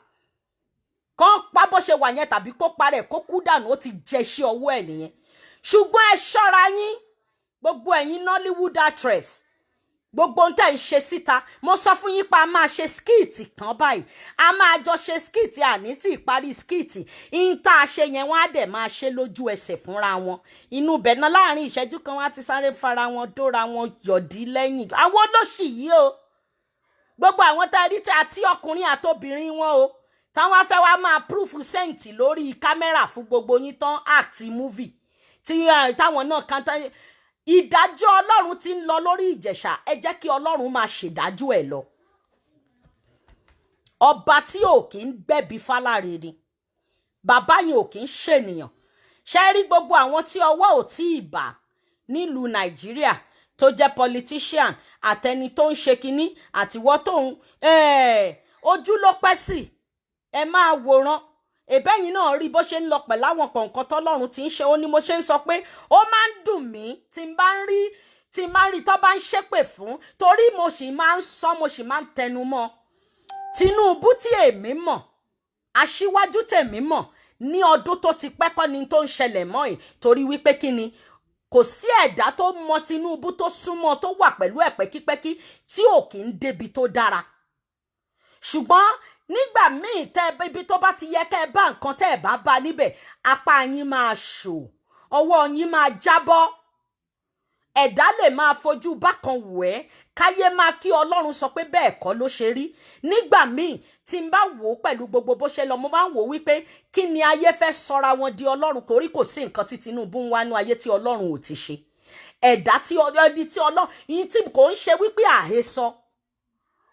kàn pa bó ṣe wà yẹn, tàbí kó parẹ́, kó kú dànù, ó ti jẹ iṣẹ́ ọwọ́ ẹ̀ nìyẹn. Ṣùgbọ́n ẹ ṣọ́ra yín, gbogbo ẹ̀yin Nollywood actress, gbogbo ohun tẹ́ ń ṣe síta. Mo sọ fún yín pa, a máa ṣe skit kan báyìí, a máa jọ ṣe skit, àní tí ìparí skit ń tá a ṣe yẹn, wọ́n á dẹ̀ máa ṣe lójú ẹsẹ̀ fúnra wọn inú ibẹ̀ náà. Láàrin ìṣẹ́jú kan, wọ́n á ti sáré fara wọn dóra wọn yọ̀dí lẹ́yìn. Àwọn olóṣì yìí o, gbogbo àwọn tá a rí tí àti ọkùnrin àtobìnrin wọn o, táwọn afẹ́ wa máa proof sent lórí kámẹ́rà fún gbogbo yín tán, act movie tí táwọn náà kan tán. Ìdájọ́ Ọlọ́run ti ń lọ lórí Ìjẹ̀ṣà. Ẹ jẹ́ kí Ọlọ́run máa ṣèdájọ́ ẹ̀ lọ. Ọba tí ò kí ń gbẹ̀bí fáláre ni bàbá yẹn, ò kí ń ṣènìyàn. Ṣe rí gbogbo àwọn tí ọwọ́ ò tí ì bà nílùú Nàìjíríà tó jẹ́ politician, àtẹni tó ń ṣe kinní, àtiwọ́ tó ń ojú ló pẹ́ sí, ẹ máa wòran. Ìbẹ́yìn náà rí bó ṣe ń lọ pẹ̀lú àwọn kọ̀ọ̀kan tọ́lọ́run ti ń ṣe. Ó ní mo ṣe ń sọ pé ó máa ń dùn mí tí n bá ń rí tó bá ń ṣépè fún, torí mo sì máa ń sọ, mo sì máa ń tẹnu mọ́. Tinubu tí èmi mọ̀, aṣíwájú tèmi mọ̀ ní ọdún tó ti pẹ́ kọ́ ni tó ń ṣẹlẹ̀ mọ́ ẹ̀, torí wípé kí ni, kò sí ẹ̀dá tó mọ Tinubu, tó súnmọ́, tó wà pẹ̀lú ẹ̀ pẹ́kípẹ́kí, tí ò kí ń débi tó dára. Ṣùgbọ́n nígbà míì, tẹ́ ibi tó bá ti yẹ kẹ́ ẹ bá nǹkan, tẹ́ ẹ bá bá níbẹ̀, apá yín máa ṣò, ọwọ́ yín máa jábọ́. Ẹ̀dá lè máa fojú bákan wò ẹ́, káyé máa kí Ọlọ́run sọ pé bẹ́ẹ̀ kọ́ ló ṣe rí. Nígbà míì tí n bá wò ó pẹ̀lú gbogbo bó ṣe lọ, mo máa ń wò ó wípé kí ni ayé fẹ́ sọra wọn di Ọlọ́run? Torí kò sí nǹkan tí Tinubu ń wá nú ayé tí Ọlọ́run ò ti ṣe. Ẹ̀dá tí ẹni tí Ọlọ́run yìí tí kò ń ṣe wípé àhesọ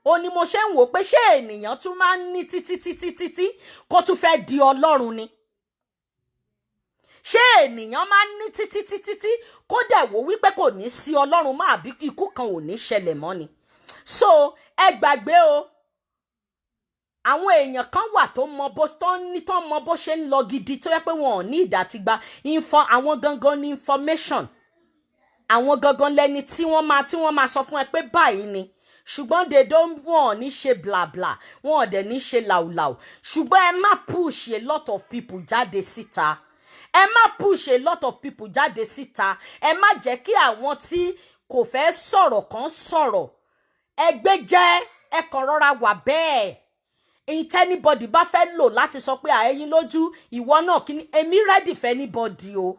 ó ní mo ṣe ń wò pé ṣé ènìyàn tún máa ń ní títí títí títí kó tún fẹ́ di Ọlọ́run ni? Ṣé ènìyàn máa ń ní títí títí tí kó dẹ̀ wò wípé kò ní sí Ọlọ́run mọ́, àbí ikú kan ò ní ṣẹlẹ̀ mọ́ ni? So ẹ gbàgbé o, àwọn èèyàn kan wà tó mọ bó tó ní, tó mọ bó ṣe ń lọ gidi, tó yẹ pé wọn ò ní ìdàtìgbà info. Àwọn gangan ní information, àwọn gangan lẹni tí wọ́n máa sọ fún ẹ pé báyìí ni. Ṣùgbọ́n they don't, wọn ò ní ṣe bla bla, wọn ò dẹ̀ ní ṣe làwùlàwù. Ṣùgbọ́n ẹ má push a lot of people jáde síta, ẹ má push a lot of people jáde síta. Ẹ má jẹ́ kí àwọn tí kò fẹ́ sọ̀rọ̀ kan sọ̀rọ̀. Ẹgbẹ́ jẹ́, ẹ kàn rọra wà bẹ́ẹ̀. Èyí tí anybody bá fẹ́ lò láti sọ pé àẹ́yìn lójú ìwọ náà kí ni, èmi ready for anybody o.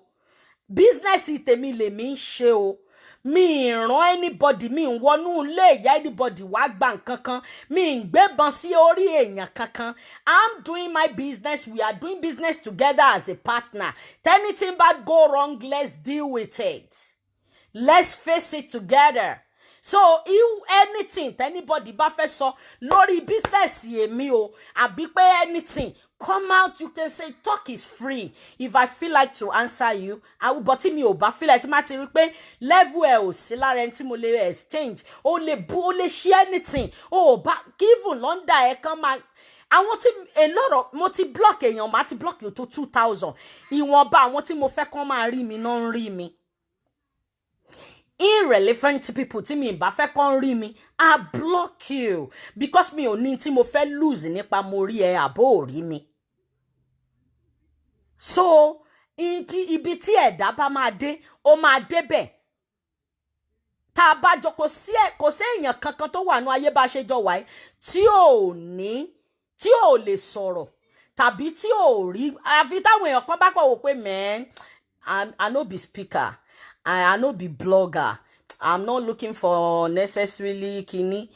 Business tèmi lèmi ń ṣe o. Mi ì ràn anybody, mi ń wọnú ilé ìyá anybody wá gba nǹkan kan, mi ń gbébọn sí orí èèyàn kankan. I'm doing my business, we are doing business together as a partner. Anything bad go wrong, let's deal with it, let's face it together. So if anything anybody bá fẹ́ sọ lórí business èmi o, àbí pé anything come out, you can say. Talk is free. If I feel like to answer you, I will. But tí mi ò bá feel like, tí má ti rí pé level ẹ ò sí lára ẹni tí mo lè exchange, ó lè bú, ó lè ṣe anything, ó bá even London ẹ kàn máa àwọn tí a lot of mo ti block èèyàn, má ti block tó 2,000. Ìwọ̀nba àwọn tí mo fẹ́ kán máa rí mi náà ń rí mi. Irrelevant people tí mi bá fẹ́ kán rí mi, I block you, because mi ò ní tí mo fẹ́ lose nípa mo rí ẹ àbó ò rí mi. So ibi tí ẹ̀dá bá máa dé, ó máa débẹ̀. Tá a bá jọ, kò sí èèyàn kankan tó wà ní ayé bá a ṣe jọ wáyé tí ò ní, tí ò lè sọ̀rọ̀ tàbí tí ò rí, àfi táwọn èèyàn kan bá kọ̀ wò pé, "Man, I no be speaker, I no be blogger, I'm not looking for necessarily kini."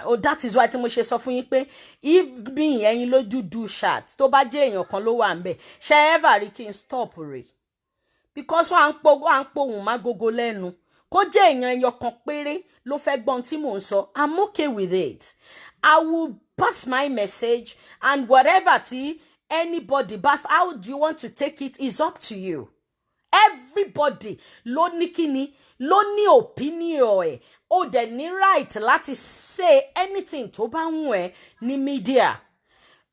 Oh, that is why tí mo ṣe sọ fún yín pé if me ẹyin lójú do chat, tó bá jẹ́ èèyàn kan ló wà ń bẹ̀, ṣe ever rí kí n stop rẹ̀? Because wọ́n à ń pohùn má gogo lẹ́nu. Kó jẹ́ èèyàn ẹyọ kan péré ló fẹ́ gbọ́n tí mò ń sọ, I'm okay with it. I will pass my message, and whatever tí anybody bá, how do you want to take it is up to you. Everybody ló ní kíni, ló ní opinion ẹ̀. Ó dẹ̀ ní right láti say anything tó bá wù ẹ́ ní media.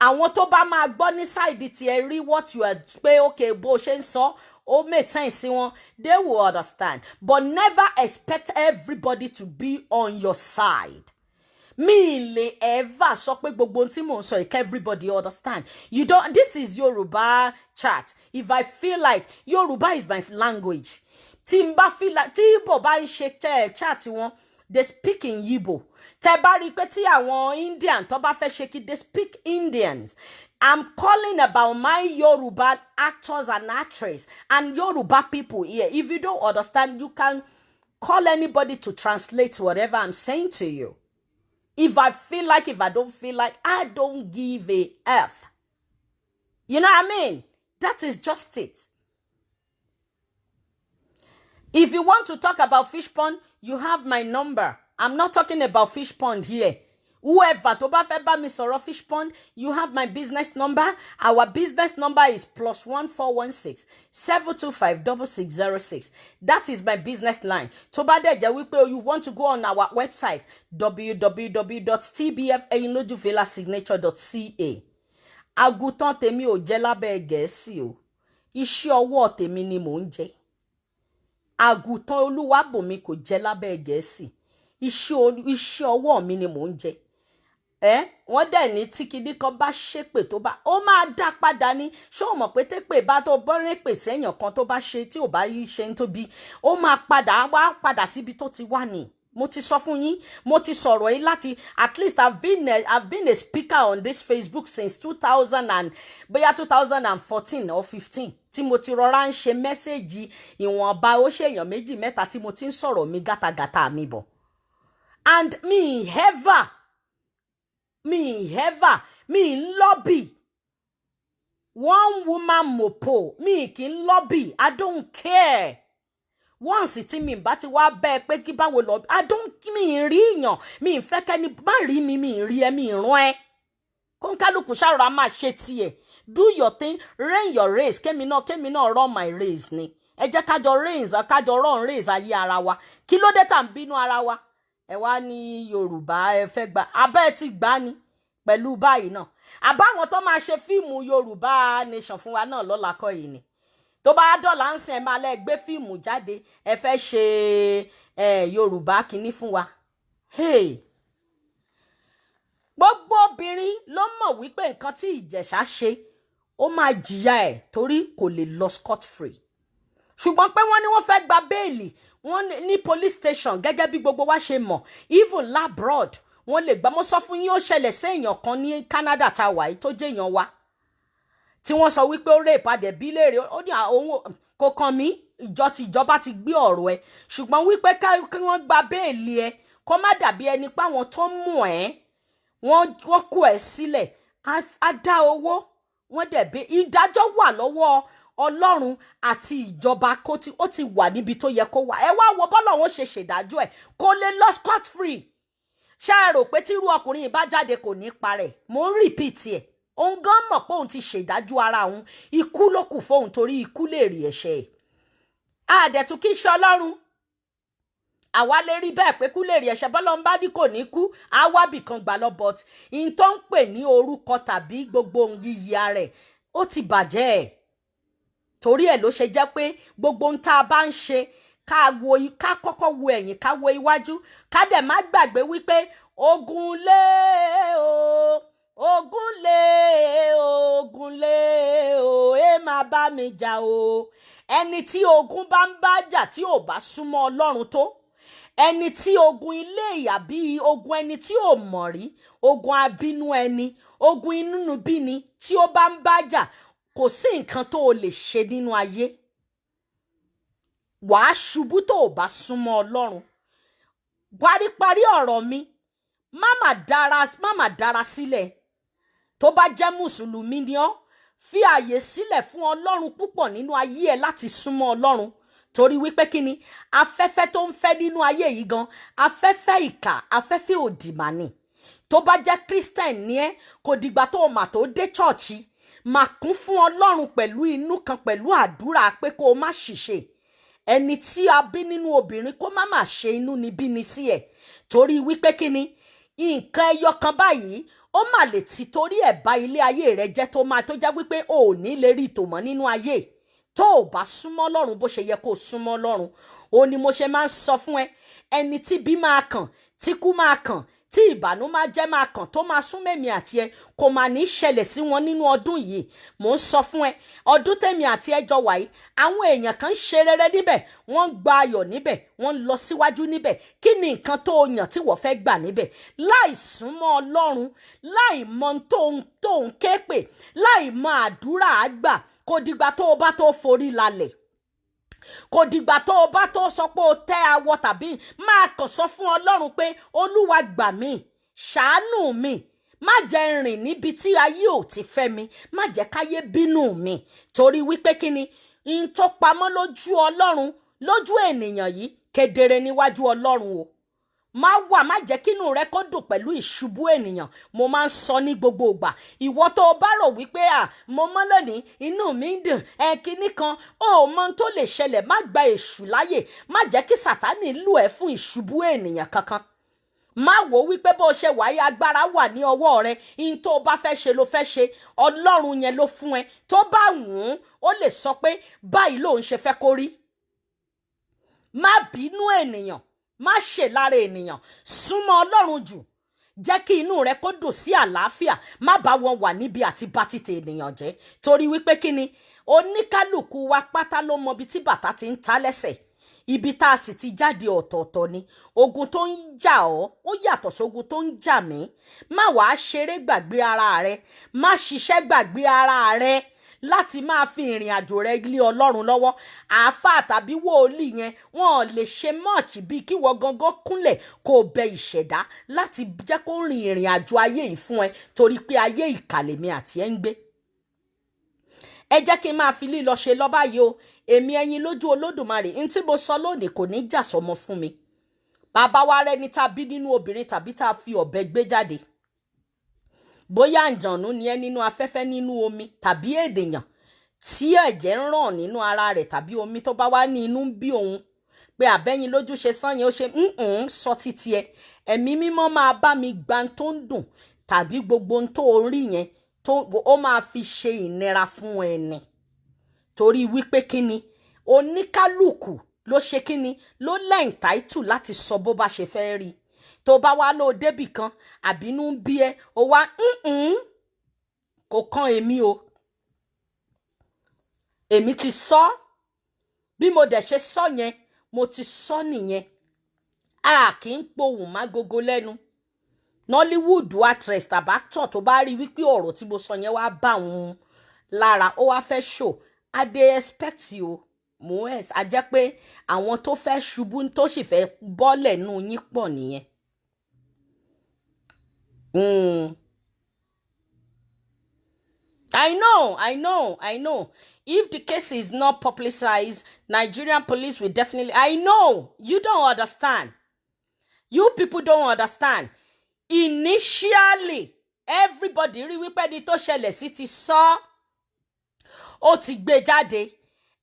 Àwọn tó bá máa gbọ́ ní side tiẹ̀ rí what you are pé, okay, bó ṣe ń sọ ó make sense sí wọn, they will understand. But never expect everybody to be on your side. Mi lè ever sọ pé gbogbo ohun tí mò ń sọ yìí everybody understand. You don't. This is Yoruba chat. If I feel like, Yoruba is my language, tí n bá feel like, tí Igbo bá ń ṣe tẹ chat wọn, they speak in Igbo. Tẹ bá rí i pé tí àwọn Indian tó bá fẹ́ ṣe kí, they speak Indians. I'm calling about my Yoruba actors and actresses and Yoruba people here. If you don't understand, you can call anybody to translate whatever I'm saying to you. If I feel like, if I don't feel like, I don't give a F. You know what I mean? That is just it. If you want to talk about fish pond, you have my number. I'm not talking about fish pond here. Whoever tó bá fẹ́ bá mi sọ̀rọ̀ fish pond, you have my business number. Our business number is +1 416 725 6606. That is my business line. Tó bá dẹ̀ jẹ́ wípé you want to go on our website, www.tbfeyinlojuvillasignature.ca. Àgùntàn tèmi ò jẹ́ lábẹ́ Gẹ̀ẹ́sì o. Iṣẹ́ ọwọ́ tèmi ni mò ń jẹ. Àgùntàn Olúwàbùnmi kò jẹ́ lábẹ́ Gẹ̀ẹ́sì. Iṣẹ́ ọwọ́ mi ni mò ń jẹ. Ẹ wọ́n dẹ̀ ní tí kinní kan bá ṣépè, tó bá ó máa dá padà ní. Ṣé o mọ̀ pé tépè bá tó bọ́rẹ́ pè sẹ́yìn kan, tó bá ṣe, tí ò bá yí ṣe ń tóbi, ó máa padà wá padà síbi tó ti wà ní. Mo ti sọ fún yín, mo ti sọ̀rọ̀ yìí láti at least I've been a speaker on this Facebook since two thousand and bóyá 2014 or 15, tí mo ti rọra ń ṣe message ìwọ̀nba, ó ṣèyàn méjì mẹ́ta tí mo ti ń sọ̀rọ̀ mi gátagàta mi bọ̀. And me ever me ń lobby one woman mopo, mi kì í lobby. I don't care. Once tí mi bá ti wá bẹ́ẹ̀ pé kí báwo lọ, I don't, mi ì rí èèyàn, mi ì fẹ́ kẹ́ni má rí mi, mi ì rí ẹ, mi ì rán ẹ. Kóńkálùkù ṣàròrà máa ṣe tiẹ̀. Do your thing, run your race. Kémi náà run my race ni. Ẹ jẹ́ kájọ race, kájọ run race ayé ara wa. Kí ló dé tá à ń bínú ara wa? Ẹ wá ní Yorùbá ẹ fẹ́ gbà, abẹ́ ẹ ti gbà ni pẹ̀lú báyìí náà. Àbáwọn tó máa ṣe fíìmù Yorùbá Nation fún wa náà lọ́la kọ́ yìí ni. Tó bá dọ̀là ń sìn, ẹ máa lẹ́ gbé fíìmù jáde, ẹ fẹ́ ṣe ẹ Yorùbá kínní fún wa. Hey, gbogbo obìnrin ló mọ̀ wípé nǹkan tí Ìjẹ̀ṣà ṣe, ó máa jìyà ẹ̀, torí kò lè lọ scot free. Ṣùgbọ́n pé wọ́n ní wọ́n fẹ́ gba bail, wọ́n ní police station, gẹ́gẹ́ bí gbogbo wa ṣe mọ̀, even l'abroad wọ́n lè gbà. Mo sọ fún yín, ó ṣẹlẹ̀ sí èèyàn kan ní Canada tá a wà yìí, tó jẹ́ èèyàn wa, tí wọ́n sọ wípé ó rape adẹ̀ bí léèrè, ó ní òun kò kàn mí, ìjọ ti ìjọba ti gbé ọ̀rọ̀ ẹ. Ṣùgbọ́n wípé kí wọ́n gba bail ẹ, kó má dàbí ẹni pé àwọn tó mú ẹ, wọ́n kó ẹ sílẹ̀, á dá owó wọ́n dẹ̀ bí ìdájọ́ wà lọ́wọ́. Ọlọ́run àti ìjọba kó tí ó ti wà níbi tó yẹ kó wà. Ẹ wá wo bọ́lọ́run ṣe ṣèdájọ́ ẹ̀, kó lè lọ scot free. Ṣé ẹ rò pé tírú ọkùnrin yìí bá jáde, kò ní parẹ́? Mò ń repeat ẹ̀, òun gan mọ̀ pé òun ti ṣèdájọ́ ara òun. Ikú ló kù fóun, torí ikú lè rí ẹ̀ṣẹ̀ ẹ̀. Àdẹ̀tún kí ṣe Ọlọ́run, àwa lè rí bẹ́ẹ̀ pé kú lè rí ẹ̀ṣẹ̀. Bọ́lá ń bá ní kò ní kú, á wábì kan gbà lọ, but in tó ń pè ní orúkọ tàbí gbogbo iyì ara ẹ̀, ó ti bàjẹ́ ẹ̀. Torí ẹ̀ ló ṣe jẹ́ pé gbogbo ohun tá a bá ń ṣe, ká wo, ká kọ́kọ́ wo ẹ̀yìn, ká wo iwájú, ká dẹ̀ má gbàgbé wípé ogun lé o, ogun lé, ogun lé o, ẹ máa bá mi jà o. Ẹni tí ogun bá ń bá jà, tí ò bá súnmọ́ Ọlọ́run tó, ẹni tí ogun ilé ìyà bíi ogun ẹni tí ò mọ̀ rí, ogun abínú ẹni, ogun inúnibíni tí ó bá ń bá jà, kò sí nǹkan tó o lè ṣe nínú ayé, wàá ṣubú tó o bá súnmọ́ Ọlọ́run. Paríparí ọ̀rọ̀ mi, má má dára sílẹ̀. Tó bá jẹ́ mùsùlùmí ni ọ́, fi àyè sílẹ̀ fún Ọlọ́run púpọ̀ nínú ayé ẹ láti súnmọ́ Ọlọ́run, torí wípé kí ni afẹ́fẹ́ tó ń fẹ́ nínú ayé yìí gan, afẹ́fẹ́ ìkà, afẹ́fẹ́ òdì mà ni. Tó bá jẹ́ Christian ni ẹ́, kò dìgbà tó o mà tó dé church, mà kún fún Ọlọ́run pẹ̀lú inú kan, pẹ̀lú àdúrà pé kó o má ṣìṣe. Ẹni tí a bí nínú obìnrin, kó má má ṣe inú ni bí ni sí ẹ̀, torí wípé kí ni nǹkan ẹyọ kan báyìí, ó mà lè ti torí ẹ̀ bá ilé ayé rẹ jẹ́, tó máa tó jẹ́ wípé o ò ní lè rí ìtòmọ́ nínú ayé tó o bá súnmọ́ Ọlọ́run bó ṣe yẹ kó o súnmọ́ Ọlọ́run. Ó ní mo ṣe máa ń sọ fún ẹ, ẹni tí bí máa kàn, tí kú máa kàn, tí ìbànú máa jẹ́ máa kàn, tó máa sún mẹ́mi àti ẹ, kò máa ní ṣẹlẹ̀ sí wọn nínú ọdún yìí. Mò ń sọ fún ẹ, ọdún tèmi àti ẹ jọ wà yìí, àwọn èèyàn kan ń ṣe rere níbẹ̀, wọ́n ń gba ayọ̀ níbẹ̀, wọ́n ń lọ síwájú níbẹ̀. Kí ni nǹkan tó yàn tí wọ́n fẹ́ gbà níbẹ̀ láì súnmọ́ Ọlọ́run, láì mọ tó ń ké pè, láì mọ àdúrà àgbà? Kò dìgbà tó o bá tó forí lalẹ̀, kò dìgbà tó o bá tó sọ pé o tẹ́ awọ, tàbí máa kàn sọ fún Ọlọ́run pé, "Olúwa, gbà mí, ṣàánú mi, má jẹ́ n rìn níbi tí ayé ò ti fẹ́ mi, má jẹ́ káyé bínú mi." Torí wípé kí ni n tó pamọ́ lójú Ọlọ́run, lójú ènìyàn yìí, kedere níwájú Ọlọ́run o. Má wà, má jẹ́ kínú rẹ kó dùn pẹ̀lú ìṣubú ènìyàn. Mo máa ń sọ ní gbogbo ìgbà, ìwọ tó o bá rò wípé, "À, mo mọ́ lónìí, inú mi ń dùn," ẹ kinní kan, ó mọ ohun tó lè ṣẹlẹ̀. Má gba èṣù láyè, má jẹ́ kí Sátánì lù ẹ́ fún ìṣubú ènìyàn kankan. Má wò wípé bó ṣe wáyé, agbára wà ní ọwọ́ rẹ, ihun tó o bá fẹ́ ṣe ló fẹ́ ṣe. Ọlọ́run yẹn ló fún ẹ, tó bá wù ú, ó lè sọ pé báyìí lòun ṣe fẹ́ kó rí. Má bínú ènìyàn, má ṣe lára ènìyàn. Súnmọ́ Ọlọ́run jù, jẹ́ kí inú rẹ kó dùn sí àlàáfíà. Má bá wọn wà níbi àti bá títẹ ènìyàn jẹ́, torí wípé kí ni oníkálukú wa pátá ló mọ ibi tí bàtà ti ń ta lẹ́sẹ̀. Ibi tá a sì ti jáde ọ̀tọ̀ọ̀tọ̀ ni. Ogun tó ń jà ọ́, ó yàtọ̀ sógun tó ń jà mí. Má wàá ṣeré gbàgbé ara rẹ, má ṣiṣẹ́ gbàgbé ara rẹ láti máa fi ìrìn àjò rẹ lé Ọlọ́run lọ́wọ́. Àáfàá tàbí wòlíì yẹn, wọn ò lè ṣe much bíi kí wọ́n gangan kúnlẹ̀ kó o bẹ ìṣẹ̀dá láti jẹ́ kó rin ìrìn àjò ayé yìí fún ẹ, torí pé ayé ìkàlẹ̀mí àti ẹ̀ ń gbé. Ẹ jẹ́ kí n máa fi lílọ ṣe lọ báyìí o. Èmi ẹyin lójú Olódùmarè, n tí mo sọ lónìí kò ní jà sọmọ fún mi. Bàbá wa rẹni tá a bí nínú obìnrin tàbí tá a fi ọ̀bẹ gbé jáde, bóyá àǹjọ̀nú ni ẹ́ nínú afẹ́fẹ́, nínú omi, tàbí ènìyàn tí ẹ̀jẹ̀ ń ràn nínú ara rẹ̀ tàbí omi, tó bá wá ní inú ń bí òun pé àbẹ́yìn lójú ṣe sán yẹn, ó ṣe ń sọ títí ẹ, Ẹ̀mí Mímọ́ máa bá mi gba tó ń dùn tàbí gbogbo ohun tó rí yẹn, tó ó máa fi ṣe ìnira fún ẹni. Torí wípé kíni oníkálukú ló ṣe kíni ló lẹ́ǹtáìtù láti sọ bó bá ṣe fẹ́ rí. Tó bá wá lóò débì kan, àbínú ń bí ẹ, ó wá kò kan èmi o. Èmi ti sọ, bí mo dẹ̀ ṣe sọ yẹn, mo ti sọ nìyẹn. A kì í pohùn mágogo lẹ́nu. Nollywood actress tàbí actor tó bá rí wípé ọ̀rọ̀ tí mo sọ yẹn wá bá òun lára, ó wá fẹ́ show, I dey expect you mo ẹ̀ a jẹ́ pé àwọn tó fẹ́ ṣubú, tó sì fẹ́ bọ́lẹ̀ nù yín pọ̀ nìyẹn. I know, I know, I know. If the case is not publicized, Nigerian police will definitely. I know. You don't understand. You people don't understand. Initially, everybody rí wípé ẹni tó ṣẹlẹ̀ sí ti sọ, ó ti gbé jáde.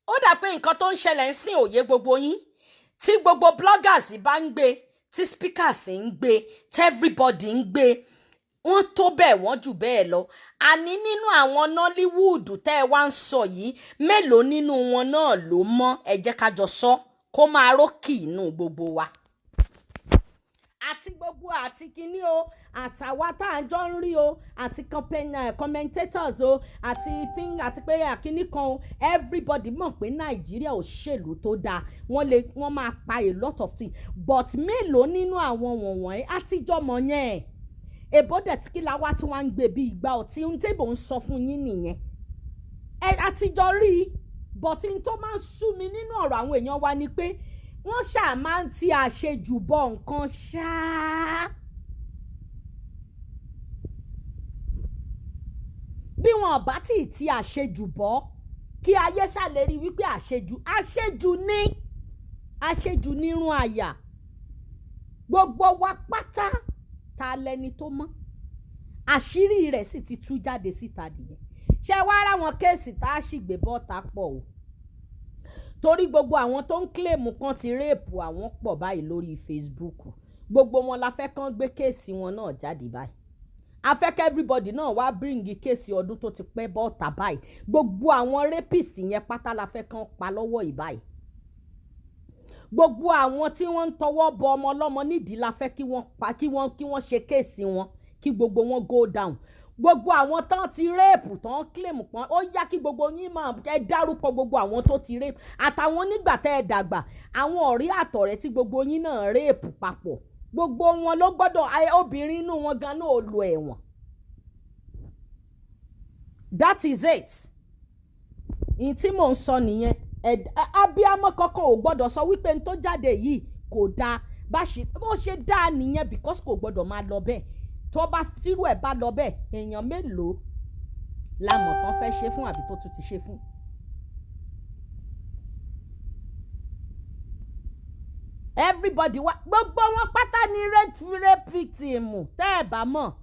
Ó dà pé nǹkan tó ń ṣẹlẹ̀ ń sìn òye gbogbo yín. Tí gbogbo bloggers bá ń gbé, tí speakers ń gbé, tí everybody ń gbé, wọ́n tó bẹ́ẹ̀, wọ́n jù bẹ́ẹ̀ lọ. Àní nínú àwọn Nollywood tẹ́ ẹ wá ń sọ yìí, mélòó nínú wọn náà ló mọ́? Ẹ jẹ́ ká jọ sọ kó máa rókì inú gbogbo wa, àti gbogbo àti kinní o, àtàwa tá à ń jọ ń rí o, àti commentators o, àti tí àti pé àkíní kan o. Everybody mọ̀ pé Nàìjíríà ò ṣèlú tó dáa. Wọ́n lè wọ́n máa pa a lot of things, but mélòó nínú àwọn wọ̀nyí àtijọ́ mọ̀ yẹn èbó dẹ̀ tí kí la wá tí wọ́n ń gbé bí ìgbà ọtí. Ohun tí mò ń sọ fún yín nìyẹn. Ẹ àtijọ́ rí i, but n tó máa ń sú mi nínú ọ̀rọ̀ àwọn èèyàn wa ni pé wọ́n ṣáà máa ń ti àṣejù bọ nǹkan ṣáá. Bí wọn bá tí ì ti àṣejù bọ́, kí ayé ṣàlérí wípé àṣejù, àṣejù ní àṣejù nírun àyà gbogbo wa pátá. Ta lẹni tó mọ́? Àṣírí rẹ̀ sì ti tú jáde síta nìyẹn. Ṣé wàá ráwọn case tá a sì gbé bọ́ta pọ̀ o, torí gbogbo àwọn tó ń claim kan ti rape àwọn pọ̀ báyìí lórí Facebook. Gbogbo wọn la fẹ́ kán gbé case wọn náà jáde báyìí. A fẹ́ kí everybody náà wá bring case ọdún tó ti pẹ́ bọ́ta báyìí. Gbogbo àwọn rapist yẹn pátá la fẹ́ kán pa lọ́wọ́ yìí báyìí. Gbogbo àwọn tí wọ́n ń tọwọ́ bọ ọmọ ọlọ́mọ nídìí la fẹ́ kí wọ́n pa, kí wọ́n ṣe case wọn, kí gbogbo wọn go down. Gbogbo àwọn tán ti rape, tán claim pọ́n, ó yá, kí gbogbo yín máa ẹ dárúkọ gbogbo àwọn tó ti rape, àtàwọn nígbà tẹ́ ẹ dàgbà, àwọn ọ̀rẹ́ àtọ̀rẹ́ tí gbogbo yín náà rape papọ̀. Gbogbo wọn ló gbọ́dọ̀, obìnrin inú wọn gan náà lọ ẹ̀wọ̀n. That is it. Ìyìn tí mò ń sọ nìyẹn. Abiyamọ kankan ò gbọ́dọ̀ sọ wípé n tó jáde yìí kò dáa. Bá ṣe bó ṣe dáa nìyẹn, because kò gbọ́dọ̀ máa lọ bẹ́ẹ̀. Tó bá tírú ẹ̀ bá lọ bẹ́ẹ̀, èèyàn mélòó la mọ̀ tán fẹ́ ṣe fún àbí tó tún ti ṣe fún. Everybody wa, gbogbo wọn pátá ní rape victim. Tẹ́ ẹ̀ bá mọ̀,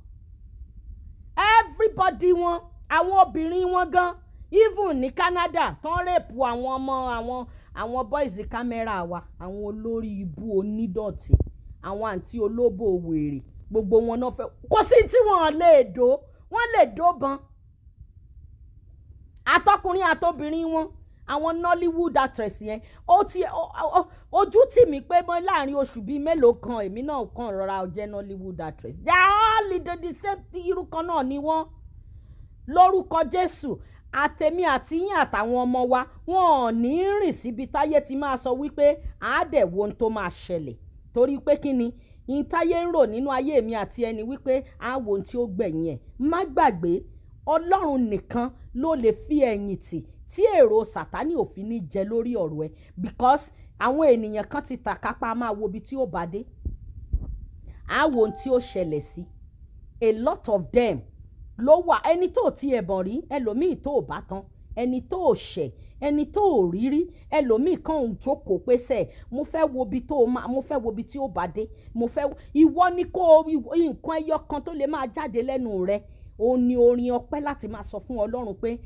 everybody wọn, àwọn obìnrin wọn gan, even ní Canada tán rape àwọn ọmọ, àwọn boys camera wa, àwọn olórí ibú onídọ̀tí, àwọn àǹtí olóbò wèrè, gbogbo wọn náà fẹ́. Kò sí tí wọ́n lè dó, wọ́n lè dó ban. Àtọkùnrin àtobìnrin wọn, àwọn Nollywood actress yẹn, ó ti ojú tì mí pé mọ́ láàrin oṣù bíi mélòó kan, èmi náà kàn rọra jẹ́ Nollywood actress. They are all in the same, irú kan náà ni wọ́n. Lórúkọ Jésù, àtẹ̀mí àti yín àtàwọn ọmọ wa, wọn ò ní rìn síbi táyé ti máa sọ wípé àádẹ́wò ohun tó máa ṣẹlẹ̀. Torí pé kí ni ìtáyé ń rò nínú ayé mi àti ẹni wípé àwo ohun tí ó gbẹ̀yìn ẹ̀? Má gbàgbé, Ọlọ́run nìkan ló lè fi ẹ̀yìn tì tí èrò Sátánì ò fi ní jẹ lórí ọ̀rọ̀ ẹ, because àwọn ènìyàn kan ti tàkápá máa wo ibi tí ó bá dé, àwo ohun tí ó ṣẹlẹ̀ sí. A lot of them ló wà. Ẹni tó ti ẹ̀bọ̀n rí, ẹlòmíì tó bá tán, ẹni tó ṣẹ̀, ẹni tó rí rí, ẹlòmíì kan ń jókòó pé sẹ́ mo fẹ́ wo ibi tó máa, mo fẹ́ wo ibi tí ó bá dé, mo fẹ́. Ìwọ ni kó nǹkan ẹyọ kan tó lè máa jáde lẹ́nu rẹ, òun ni orin ọpẹ́ láti máa sọ fún Ọlọ́run pé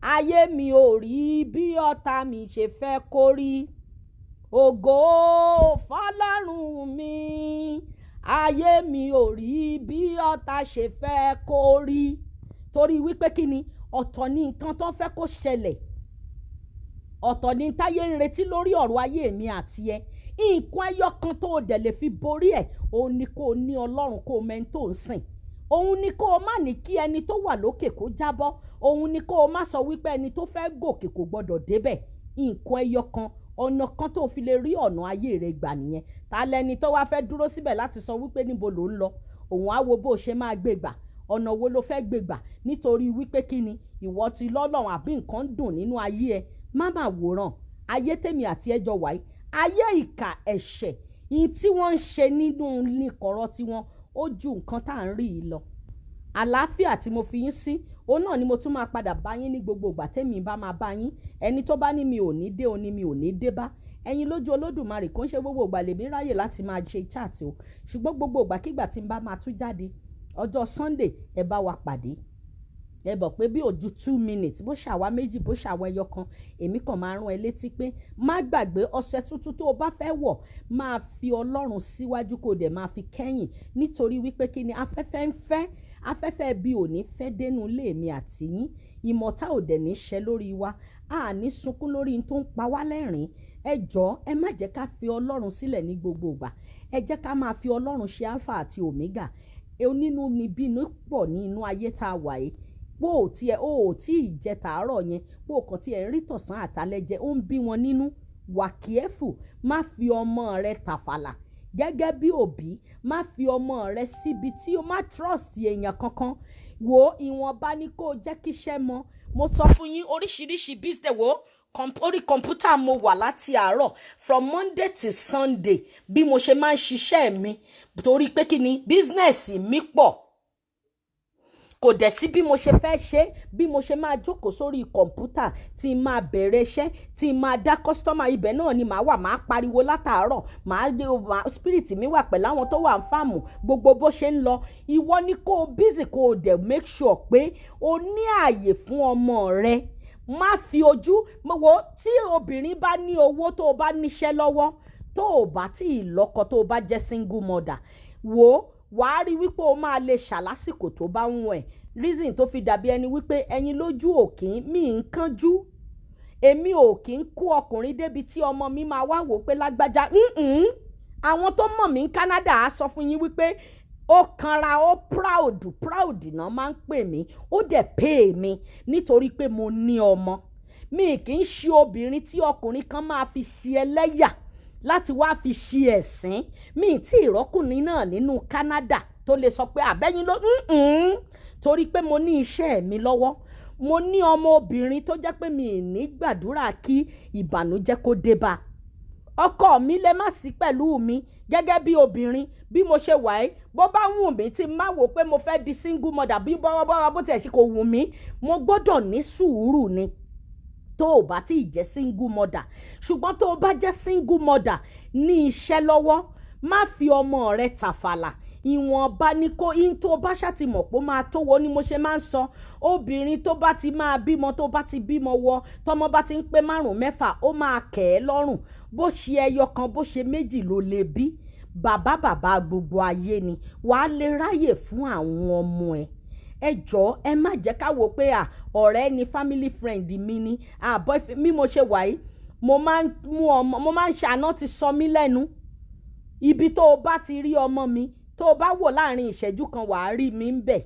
ayé mi ò rí bí ọ̀tá mi ṣe fẹ́ kó rí, ògo fọlọ́run mi. Ayé mi ò rí bí ọ̀tá ṣe fẹ́ kó rí. Torí wípé kí ni? Ọ̀tọ̀ ni nǹkan tó ń fẹ́ kó ṣẹlẹ̀, ọ̀tọ̀ ni táyé ń retí lórí ọ̀rọ̀ ayé mi àti ẹ. Nǹkan ẹyọ kan tó o dẹ̀ lè fi borí ẹ̀, òun ni kó o ní Ọlọ́run, kó o mẹ́ni tó ń sìn. Òun ni kó o má ní kí ẹni tó wà lókè kó jábọ́. Òun ni kó o má sọ wípé ẹni tó fẹ́ gòkè kò gbọ́dọ̀ débẹ̀. Nǹkan ẹyọ kan, ọ̀nà kan tó fi lè rí ọ̀nà ayé rẹ gbà nìyẹn. Ta lẹni tó wá fẹ́ dúró síbẹ̀ láti sọ wípé níbo ló ń lọ? Òun á wo bó ṣe máa gbé gbà, ọ̀nà wo ló fẹ́ gbé gbà? Nítorí wípé kí ni? Ìwọ ti lọ́lọ́run àbí nǹkan ń dùn nínú ayé ẹ, má má wòran ayé tèmi àti ẹjọ́ wáyé, ayé ìkà ẹ̀ṣẹ̀ yìí tí wọ́n ń ṣe nínú nìkọ̀rọ̀ tiwọn, ó ju nǹkan tá à ń rí yìí lọ. Àlàáfíà tí mo fi yín sí. Òun náà ni mo tún máa padà bá yín ní gbogbo ìgbà tẹ́mi bá máa bá yín. Ẹni tó bá ní mi ò ní dé, òní mi ò ní dé bá ẹ̀yin lójú Olódùmarè. Kò ń ṣe gbogbo ìgbà lèmi ráyè láti máa ṣe chat o, ṣùgbọ́n gbogbo ìgbàkigbà tí n bá máa tún jáde ọjọ́ Sunday, ẹ bá wa pàdé. Ẹ bọ̀ pé bí ojú 2 minutes, bó ṣàwa méjì, bó ṣàwọn ẹyọ kan, èmi kàn máa rán ẹ létí pé má gbàgbé, ọ̀sẹ̀ tuntun tó o bá fẹ́ wọ̀, máa fi Ọlọ́run síwájú, kó o dẹ̀ máa fi kẹ́yìn, nítorí wípé kí ni? Afẹ́fẹ́ ń fẹ́, afẹ́fẹ́ bí ò ní fẹ́ dénú ilé mi àti yín. Ìmọ̀ta ò dẹ̀ ní ṣẹ lórí wa, a ní sunkún lórí tó ń pa wá lẹ́rìn. Ẹ jọ̀ọ́, ẹ má jẹ́ ká fi Ọlọ́run sílẹ̀ ní gbogbo ìgbà. Ẹ jẹ́ ká máa fi Ọlọ́run ṣe alpha àti omega. Onínú ni bínú pọ̀ ní inú ayé tá a wà yìí. Bó o tiẹ̀ o ò tí ì jẹ tàárọ̀ yẹn, bó o kàn tiẹ̀ ń rí tọ̀sán àtàlẹ́ jẹ, ó ń bí wọn nínú. Wà careful, má fi ọmọ rẹ tàfàlà. Gẹ́gẹ́ bí òbí, má fi ọmọ rẹ síbi tí o má trust èèyàn kankan. Wo ìwọ̀nba ni kó o jẹ́ kíṣẹ́ mọ. Mo sọ fún yín, oríṣiríṣi business wo orí kọ̀ǹpútà mo wà láti àárọ̀, from Monday till Sunday, bí mo ṣe máa ń ṣiṣẹ́ mi, torí pé kí ni? Business mi pọ̀. Kò dẹ̀ sí bí mo ṣe fẹ́ ṣe, bí mo ṣe máa jókòó sórí kọ̀ǹpútà tí n máa bẹ̀rẹ̀ iṣẹ́, tí n máa dá customer, ibẹ̀ náà ni màá wà, máa pariwo látàárọ̀, màá dé spirit mi wà pẹ̀lú àwọn tó wà ń fàmù gbogbo bó ṣe ń lọ. Ìwọ ni kó o busy, kó o dẹ̀ make sure pé o ní ààyè fún ọmọ rẹ. Má fi ojú wo. Tí obìnrin bá ní owó, tó o bá níṣẹ́ lọ́wọ́, tó o bá tí ì lọ́kọ, tó o bá jẹ́ single mother, wò ó, wàá rí wípé o máa lè ṣàlásìkò tó bá ń wọ̀n ẹ̀. Reason tó fi dàbí ẹni wípé ẹyin lójú òkín mi ń kánjú, èmi ò kí ń kó ọkùnrin débi tí ọmọ mi máa wá wò pé lágbájá. Àwọn tó mọ̀ mí ní Canada á sọ fún yín wípé ó kanra, ó proud, proud náà máa ń pè mí. Ó dẹ̀ pay mi nítorí pé mo ní ọmọ. Mi kì í ṣe obìnrin tí ọkùnrin kan máa fi ṣe ẹlẹ́yà láti wá fi ṣe ẹ̀sín. Mi tí ìrọ́kùnrin náà nínú Canada tó lè sọ pé àbẹ́yìn ló, torí pé mo ní iṣẹ́ mi lọ́wọ́, mo ní ọmọ obìnrin tó jẹ́ pé mi ì ní gbàdúrà kí ìbànújẹ́ kó dé bá. Ọkọ mi lè má sí pẹ̀lú mi. Gẹ́gẹ́ bí obìnrin bí mo ṣe wà ẹ́, bó bá wù mí tí má wò pé mo fẹ́ di single mother, bí bọ́wọ́bọ́wọ́ bó tiẹ̀ ṣe kò wù mí, mo gbọ́dọ̀ ní sùúrù ni, tó o bá tí ì jẹ́ single mother. Ṣùgbọ́n tó o bá jẹ́ single mother, ní iṣẹ́ lọ́wọ́, má fi ọmọ rẹ tàfàlà. Ìwọ̀nba ni kó in tó bá ṣàtìmọ̀ pé ó máa tó wo ni mo ṣe máa ń sọ. Obìnrin tó bá ti máa bímọ, tó bá ti bímọ wọ, tọmọ bá ti ń pé márùn mẹ́fà, ó máa kẹ̀ ẹ́ lọ́rùn. Bó ṣe ẹyọ kan, bó ṣe méjì ló lè bí, bàbá bàbá gbogbo ayé ni, wàá lè ráyè fún àwọn ọmọ ẹ. Ẹ jọ̀ọ́, ẹ má jẹ́ ká wò pé à ọ̀rẹ́ ni, family friend mi ni, à boyfriend mi. Mo ṣe wà yìí, mo máa ń mú ọmọ, mo máa ń ṣe àná ti sọ mí lẹ́nu. Ibi tó o bá ti rí ọmọ mi, tó o bá wò láàrin ìṣẹ́jú kan, wàá rí mi ń bẹ̀.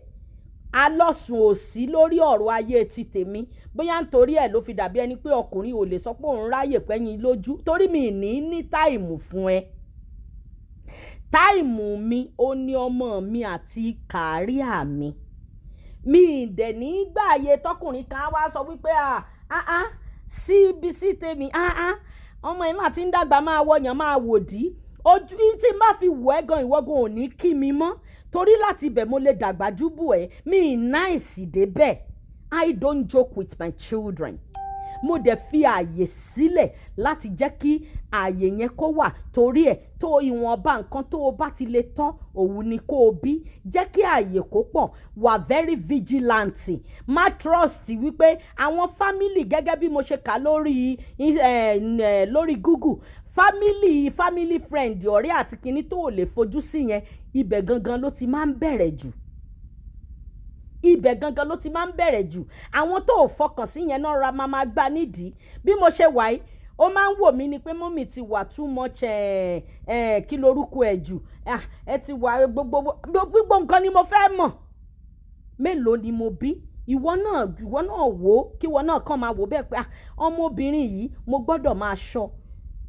Alọ́sùn ò sí lórí ọ̀rọ̀ ayé ti tèmi. Bóyá nítorí ẹ̀ ló fi dàbí ẹni pé ọkùnrin ò lè sọ pé òun ráyè pẹ́yìn lójú, torí mi ní ní time fún ẹ. Time mi ó ní ọmọ mi àti career mi. Mi ì dẹ̀ ní gbààyè tọkùnrin kan á wá sọ wípé à á á síbi sí tèmi, á á ọmọ yìí máa ti ń dàgbà, máa wọyàn, máa wòdì ojú tí n bá fi wọ̀ ẹ́ gan, ìwọ́gun ò ní kí mi mọ́, torí láti ibẹ̀ mo lè dàgbà júbù ẹ̀. Mi ì nice débẹ̀. I don't joke with my children. Mo dẹ̀ fi ààyè sílẹ̀ láti jẹ́ kí ààyè yẹn kó wà, torí ẹ̀ tó ìwọ̀nba nǹkan tó o bá ti lè tọ́ òun ni kó o bí. Jẹ́ kí ààyè kó pọ̀. Wà very vigilant. Má trust wípé àwọn family, gẹ́gẹ́ bí mo ṣe kà lórí Google, family friend, ọ̀rẹ́ àti kinní tó o lè fojú sí yẹn, ibẹ̀ gangan ló ti máa ń bẹ̀rẹ̀ jù. Ibẹ̀ gangan ló ti máa ń bẹ̀rẹ̀ jù. Àwọn tó ò fọkàn sí yẹn náà ra máa gbá nídìí. Bí mo ṣe wà yìí, ó máa ń wò mí ni pé mummy ti wà too much ẹ̀ ẹ̀ kí lorúkọ ẹ̀ jù, ẹ ti wà gbogbo gbogbo nǹkan ni mo fẹ́ mọ̀. Mélòó ni mo bí? Ìwọ náà wò ó, kí ìwọ náà kàn máa wò bẹ́ẹ̀ pé ọmọbìnrin yìí, mo gbọ́dọ̀ máa ṣọ́.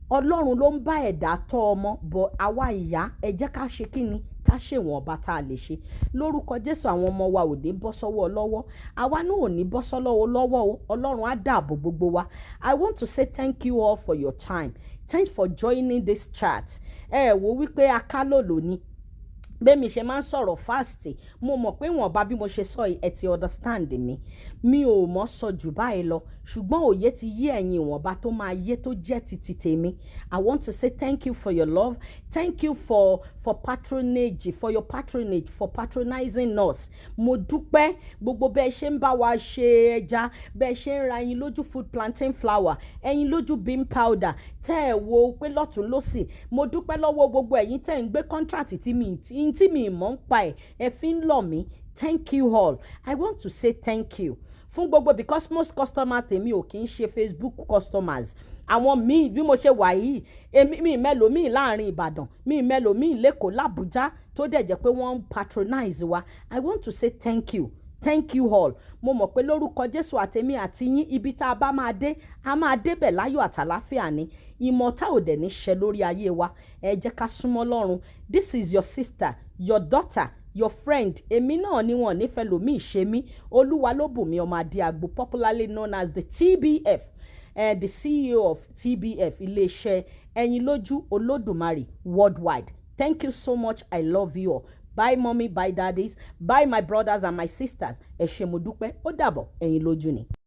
Ọlọ́run ló ń bá ẹ̀dá tọ́ ọmọ bọ̀. Àwa ìyá, ẹ jẹ́ ká ṣe kí ni, ká ṣèwọ̀nba tá a lè ṣe. Lórúkọ Jésù, àwọn ọmọ wa ò ní bọ́ sọ́wọ́ lọ́wọ́, àwa náà ò ní bọ́ sọ́wọ́ lọ́wọ́ o. Ọlọ́run á dáàbò gbogbo wa. I want to say thank you all for your time. Thanks for joining this chat. Ẹ wo wípé akálòlò ni. Bẹ́ẹ̀ ṣe máa ń sọ̀rọ̀ fast. Mo mọ̀ pé wọ̀nba bí mo ṣe sọ yìí, ẹ ti understand mi. Mi ò mọ̀ sọ jù báyìí lọ, ṣùgbọ́n òye ti yé ẹ̀yin ìwọ̀nba tó máa yé tó jẹ́ ti tèmi. I want to say thank you for your love, thank you for patronage, for your patronage, for patronizing us. Mo dúpẹ́ gbogbo bẹ́ẹ̀ ṣe ń bá wa ṣe ẹja, bẹ́ẹ̀ ṣe ń ra ẹyin lójú food plantain flour, ẹyin lójú bean powder, tẹ́ ẹ̀ wo pé lọ́tún lọ́sì. Mo dúpẹ́ lọ́wọ́ gbogbo ẹ̀yin tẹ́ ń gbé contract tí mi mọ̀ ń pa ẹ̀, ẹ fi ń lọ̀ mí. Thank you all. I want to say thank you fún gbogbo, because most customers tèmi ò kì í ṣe Facebook customers. Àwọn míì, bí mo ṣe wà yìí, èmi mi mẹ́lòmíì láàrin Ìbàdàn, mi mẹ́lòmíì l'Ékòó, l'Àbújá, tó dẹ̀ jẹ́ pé wọ́n ń patronize wa. I want to say thank you, thank you all. Mo mọ̀ pé lórúkọ Jésù, àtèmi àti yín, ibi tá a bá máa dé, a máa débẹ̀ láyọ̀ àtàláfíà ni. Ìmọ̀ta ò dẹ̀ ní ṣẹ lórí ayé wa. Ẹ jẹ́ ká súnmọ́ Ọlọ́run. This is your sister, your daughter, your friend. Èmi náà ni wọn nífẹ̀ẹ́ lòmíì ṣe mí, Olúwa ló bùnmi ọmọ adé popularly known as the TBF, the CEO of TBF, iléeṣẹ́ ẹ̀yin lójú Olódùmarè worldwide. Thank you so much. I love you all. Bye mommy, bye daddies, bye my brothers and my sisters. Ẹ ṣé, mo dúpẹ́. Ó dàbọ̀. Ẹ̀yin lójú ni.